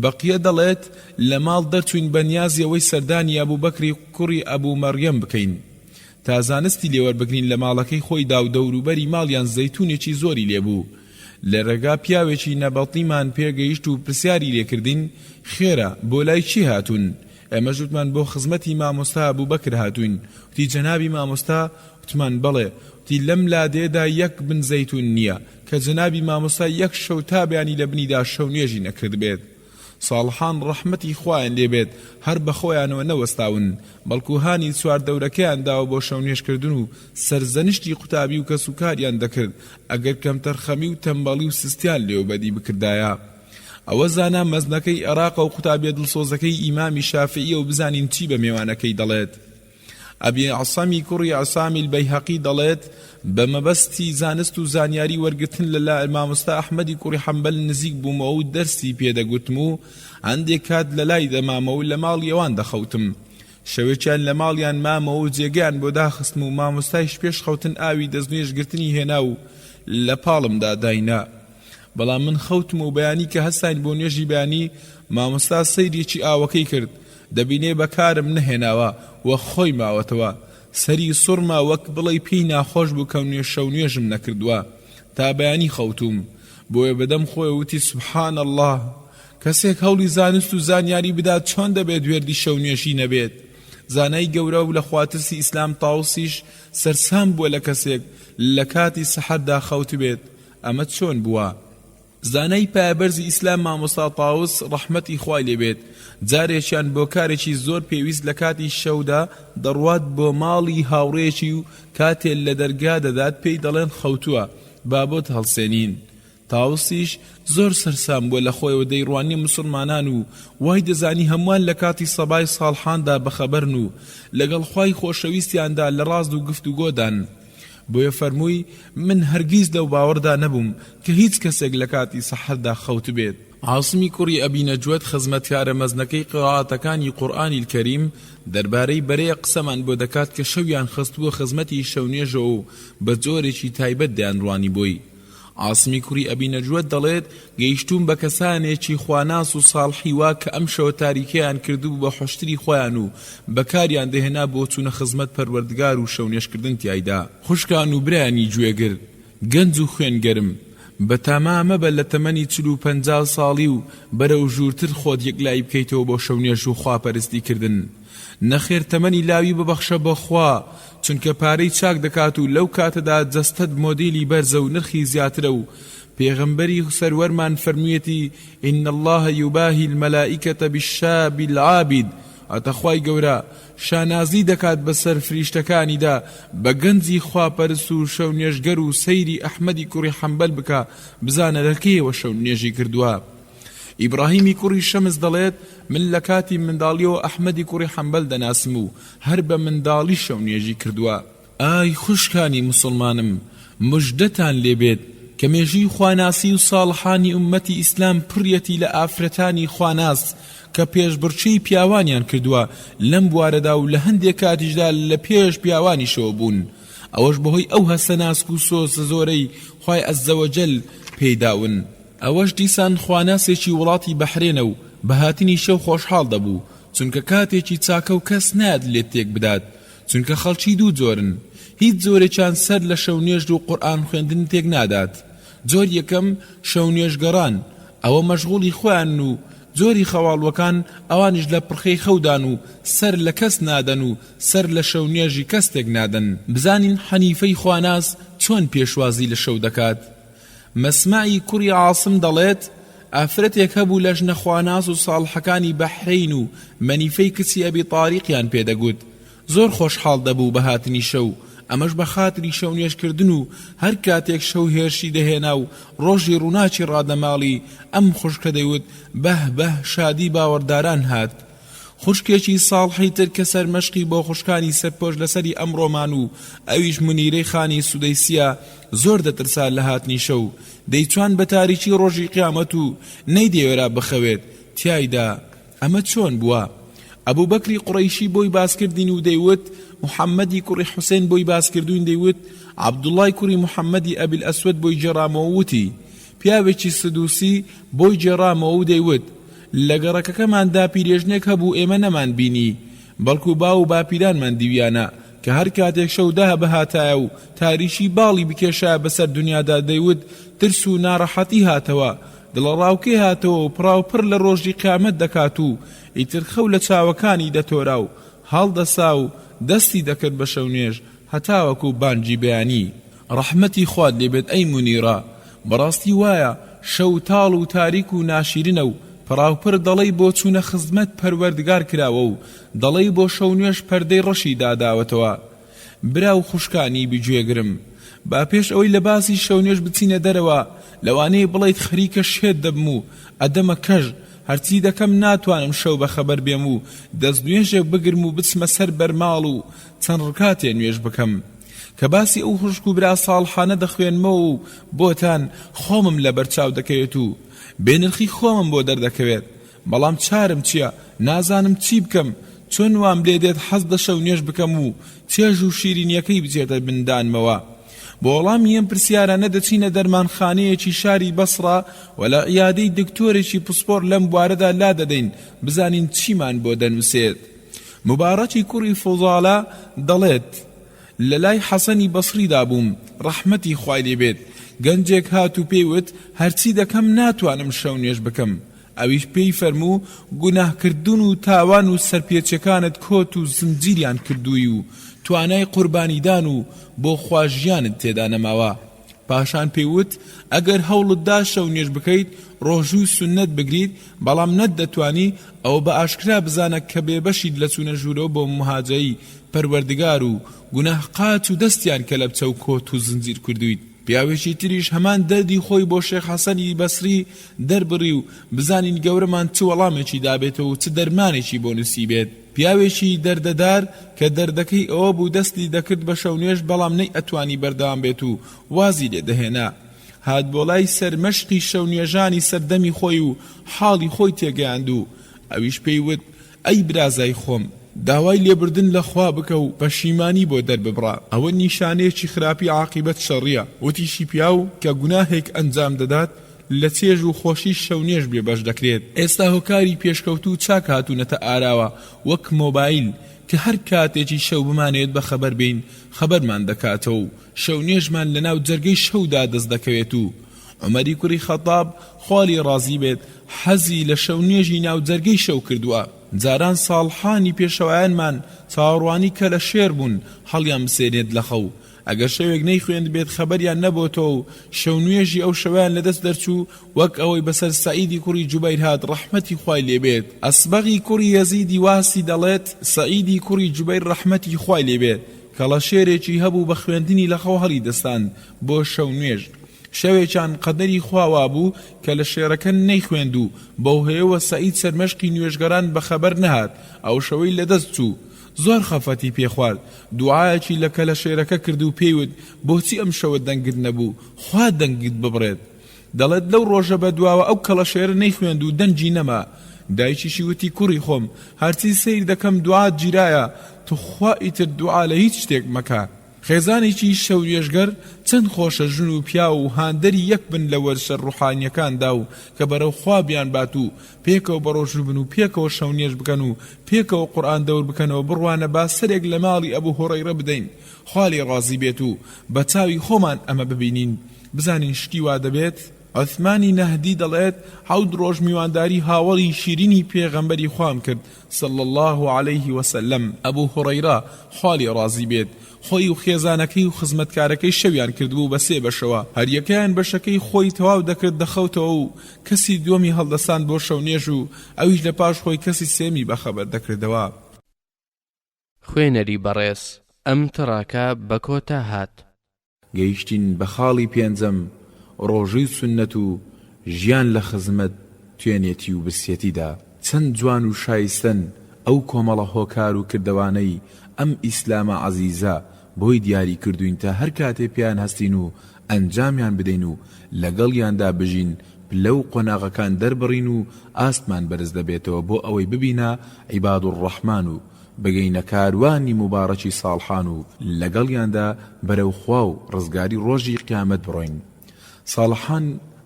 بەقیە دەڵێت، لە ماڵ دەرچووین بە نیازی ئەوەی سەردانی ئەبوبەکری کوڕی ئەبو مەریەم بکەین تا زانستی لێ وەربگرین لە ماڵەکەی خۆیدا و دەوروبەری ماڵیان زەیتونێکی زۆری لێ بوو لە رێگا پیاوێکی نەبەتیمان پێ گەیشت و پرسیاری لێ کردین خێرە بۆ لای کێ هاتوون ئێمەش وتمان بۆ خزمەتی مامۆستا ئەبوبەکر هاتووین وتی جەنابی مامۆستا وتمان بەڵێ وتی لەم لادێدا یەک بن زەیتون نییە کە جەنابی مامۆستا یەک شەو تا بەیانی لە بنیدا شەو نوێژی نەکردبێت. ساڵحان ڕەحمەتی خوایان لێ بێت هەر بە خۆیانەوە نەوەستاون بەڵکو هانی چواردەورەکەیان داوە بۆ شەونوێژکردن و سەرزەنشتی قوتابی و کەسوکاریان دەکرد ئەگەر کەمتەرخەمی و تەمبەڵی و سستیان لێوە بەدی بکردایە. ئەوە زانا مەزنەکەی ئێراقە و قوتابیە دڵسۆزەکەی ئیمامی شافعیە و بزانین چی بە مێوانەکەی دەڵێت. ئەبی عسامی کوڕی عسامی البەیهەقی دەڵێت، بە مەبەستی زانست و زانیاری وەرگرتن لە لای مامۆستا ئەحمەدی کوڕی حەنبەل نزیک بوومەوە و دەرسی پێ دەگوتم و هەندێک کات لە لای دەمامەوە و لە ماڵی ئەوان دەخەوتم. شەوێکیان لە ماڵیان مامەوە و جێگەیان بۆ داخستم و مامۆستایش پێش خەوتن ئاوی دەستنوێژ گرتنی هێنا و لە پاڵمدا داینا. بەڵام من خەوتم و بەیانی کە هەستاین بۆ نوێژی بەیانی مامۆستا سەیرێکی ئاوەکەی کرد دەبینێ بەکارم نەهێناوە و خۆی ماوەتەوە سەری سوڕما وەک بڵێی پێی ناخۆش بوو کە شەو نوێژم نەکردووە تا بەیانی خەوتووم بۆیە بەدەم خۆیەوە وتی سبحان اللە کەسێک هەوڵی زانست و زانیاری بدات چۆن دەبێت وێردی شەو نوێژی نەبێت زانای گەورە و لەخواترسی ئیسلام تاوسیش سەرسام بووە لە کەسێک لە کاتی سەحەردا خەوتبێت ئەمە چۆن بووە؟ زانای پایەبەرزی ئیسلام مامۆستا تاوس ڕەحمەتی خوای لێ بێت جارێکیان بۆ کارێکی زۆر پێویست لە کاتی شەودا دەڕوات بۆ ماڵی هاوڕێیەکی و کاتێ لە دەرگا دەدات پێی دەڵێن خەوتووە با بۆت هەڵسێنین تاوسیش زۆر سەرسام بووە لە خۆیەوە دەیڕوانیە موسڵمانان و وای دەزانی هەمووان لە کاتی سەبای ساڵحاندا بەخەبەرن و لەگەڵ خوای خۆشەویستیاندا لە ڕاز و گفتوگۆدان. بۆیە فەرمووی، من هەرگیز لەو باوەڕدا نەبووم کە هیچ کەسێک لە کاتی سەحەردا خەوتبێت. عاسمی کوڕی ئەبی نەجوەد خزمەتکارە مەزنەکەی قیڕائەتەکانی قورئانی الکریم دەربارەی بەرەیەک قسەمان بۆ دەکات کە شەویان خستبووە خزمەتی شەونوێژەوە و بە جۆرێکی تایبەت دەیانڕوانی بۆی. عاسمی کوڕی ئەبی نەجوەد دەڵێت، گەیشتووم بە کەسانێکی خواناس و ساڵحی وا کە ئەم شەوە تاریکەیان کردبوو بە حوشتری خۆیان و بەکاریان دەهێنا بۆ چوونە خزمەت پەروەردگار و شەونوێژکردن تیایدا. خوشکان و برایانی گوێگر، گەنج و خوێن گەرم، بەتاما مەبە لە تەمەنی چل و 50 ساڵی و بەرەو ژوورتر خۆت یەکلایی بکەیتەوە بۆ شەونوێژ و خواپەرستی کردن. نەخێر تەمەنی لاوی ببەخشە بە خوا چونکە پارەی چاک دەکات و لەو کاتەدا جەستەت مۆدیلی بەرزە و نرخی زیاترە و پێغەمبەری سەروەرمان فەرموویەتی ان اللە یباهی الملائکە بالشاب العابد واتە خوای گەورە شانازی دەکات بەسەر فریشتەکانیدا بە گەنجی خواپەرست و شەونوێژگەر و سەیری ئەحمەدی کوڕی حەنبەل بکە بزانە لە کەیەوە شەونوێژی کردووە. ئیبراهیمی کوڕی شەمس دەڵێت، من لە کاتی منداڵیەوە ئەحمەدی کوڕی حەنبەل دەناسم و هەر بە منداڵی شەونوێژی کردووە. ئای خوشکانی موسڵمانم مژدەتان لێ بێت کە مێژووی خواناسی و ساڵحانی ئوممەتی ئیسلام پڕیەتی لە ئافرەتانی خواناس کە پێشبڕکێی پیاوانیان کردووە لەم بوارەدا و لە هەندێ کاتیشدا لە پێش پیاوانیشەوە بوون ئەوەش بەهۆی ئەو هەستە ناسک و سۆزە زۆرەی خوای عزەوەجەل پێی داون. ئەوەش دیسان خواناسێکی وڵاتی بەحرێنە و بە هاتنی شەو خۆشحاڵ دەبوو، چونکە کاتێکی چاکە و کەس نایەت لێت تێک بدات، چونکە خەڵکی دوو جۆرن، هیچ جۆرێکیان سەر لە شەونوێژ و قورئان خوێندن تێک نادات، جۆر یەکەم، شەونوێژگەڕان، ئەوە مەشغوڵی خۆیانن و جۆری خەواڵوەکان ئەوانیش لە پڕخەی خەودان و سەر لە کەس نادەن و سەر لە شەونوێژی کەس تێک نادەن. بزانین حەنیفەی خواناس چۆن پێشوازی لە شەو دەکات؟ مەسمەعی کوڕی عاسم دەڵێت، ئافرەتێک هەبوو لە ژنە خواناس و ساڵحەکانی بەحرەین و مەنیفەی کچی ئەبی تاریقیان پێ دەگوت، زۆر خۆشحاڵ دەبوو بە هاتنی شەو، ئەمەش بە خاتری شەونوێژکردن و هەر کاتێک شەو هێرشی دەهێنا و ڕۆژی ڕووناکی ڕادەماڵی، ئەم خوشکە دەیوت، بەه بەه شادی باوەڕداران هات. خوشکێکی ساڵحی تر کە سەرمەشقی بۆ خوشکانی سەرپۆش لەسەری ئەمڕۆمان و ئەویش مونیرەی خانی سودەیسیە زۆر دەترسا لە هاتنی شەو دەیچوان بە تاریکی ڕۆژی قیامەت و نەیدەوێرا بخەوێت تیایدا ئەمە چۆن بووە ئەبوبەکری قوڕەیشی بۆی باسکردین و دەیوت محەممەدی کوڕی حوسێن بۆی باسکردوین دەیوت عەبدوڵای کوڕی محەممەدی ئەبیل ئەسوەد بۆی گێڕامەوە وتی پیاوێکی سدوسی بۆی گێڕامەوە و دەیوت، لە گەڕەکەکەماندا پیرێژنێک هەبوو ئێمە نەمانبینی، بەڵکو باو و باپیرانمان دیویانە، کە هەر کاتێک شەو دابهاتایە و تاریکی باڵی بکێشایە بەسەر دونیادا دەیوت ترس و ناڕەحەتی هاتەوە، دڵەڕاوکێ هاتەوە و پڕاوپڕ لە ڕۆژی قیامەت دەکات و ئیتر خەو لە چاوەکانی دەتۆرا و هەڵدەسا و دەستی دەکرد بە شەونوێژ هەتاوەکو بانگی بەیانی. ڕەحمەتی خوات لێ بێت ئەی مونیرە، بەڕاستی وایە شەو تاڵ و تاریک و ناشیرنە و پڕاوپڕ دەڵێی بۆ چوونە خزمەت پەروەردگار کراوە و دەڵێی بۆ شەونوێژ پەردەی ڕەشی داداوەتەوە. برا و خوشکانی بگوێگرم با پێش ئەوەی لە باسی شەونوێژ بچینە دەرەوە لەوانەیە بڵێیت خەریکە شێت دەبم و ئەدەمە کەژ هەرچی دەکەم ناتوانم شەو بەخەبەر بێم و دەستنوێژێک بگرم و بچمە سەر بەرماڵ و چەند ڕکاتێ نوێژ بکەم. کە باسی ئەو خوشک و برا ساڵحانە دەخوێنمەوە و بۆتان، خۆمم لەبەر چاو دەکەوێت و بێ نرخی خۆمم بۆ دەردەکەوێت. بەڵام چارم چییە؟ نازانم چی بکەم؟ چۆن وام لێ دێت حەز لە شەو نوێژ بکەم و چێژ و شیرینییەکەی بچێتە بن دانمەوە؟ بۆ وەڵامی ئەم پرسیارانە دەچینە دەرمانخانەیەکی شاری بەسڕە و لە عیادەی دکتۆرێکی پسپۆڕ لەم بوارەدا لادەدەین بزانین چیمان بۆ دەنووسێت. موبارەکی کوڕی فوزالە دەڵێت، لە لای حەسەنی بەسڕیدا بووم، ڕەحمەتی خوای لێ بێت، گەنجێک هات و پێی وت، هەرچی دەکەم ناتوانم شەو نوێژ بکەم، ئەویش پێی فەرموو، گوناه کردن و تاوان و سەرپێچیەکانت کۆت و زنجیریان کردووی و توانای قوربانیدان و بۆ خوا ژیانت تێدا نەماوە. پاشان پێی وت، ئەگەر هەوڵت دا شەو نوێژ بکەیت، ڕۆژووی سوننەت بگریت، بەڵام نەتدەتوانی، ئەوە بە ئاشکرا بزانە کە بێبەشیت لە چوونە ژوورەوە بۆ موهاجەی پەروەردگار و گوناه قاچ و دەستیان کەلەپچە و کۆت و زنجیر کردوویت. پیاوێکی تریش هەمان دەردی خۆی بۆ شێخ حەسەنی بەسری دەربڕی و بزانین گەورەمان چ وەڵامێکی دابێتەوە و چ دەرمانێکی بۆ نووسیبێت. پیاوێکی دەردەدار کە دەردەکەی ئەوە بوو دەستی دەکرد بە شەونوێژ بەڵام نەیئەتوانی بەردەوام بێت و وازی لێ دەهێنا. هات بۆ لای سەرمەشقی شەونوێژانی سەردەمی خۆی و حاڵی خۆی تێگەیاند و ئەویش پێی وت، ئەی برازای خۆم، داوای لێبوردن لە خوا بکە و پەشیمانی بۆ دەرببڕە، ئەوە نیشانەیەکی خراپی عاقیبەت شەڕیە. وتیشی پیاو کە گوناهێک ئەنجام دەدات لە چێژ و خۆشی شەونوێژ بێ بەش دەکرێت. ئێستا هۆکاری پێشکەوتوو چاک هاتوونەتە ئاراوە وەک مۆبایل کە هەر کاتێکی شەو بمانەوێت بەخەبەر بێین خەبەرمان دەکاتەوە و شەونوێژمان لەناو جەرگەی شەودا دەست دەکەوێت و عومەری کوڕی خەتاب خوا لێی ڕازی بێت حەزی لە شەونوێژی ناو جەرگەی شەو کردووە. جاران ساڵحانی پێشەوایانمان چاوەڕوانی کەلەشێر بوون هەڵیان بسێنێت لە خەو، ئەگەر شەوێک نەیخوێندبێت خەبەریان نەبۆتەوە و شەونوێژی ئەو شەوەیان لەدەست دەرچوو، وەک ئەوەی بەسەر سەعیدی کوڕی جوبەیر هات ڕەحمەتی خوای لێ بێت. ئەسبەغی کوڕی یەزیدی واسی دەڵێت، سەعیدی کوڕی جوبەیر ڕەحمەتی خوای لێ بێت کەڵەشێرێکی هەبوو بە خوێندنی لە خەو هەڵیدەستاند بۆ شەونوێژ، شەوێکیان قەدەری خوا وابوو کە لە شێرەکە نەیخوێند و بەوهۆیەوە سەعید سەرمەشقی نوێژگەران بەخەبەر نەهات، ئەو شەوەی لەدەست چوو. زۆر خەفەتی پێ خوارد، دوعایەکی لە کەلەشێرەکە کرد و پێی وت، بۆچی ئەم شەوە دەنگت نەبوو، خوا دەنگت ببڕێت. دەڵێت لەو ڕۆژە بەدواوە ئەو کەڵەشێرە نەیخوێند و دەنگی نەما. دایکیشی وتی کوڕی خۆم، هەرچی سەیر دەکەم دوعات گیرایە، توخوا ئیتر دوعا لە هیچ شتێک مەکە. خێزانێکی شەونوێژگەر چەند خۆشە ژن و پیاو و هاندەری یەک بن لە وەرزشە ڕوحانیەکاندا و کە بەرەو خوا بیانبات و پێکەوە بەڕۆژوو بن و پێکەوە شەونوێژ بکەن و پێکەوە قورئان دەور بکەنەوە بڕوانە با سەرێک لە ماڵی ئەبو هوڕەیڕە بدەین خوا لێی ڕازی بێت و بە چاوی خۆمان ئەمە ببینین بزانین شتی وا دەبێت؟ عوسمانی نەهدی دەڵێت، حەوت ڕۆژ میوانداری هاوەڵی شیرینی پێغەمبەری خوام کرد، صلی اللە علیه وسلم، ئەبو هوڕەیرە، خوا لێی ڕازی بێت، خۆی و خێزانەکەی و خزمەتکارەکەی شەویان کردبوو بە سێ بەشەوە، هەریەکەیان بەشەکەی خۆی تەواو دەکرد دەخەوتەوە و کەسی دووەمی هەڵدەساند بۆ شەونوێژ و ئەویش لە پاش خۆی کەسی سێیەمی بەخەبەر دەکردەوە. خوێنەری بەڕێز ئەم تڕاکە بە کۆتا هات. گەیشتین بە خاڵی پێنجەم، ڕۆژووی سوننەت و ژیان لە خزمەت توێنێتی و برسیەتیدا. چەند جوان و شایستەن ئەو کۆمەڵە هۆکار و کردەوانەی ئەم ئیسلامە عەزیزە بۆی دیاری کردووین تا هەر کاتێ پێیان هەستین و ئەنجامیان بدەین و لەگەڵیاندا بژین پلە و قۆناغەکان دەربڕین و ئاستمان بەرز دەبێتەوە بۆ ئەوەی ببینە عیباد الرحمن و بگەینە کاروانی موبارەکی ساڵحان و لەگەڵیاندا بەرەو خوا و ڕزگاری ڕۆژی قیامەت بڕۆین ساڵحان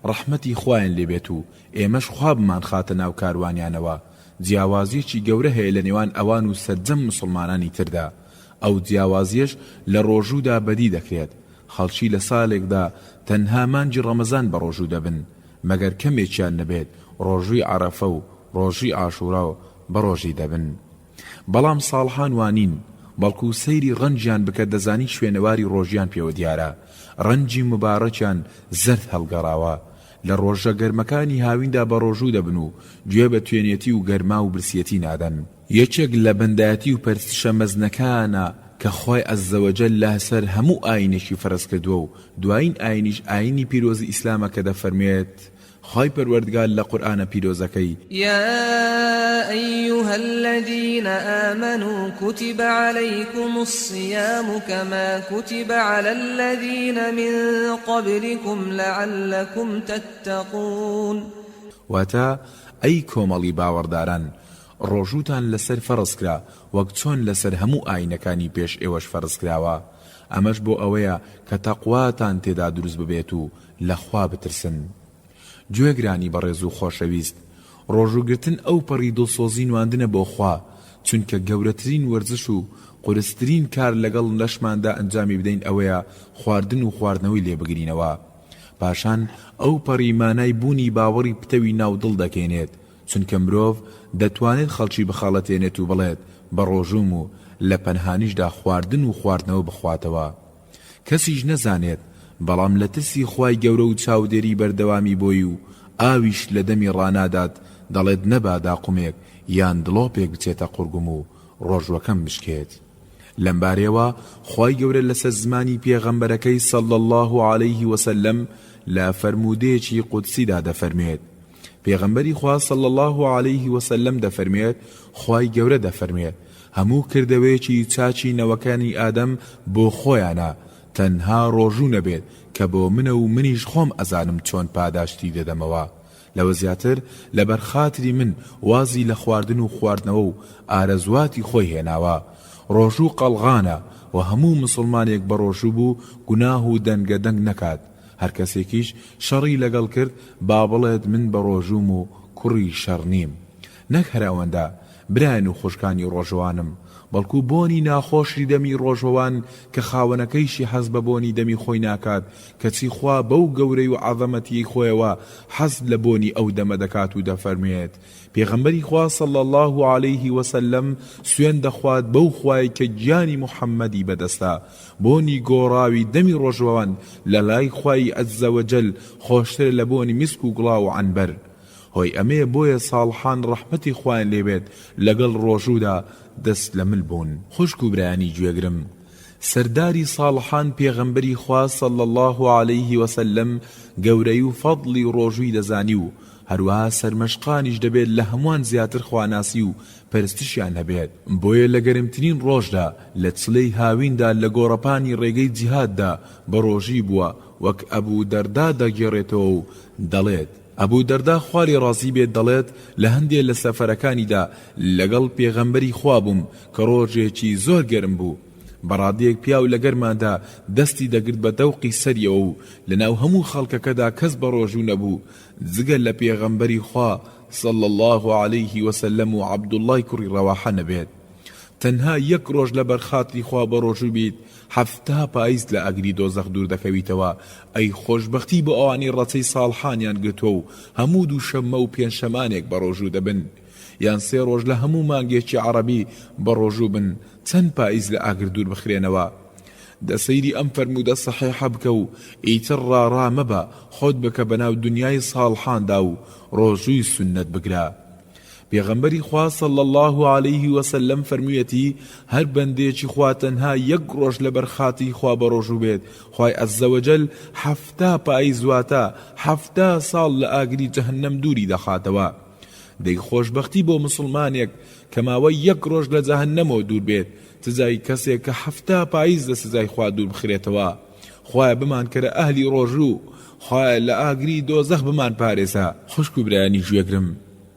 ڕەحمەتی خوایان لێ بێت و ئێمەش خوا بمانخاتە ناو کاروانیانەوە جیاوازیەکی گەورە هەیە لە نێوان ئەوان و سەرجەم موسڵمانانی تردا ئەو جیاوازیەش لە ڕۆژوودا بەدی دەکرێت خەڵکی لە سالێکدا تەنها مانگی ڕەمەزان بەڕۆژوو دەبن مەگەر کەمێکیان نەبێت ڕۆژووی عەرەفە و ڕۆژی عاشورا بەڕۆژی دەبن بەڵام ساڵحان وانین بەڵکو سەیری ڕەنگیان بکە دەزانی شوێنەواری ڕۆژیان پێوە دیارە ڕەنگی موبارەکیان زەرد هەڵگەڕاوە لە ڕۆژە گەرمەکانی هاویندا بەڕۆژوو دەبن و گوێ بە توێنێتی و گەرما و برسیەتی نادەن. یەکێک لە بەندایەتی و پەرستشە مەزنەکانە کە خوای عزوجل لهسەر هەموو ئاینێکی فەرز کردووە و دوایین ئاینیش ئاینی پیرۆزی ئیسلامە کە دەفەرموێت خوای پەروەردگار لە قورئانە پیرۆزەکەی. یا ایها الذین آمنوا کتب علیکم الصیام کما کتب علی الذین من قبلکم لعلکم تتقون. واتە، ئەی کۆمەڵی باوەڕداران ڕۆژووتان لەسەر فەرز کرا وەک چۆن لەسەر هەموو ئاینەکانی پێش ئێوەش فەرز کراوە، ئەمەش بۆ ئەوەیە کە تەقواتان تێدا دروست ببێت و لە خوا بترسن. گوێگرانی بەڕێز و خۆشەویست، ڕۆژووگرتن ئەوپەڕی دڵسۆزی نواندنە بۆ خوا، چونکە گەورەترین وەرزش و قورسترین کار لەگەڵ لەشماندا ئەنجامی بدەین ئەوەیە خواردن و خواردنەوەی لێ بگرینەوە. پاشان ئەوپەڕی مانای بوونی باوەڕی پتەوی ناو دڵ دەگەینێت، چونکە مرۆڤ دەتوانێت خەڵکی بخەڵەتێنێت و بڵێت بەڕۆژووم و لە پەنهانیشدا خواردن و خواردنەوە بخواتەوە کەسیش نەزانێت، بەڵام لە ترسی خوای گەورە و چاودێری بەردەوامی بۆی و ئاویش لە دەمی ڕانادات دەڵێت نەبادا قومێک یان دڵۆپێک بچێتە قوڕگم و ڕۆژوەکەم بشکێت. لەمبارەیەوە خوای گەورە لەسەر زمانی پێغەمبەرەکەی صلی اللە علیه وسلم لە فەرموودەیەکی قودسیدا دەفەرموێت، پێغەمبەری خوا صلی اللە علیه وسلم دەفەرموێت، خوای گەورە دەفەرموێت، هەموو کردەوەیەکی چاکی نەوەکانی ئادەم بۆ خۆیانە تەنها ڕۆژوو نەبێت کە بۆ منە و منیش خۆم ئەزانم چۆن پاداشتی دەدەمەوە لەوە زیاتر لەبەر خاتری من وازی لە خواردن و خواردنەوە و ئارەزوواتی خۆی هێناوە. ڕۆژوو قەڵغانە و هەموو موسڵمانێک بەڕۆژوو بوو گوناه و دەنگە دەنگ نەکات، هەر کەسێکیش شەڕی لەگەڵ کرد با بڵێت من بەڕۆژووم و کوڕی شەڕ نیم. نەک هەر ئەوەندە، برایان و خوشکانی ڕۆژەوانم، بەڵکو بۆنی ناخۆشی دەمی ڕۆژەوان کە خاوەنەکەیشی حەز بە بۆنی دەمی خۆی ناکات، کەچی خوا بەو گەورەی و عەزەمەتیەی خۆیەوە حەز لە بۆنی ئەو دەمە دەکات و دەفەرموێت، پێغەمبەری خوا صلی اللە علیه وسلم سوێند دەخوات بەو خوایەی کە گیانی محمدی بەدەستە، بۆنی گۆڕاوی دەمی ڕۆژەوان لە لای خوای عز وجل خۆشترە لە بۆنی میسک و گوڵاو و عەنبەر. هۆی ئەمەیە بۆیە ساڵحان ڕەحمەتی خوایان لێ بێت لەگەڵ ڕۆژوودا دەست لە مل بوون. خوشک و برایانی گوێگرم سەرداری ساڵحان پێغەمبەری خوا صلی اللە علیه وسلم گەورەی و فەضڵی ڕۆژووی دەزانی و هەروەها سەرمەشقانیش دەبێت لە هەمووان زیاتر خواناسی و پەرستشیان هەبێت بۆیە لە گەرمترین ڕۆژدا لە چلەی هاویندا لە گۆڕەپانی ڕێگەی جیهاددا بەڕۆژی بووە وەک ئەبو دەردا دەگێڕێتەوە و دەڵێت، ئەبو دەردا خوا لێ ڕازی بێت دەڵێت، لە هەندێ لە سەفەرەکانیدا لەگەڵ پێغەمبەری خوا بووم کە ڕۆژێکی زۆر گەرم بوو، بە ڕادەیەک پیاو لە گەرماندا دەستی دەگرت بە دەوقی سەریەوە و لەناو هەموو خەڵکەکەدا کەس بەڕۆژوو نەبوو جگە لە پێغەمبەری خوا صلی اللە علیه وسلم و عەبدوڵڵای کوڕی ڕەواحە نەبێت. تەنها یەک ڕۆژ لەبەر خاتری خوا بەڕۆژوو بیت 70 پایز لە ئاگری دۆزەخ دوور دەکەویتەوە، ئەی خۆشبەختی بۆ ئەوانەی ڕەچەی ساڵحانیان گرتووە و هەموو دووشەممە و پێنجشەمانێک بەڕۆژوو دەبن، یان سێ ڕۆژ لە هەموو مانگێکی عەڕەبی بەڕۆژوو بن، چەند پایز لە ئاگر دوور بخرێنەوە. دە سەیری ئەم فەرموودە سەحیحە بکە و ئیتر ڕاڕا مەبە، خۆت بکە بەناو دونیای ساڵحاندا و ڕۆژووی سوننەت بگرە. پێغەمبەری خوا صلی اللە علیه وسلم فەرموویەتی، هەر بەندەیەکی خوا تەنها یەک ڕۆژ لەبەر خاتری خوا بەڕۆژوو بێت، خوای عز وجل 70 پایز واتە 70 ساڵ لە ئاگری جەهەنەم دووری دەخاتەوە. دەی خۆشبەختی بۆ موسڵمانێک کە ماوەی یەک ڕۆژ لە جەهەنەمەوە دوور بێت، چ جای کەسێک کە 70 پایز لە سزای خوا دوور بخرێتەوە. خوایە بمانکەرە ئەهلی ڕۆژوو، خوایە لە ئاگری دۆزەخ بمانپارێزە. خوشک و برایانی گوێگرم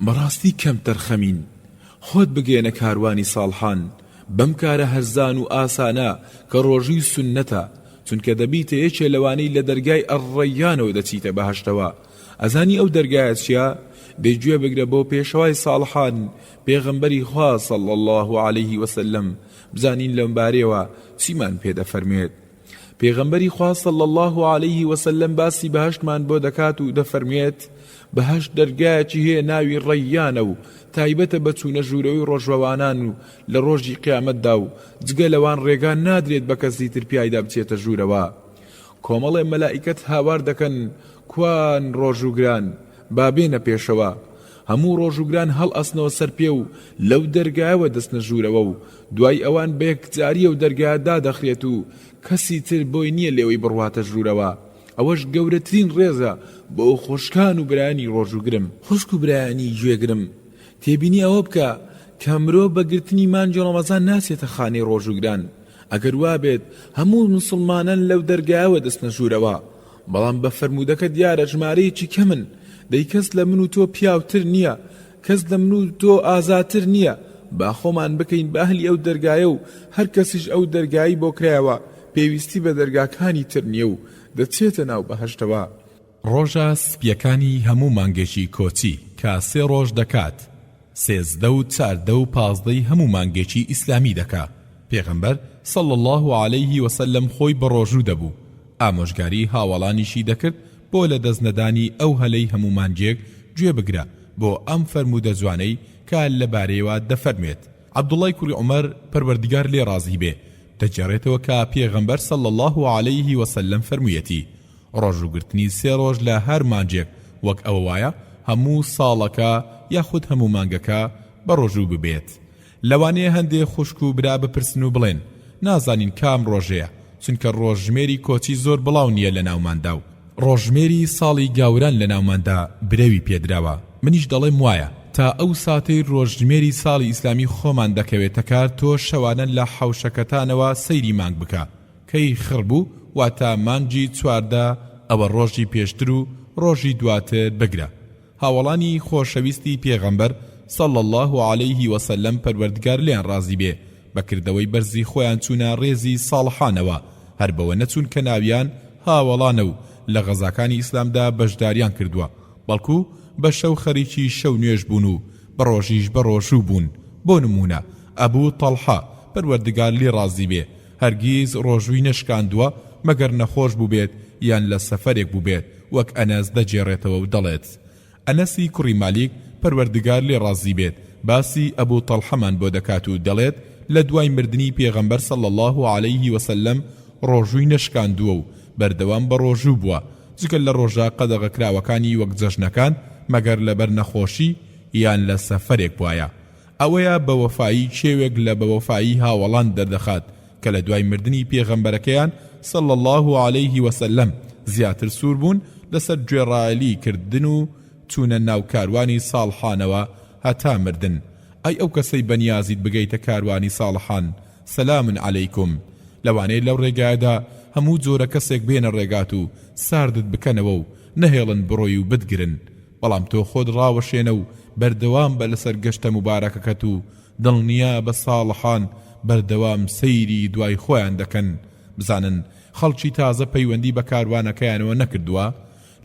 بەڕاستی کەمتەرخەمین، خۆت بگەیەنە کاروانی ساڵحان بەم کارە هەرزان و ئاسانە کە ڕۆژووی سوننەتە، چونکە دەبیتە یەکێ لەوانەی لە دەرگای الڕەیانەوە دەچیتە بەهەشتەوە، ئەزانی ئەو دەرگایە چیە؟ دەی گوێ بگرە بۆ پێشەوای ساڵحان پێغەمبەری خوا صلی اللە علیه وسلم بزانین لەمبارەیەوە چیمان پێ دەفەرموێت. پێغەمبەری خوا صلی اللە علیه وسلم باسی بەهەشتمان بۆ دەکات و دەفەرموێت، بەهەشت دەرگایەکی هەیە ناوی ڕەیانە و تایبەتە بە چوونە ژوورەوەی ڕۆژوەوانان و لە ڕۆژی قیامەتدا و جگە لەوان ڕێگا نادرێت بە کەسی تر پیایدا بچێتە ژوورەوە. کۆمەڵێ مەلائیکەت هاوار دەکەن کوان ڕۆژووگران؟ با بێنە پێشەوە. هەموو ڕۆژووگران هەڵئەسنەوە سەر پێ و لەو دەرگایەوە دەچنە ژوورەوە و دوای ئەوان بە یەکجاری ئەو دەرگایە دادەخرێت و کەسی تر بۆی نییە لێوەی بڕواتە ژوورەوە. ئەوەش گەورەترین ڕێزە بۆ خوشکان و برایانی ڕۆژووگرم. خوشک و برایانی گوێگرم، تێبینی ئەوە بکە کە مرۆڤ بە گرتنی مانگی ڕەمەزان ناچێتە خانەی ڕۆژووگران، ئەگەر وابێت هەموو موسڵمانان لەو دەرگایەوە دەچنە ژوورەوە، بەڵام بە فەرموودەکە دیارە ژمارەیەکی کەمن، دەی کەس لە من و تۆ پیاوتر نییە، کەس لە من و تۆ ئازاتر نییە، با خۆمان بکەین بە ئەهلی ئەو دەرگایە و هەر کەسیش ئەو دەرگایەی بۆ کرایەوە پێویستی بە دەرگاکانی تر نییە و دەچێتە ناو بەهەشتەوە. ڕۆژە سپییەکانی هەموو مانگێکی کۆچی کە سێ ڕۆژ دەکات، 13 و چاردە و پازدەی هەموو مانگێکی ئیسلامی دەکا، پێغەمبەر، صلی اللە علیه وسلم، خۆی بەڕۆژوو دەبوو، ئامۆژگاری هاوەڵانیشی دەکرد بۆ لەدەست نەدانی ئەو هەلەی هەموو مانگێک گوێ بگرە بۆ ئەم فەرموودە جوانەی کە لەبارەیەوە دەفەرموێت، عەبدوڵڵای کوڕی عومەر پەروەردگار لێ ڕازی بێ دەگێڕێتەوە کە پێغەمبەر صلی اللە علیه وسلم فەرموویەتی، ڕۆژووگرتنی سێ ڕۆژ لە هەر مانگێک وەک ئەوە وایە هەموو ساڵەکە یاخود هەموو مانگەکە بەڕۆژوو ببێت. لەوانەیە هەندێ خوشک و برا بپرسن و بڵێن. نازانین کام ڕۆژەیە چونکە ڕۆژژمێری کۆچی زۆر بڵاو نییە لە ناوماندا و ڕۆژژمێری ساڵی گاوران لە ناوماندا برەوی پێدراوە منیش دەڵێم وایە تا ئەو ساتەی ڕۆژژمێری ساڵی ئیسلامی خۆمان دەکەوێتە کار تۆ شەوانە لە حەوشەکەتانەوە سەیری مانگ بکە کەی خڕ بوو واتە مانگی 14 ئەوە ڕۆژی پێشتر و ڕۆژی دواتر بگرە هاوەڵانی خۆشەویستی پێغەمبەر صلی اللە علیه وسلم پەروەردگار لێیان ڕازی بێ بە کردەوەی بەرزی خۆیان چوونە ڕێزی ساڵحانەوە هەر بەوە نەچوون کە ناویان هاوەڵانە و لە غەزاکانی ئیسلامدا بەشداریان کردووە بەڵکو بە شەو خەریکی شەو نوێژ بوون و بە ڕۆژیش بە ڕۆژوو بوون بۆ نموونە ئەبو تەڵحە پەروەردگار لێی ڕازی بێ هەرگیز ڕۆژووی نەشکاندووە مەگەر نەخۆش بووبێت یان لە سەفەرێک بووبێت وەک ئەنەس دەگێڕێتەوە و دەڵێت، ئەنەسی کوڕی مالیک پەروەردگار لێ ڕازی بێت باسی ئەبو تەڵحەمان بۆ دەکات و دەڵێت لە دوای مردنی پێغەمبەر صلی اللە علیه وسلم ڕۆژووی نەشکاندووە و بەردەوام بەڕۆژوو بووە جگە لە ڕۆژە قەدەغەکراوەکانی وەک جەژنەکان مەگەر لەبەر نەخۆشی یان لە سەفەرێک بوایە ئەوەیە بەوەفایی کێوێک لە بەوەفایی هاوەڵان دەردەخات کە لە دوای مردنی پێغەمبەرەکەیان صلی اللە علیه وسلم زیاتر سوور بوون لەسەر گوێڕایەلی کردن و چوونە ناو کاروانی ساڵحانەوە هەتا مردن ئەی ئەو کەسەی بەنیازیت بگەیتە کاروانی ساڵحان سلام علیکم لەوانەیە لەو ڕێگایەدا هەموو جۆرە کەسێک بێنە ڕێگات و ساردت بکەنەوە و نەهێڵن بڕۆی و بتگرن بەڵام تۆ خۆت ڕاوەشێنە و بەردەوام بە لەسەر گەشتە موبارەکەکەت و دڵنیابە ساڵحان بەردەوام سەیری دوای خۆیان دەکەن بزانن خەڵکی تازە پەیوەندی بە کاروانەکەیانەوە نەکردووە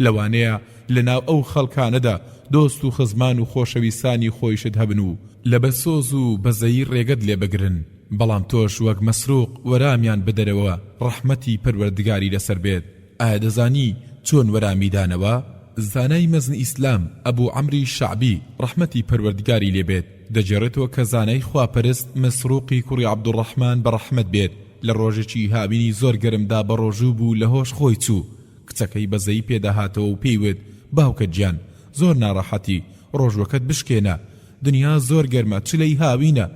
لەوانەیە لەناو ئەو خەڵکانەدا دۆست و خزمان و خۆشەویستانی خۆیشت هەبن و لەبەر سۆز و بەزەیی ڕێگەت لێ بگرن بەڵام تۆش وەک مەسروق وەرامیان بدەرەوە ڕەحمەتی پەروەردگاری لەسەر بێت ئایا دەزانی چۆن وەرامی دانەوە؟ زانای مەزنی ئیسلام، ئەبو عەمری شەعبی، ڕەحمەتی پەروەردگاری لێ بێت، دەگێڕێتەوە کە زانای خواپەرست مەسروقی کوڕی عەبدوڕەحمان بە ڕەحمەت بێت، لە ڕۆژێکی هاوینی زۆر گەرمدا بەڕۆژوو بوو لە هۆش خۆی چوو، کچەکەی بەزەیی پێدا هاتەوە و پێی وت، باوکە گیان، زۆر ناڕەحەتی، ڕۆژووەکەت بشکێنە، دنیا زۆر گەرمە، چلەی هاوینە!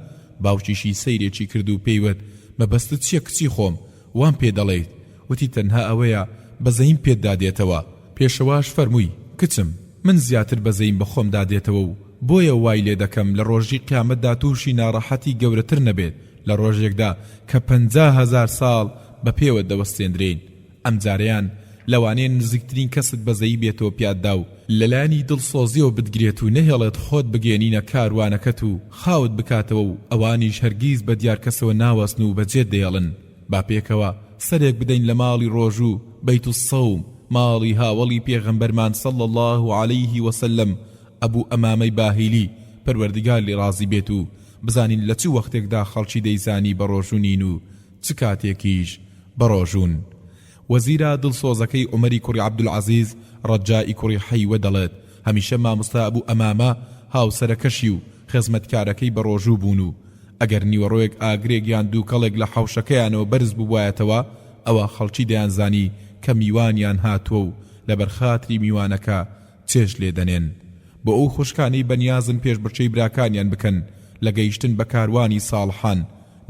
باوکیشی سەیرێکی کرد و پێی وت، مەبەستت چییە کچی خۆم، وام پێ دەڵێیت؟ وتی تەنها ئەوەیە بەزەیم پێتدا دێتەوە. پێشەواش فەرمووی، کچم، من زیاتر بەزەیم بە خۆمدا دێتەوە و بۆیە وای لێ دەکەم لە ڕۆژی قیامەتدا تووشی ناڕەحەتی گەورەتر نەبێت لە ڕۆژێکدا کە 50,000 ساڵ بە پێوە دەوەستێندرێین ئەمجارەیان لەوانەیە نزیکترین کەست بەزەیی بێتەوە پیاتدا و لەلایەنی دڵسۆزیەوە بتگرێت و نەهێڵێت خۆت بگەیەنینە کاروانەکەت و خاوت بکاتەوە و ئەوانیش هەرگیز بە دیار کەسەوە ناوەستن و بەجێت دەهێڵن. با پێکەوە سەرێک بدەین لە ماڵی ڕۆژوو، بەیت الصوم، ماڵی هاوەڵی پێغەمبەرمان صلی اللە علیه وسلم ئەبو ئەمامەی باهیلی، پەروەردگار لێی ڕازی بێت و بزانین لە چ وەختێکدا خەڵکی دەیزانی بەڕۆژوو نین و چ کاتێکیش بەڕۆژوون. وەزیرە دڵسۆزەکەی عومەری کوڕی عەبدولعەزیز ڕەجائی کوڕی حەیوە دەڵێت، هەمیشە مامۆستا ئەبو ئەمامە هاوسەرەکەشی و خزمەتکارەکەی بەڕۆژوو بوون و ئەگەر نیوەڕۆیەک ئاگرێک یان دووکەڵێک لە حەوشەکەیانەوە بەرز بووبوایەتەوە، ئەوا خەڵکی دەیانزانی کە میوانیان هاتووە و لەبەر خاتری میوانەکە چێژ لێ دەنێن. بۆ ئەو خوشکانەی بەنیازن پێشبڕکێی براکانیان بکەن لە گەیشتن بە کاروانی ساڵحان،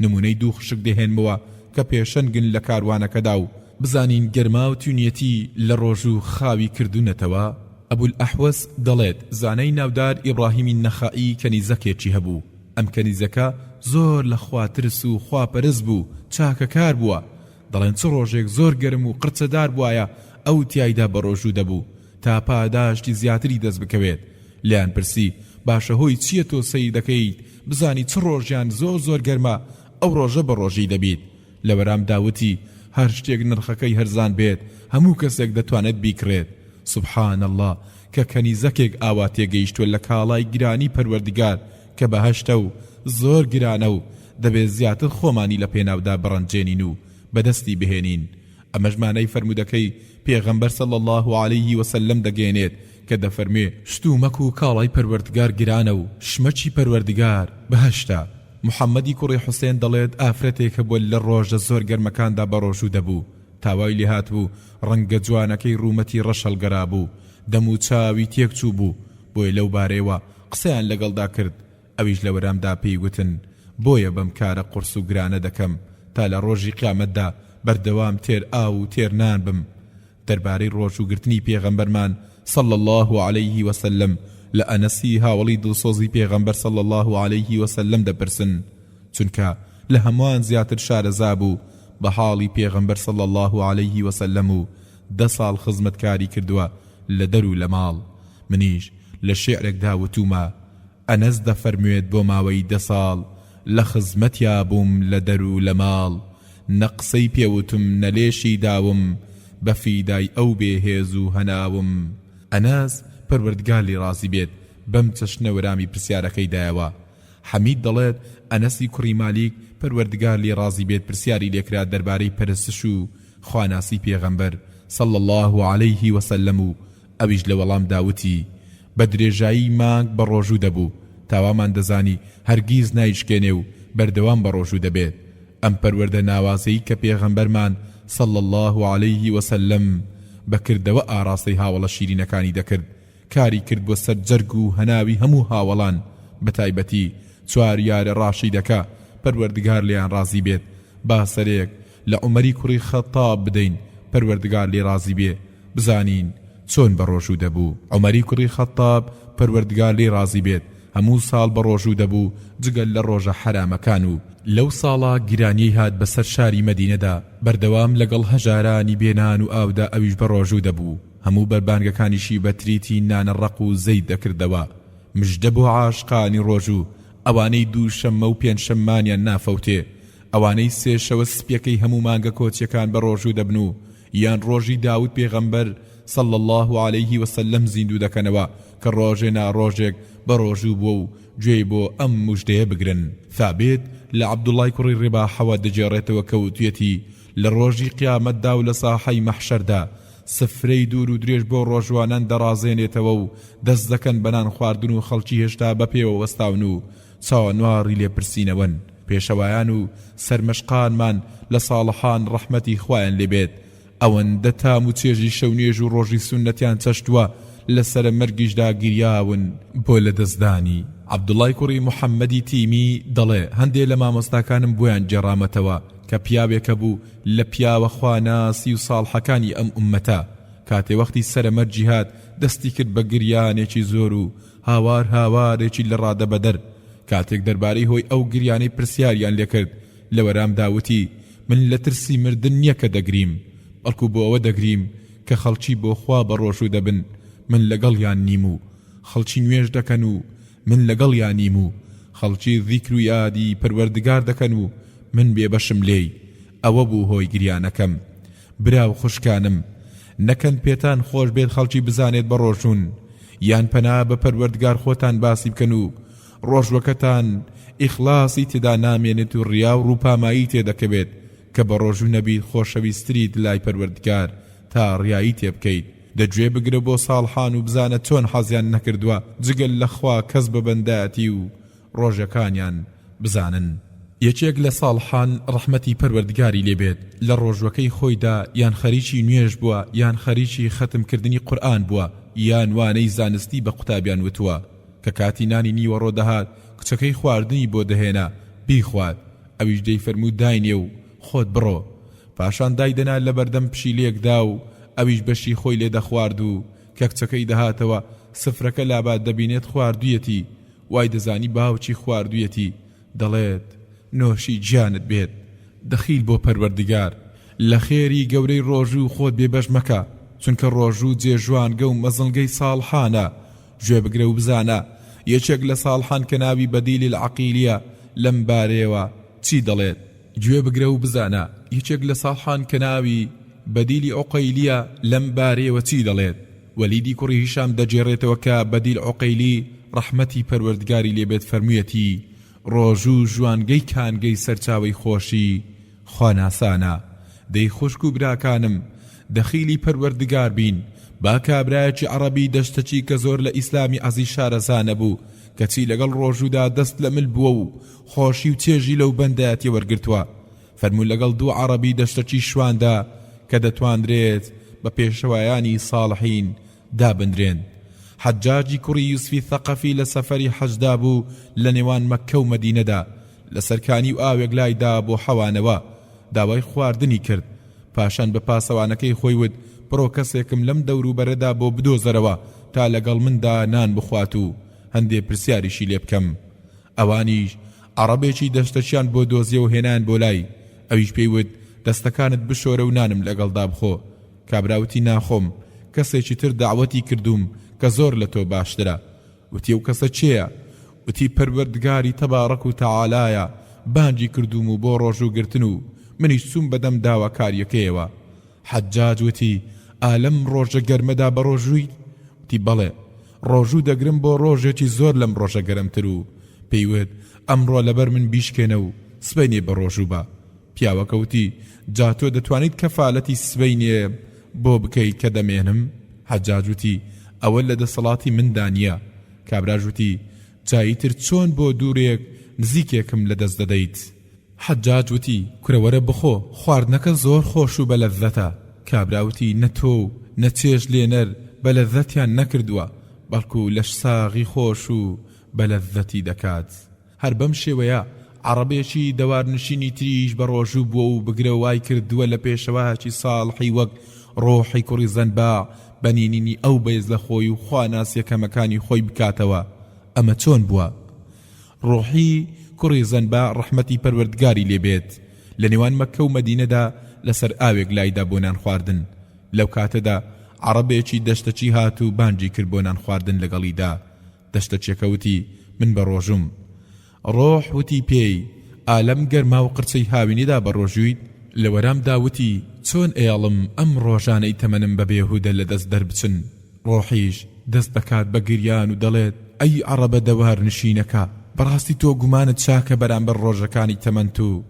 نموونەی دوو خوشک دەهێنمەوە کە پێشەنگن لە کاروانەکەدا و بزانین گەرما و تینوێتی لە ڕۆژوو خاوی کردوونەتەوە؟ ئەبولئەحوەس دەڵێت، زانای ناودار ئیبڕاهیمی نەخەعی کەنیزەکێکی هەبوو، ئەم کەنیزەکە زۆر لە خواترس و خواپەرست بوو، چاکەکار بووە. دەڵێن چ ڕۆژێک زۆر گەرم و قرچەدار بوایە ئەو تیایدا بەڕۆژوو دەبوو تا پاداشتی زیاتری دەست بکەوێت. لێیان پرسی، باشە هۆی چییە تۆ سەیر دەکەیت بزانی چ ڕۆژیان زۆر زۆر گەرمە ئەو ڕۆژە بەڕۆژی دەبیت؟ لە وەرامدا وتی، هەر شتێک نرخەکەی هەرزان بێت هەموو کەسێک دەتوانێت بیکڕێت. سبحان اللە کە کەنیزەکێک ئاوا تێگەیشتووە لە کاڵای گرانی پەروەردگار کە بەهەشتە و زۆر گرانە و دەبێت زیاتر خۆمانی لە پێناودا بڕەنجێنین و بەدەستی بهێنین ئەمەش مانای فەرموودەکەی پێغەمبەر صلی اللە علیه وسلم دەگەیەنێت کە دەفەرموێ، شتومەک و کاڵای پەروەردگار گرانە و شمەکی پەروەردگار بەهەشتە. محمدی کوڕی حوسێن دەڵێت ئافرەتێک هەبووە لە ڕۆژە زۆر گەرمەکاندا بەڕۆژوو دەبوو تا وای لێهاتبوو ڕەنگە جوانەکەی ڕوومەتی ڕەش هەڵگەرابوو، دەم و چاوی تێک چووبوو، بۆیە لەو بارەیەوە قسەیان لەگەڵدا کرد، ئەویش لە وەرامدا پێی گوتن، بۆیە بەم کارە قورس و گرانە دەکەم. تا لە ڕۆژی قیامەتدا بەردەوام تێر ئاو و تێر نان بم. دەربارەی ڕۆژووگرتنی پێغەمبەرمان صلی اللە علیه وسلم لە ئەنەسی هاوەڵی دڵسۆزی پێغەمبەر صلی اللە علیه وسلم دەپرسن چونکە لە هەموان زیاتر شارەزا بوو بە حاڵی پێغەمبەر صلی اللە علیه وسلم و دە ساڵ خزمەتکاری کردووە لە دەر و لە ماڵ منیش لە شیعرێکدا وتوومە ئەنەس دەفەرموێت بۆ ماوەی دە ساڵ لە خزمەتیا بووم لە دەر و لە ماڵ نە قسەی پێ وتم نە لێشی داوم بە فیدای ئەو بێ هێز و هەناوم. ئەنەس، پەروەردگار لێی ڕازی بێت، بەم چەشنە وەرامی پرسیارەکەی دایەوە. حەمید دەڵێت، ئەنەسی کوڕی مالیک، پەروەردگار لێی ڕازی بێت پرسیاری لێکرا دەربارەی پەرستش و خواناسی پێغەمبەر، صلی اللە علیه وسلم، و ئەویش لە وەڵامدا وتی، بە درێژایی مانگ بە ڕۆژوو دەبوو، تا وامان دەزانی هەرگیز نایشکێنێ و بەردەوام بە ڕۆژوو دەبێت. ئەم پەروەردە ناوازەی کە پێغەمبەرمان، صلی اللە علیه وسلم، بە کردەوە ئاڕاستەی هاوەڵە شیرینەکانی دەکرد، کاری کرد بۆ سەر جەرگ و هەناوی هەموو هاوەڵان، بەتایبەتی چوار یارە ڕاشیدەکە، پەروەردگار لێیان ڕازی بێت، با سەرێک لە عومەری کوڕی خەتاب بدەین، پەروەردگار لێی ڕازی بێ، بزانین چۆن بەڕۆژوو دەبوو. عومەری کوڕی خەتاب، پەروەردگار لێی ڕازی بێت، هەموو ساڵ بەڕۆژوو دەبوو جگە لە ڕۆژە حەرامەکان و، لەو ساڵە گرانیەی هات بەسەر شاری مەدینەدا بەردەوام لەگەڵ هەژارانی بێ نان و ئاودا ئەویش بەڕۆژوو دەبوو، هەموو بەربانگەکانیشی بە تریتی نانە ڕەق و زەیت دەکردەوە. مژدە بۆ عاشقانی ڕۆژوو، ئەوانەی دوو شەممە و پێنج شەممانیان نافەوتێ، ئەوانەی سێ شەوە سپیەکەی هەموو مانگە کۆچیەکان بەڕۆژوو دەبن و یان ڕۆژی داود پێغەمبەر صلی اللە علیه وسلم زیندوو دەکەنەوە کە ڕۆژێ نا ڕۆژێک بەڕۆژوو بووە و گوێی بۆ ئەم موژدەیە بگرن. ثابت لە عەبدوڵای کوڕی ڕباحەوە دەگێڕێتەوە کە وتویەتی، لە ڕۆژی قیامەتدا و لە ساحەی مەحشەردا سفرەی دوور و درێژ بۆ ڕۆژوانان دەڕازێنێتەوە و دەست دەکەن بە نان خواردن و خەڵکی هێشتا بە پێوە وەستاون و چاوەنواڕی لێپرسینەوەن. پێشەوایان و سەرمەشقانمان لە ساڵحان ڕەحمەتی خوایان لێ بێت ئەوەندە تام و چێژی شەونوێژ و ڕۆژی سوننەتیان چەشتووە لە سەرە مەرگیشدا گریاون بۆ لەدەستدانی. عەبدوڵای کوڕی محەممەدی تیمی دەڵێ، هەندێ لە مامۆستاکانم بۆیان گێڕامەتەوە کە پیاوێک هەبوو لە پیاوە خواناسی و ساڵحەکانی ئەم ئوممەتە کاتێ وەختی سەرە مەرگی هات دەستی کرد بە گریانێکی زۆر و هاوار هاوارێکی لە ڕادەبەدەر، کاتێک دەربارەی هۆی ئەو گریانەی پرسیاریان لێکرد، لە وەرامدا وتی، من لە ترسی مردن نیە کە دەگریم، بەڵکو بۆ ئەوە دەگریم کە خەڵکی بۆ خوا بەڕۆژوو دەبن، من لەگەڵیان نیم و خەڵکی نوێژ دەکەن و من لەگەڵیان نیم و خەڵکی زیکر و یادی پەروەردگار دەکەن و من بێبەشم لێی، ئەوە بوو هۆی گریانەکەم. برا و خوشکانم نەکەن پێتان خۆش بێت خەڵکی بزانێت بەڕۆژوون یان پەنا بە پەروەردگار خۆتان باسی بکەن و ڕۆژوەکەتان ئیخلاسی تێدا نامێنێت و ڕیا و ڕووپامایی تێدەکەوێت کە بەڕۆژوو نەبیت خۆشەویستریت لای پەروەردگار تا ڕیایی تێبکەیت دە گوێ بگرە بۆ ساڵحان و بزانە چۆن حەزیان نەکردوە جگە لە خوا کەس بە بەندایەتی و ڕۆژەکانیان بزانن. یەکێک لە ساڵحان ڕەحمەتی پەروەردگاری لێ بێت لە ڕۆژوەکەی خۆیدا یان خەریکی نوێژ بووە یان خەریکی خەتم کردنی قورئان بووە یان وانەی زانستی بە قوتابیان وتووە کە کاتی نانی نیوەڕۆ دەهات کچەکەی خواردنی بۆ دەهێنا بیخوات ئەویش دەیفەرموو داینێ و خۆت بڕۆ پاشان دایدەنا لەبەردەم پشیلەیەکدا و ئەویش بەشی خۆی لێ دەخوارد و کە کچەکەی دەهاتەوە سفرەکە لابات دەبینێت خواردویەتی وای دەزانی باوکی خواردویەتی دەڵێت نۆشی گیانت بێت دەخیل بۆ پەروەردگار لە خێری گەورەی ڕۆژوو خۆت بێ بەش مەکە چونکە ڕۆژوو جێ ژوانگە و مەزڵگەی ساڵحانە گوێ بگرە و بزانە یەکێک لە ساڵحان کە ناوی بەدیل العقیلیە لەم بارەیەوە چی دەڵێت. گوێ بگرە و بزانە یەکێک لە ساڵحان کە ناوی، بەدیلی عوقەیلیە، لەم بارەیەوە چی دەڵێت. وەلیدی کوڕی هیشام دەگێڕێتەوە کە بەدیل عوقەیلی ڕەحمەتی پەروەردگاری لێ بێت فەرموویەتی، ڕۆژوو ژوانگەی کانگەی سەرچاوەی خۆشی خواناسانە، دەی خوشک و براکانم دەخیلی پەروەردگار بین، با کابرایەکی عەڕەبی دەشتەکی کە زۆر لە ئیسلامی عەزیز شارەزا نەبوو کەچی لەگەڵ ڕۆژوودا دەست لە مل بووە و خۆشی و چێژی لەو بەندایەتیە وەرگرتووە فەرموو لەگەڵ دوو عەڕەبی دەشتەکی شواندا کە دەتوانرێت بە پێشەوایانی ساڵحین دابنرێن. حەجاجی کوڕی یوسفی ثەقەفی لە سەفەری حەجدا بوو لە نێوان مەککە و مەدینەدا لەسەر کانی و ئاوێک لای دا بۆ حەوانەوە. داوای خواردنی کرد. پاشان بە پاسەوانەکەی خۆی وت، بڕۆ کەسێکم لەم دەوروبەرەدا بۆ بدۆزەرەوە تا لەگەڵ مندا نان بخوات و هەندێ پرسیاریشی لێ بکەم. ئەوانیش عەڕەبێکی دەشتەکیان بۆ دۆزیەوە هێنایان بۆ لای، ئەویش پێی وت، دەستەکانت بشۆرە و نانم لەگەڵدا بخۆ. کابرا وتی، ناخۆم، کەسێکی تر دەعوەتی کردووم کە زۆر لە تۆ باشترە. وتی، ئەو کەسە کێیە؟ وتی، پەروەردگاری تەبارەک و تەعالایە، بانگی کردووم و بۆ ڕۆژوو گرتن و منیش چووم بەدەم داواکاریەکەیەوە. حەجاج وتی، ئا لەم ڕۆژە گەرمەدا بەڕۆژوویت؟ وتی، بەڵێ، ڕۆژوو دەگرم بۆ ڕۆژێکی زۆر لەم ڕۆژە گەرمتر و پێی وت، ئەمڕۆ لەبەر من بیشکێنە و سبەینێ بەڕۆژوو بە. پیاوەکە وتی، جا تۆ دەتوانیت کەفالەتی سبەینێ بۆ بکەیت کە دەمێنم؟ حەجاج وتی، ئەوە لە دەسەڵاتی مندا نییە. کابراش وتی، جا ئیتر چۆن بۆ دوورێک نزیکێکم لەدەست دەدەیت؟ حەجاج وتی، کورە وەرە بخۆ، خواردنەکە زۆر خۆش و بەلەززەتە. کابرا وتی، نە تۆ و نە چێژ لێنەر بەلەززەتیان نەکردووە، بەڵکو لەشساغی خۆش و بەلەززەتی دەکات. هەر بەم شێوەیە عەڕەبێکی دەوارنشینی تریش بە ڕۆژوو بووە و بگرە وای کردووە لە پێشەوایەکی ساڵحی وەک ڕۆحی کوڕی زەنباع بە نینینی ئەو بەیز لە خۆی و خواناسیە کەمەکانی خۆی بکاتەوە. ئەمە چۆن بووە؟ ڕۆحی کوڕی زەنباع ڕەحمەتی پەروەردگاری لێ بێت لە نێوان مەککە و مەدینەدا لەسەر ئاوێک لایدا بۆ نان خواردن لەو کاتەدا عەڕەبێکی دەشتەکی هات و بانگی کرد بۆ نان خواردن لەگەڵیدا دەشتەکیەکە وتی من بەڕۆژووم ڕۆح وتی پێی ئا لەم گەرما و قرچەی هاوینەدا بەڕۆژوویت؟ لە وەرامدا وتی چۆن ئەیەڵم ئەم ڕۆژانەی تەمەنم بە بێهودە لەدەست دەربچن؟ ڕۆحیش دەست دەکات بە گریان و دەڵێت، ئەی عەڕەبە دەوار نشینەکە، بەڕاستی تۆ گومانت چاکە بەرامبەر ڕۆژەکانی تەمەنت و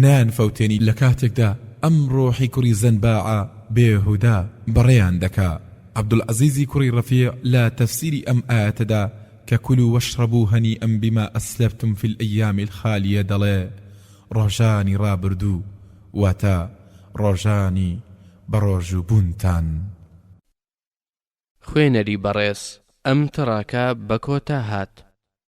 نایانفەوتێنی لە کاتێکدا ئەم ڕۆحی کوڕی زەنباعە بێهودە بەڕێیان دەکا. عەبدولعەزیزی کوڕی ڕەفیع لە تەفسیری ئەم ئایەتەدا کە کلوا واشربوا هنیئا بما اسلفتم فی الایام الخالیە دەڵێ، ڕۆژانی ڕابردوو، واتە ڕۆژانی بەڕۆژووبوونتان. خوێنەری بەڕێز ئەم تڕاکە بە کۆتا هات.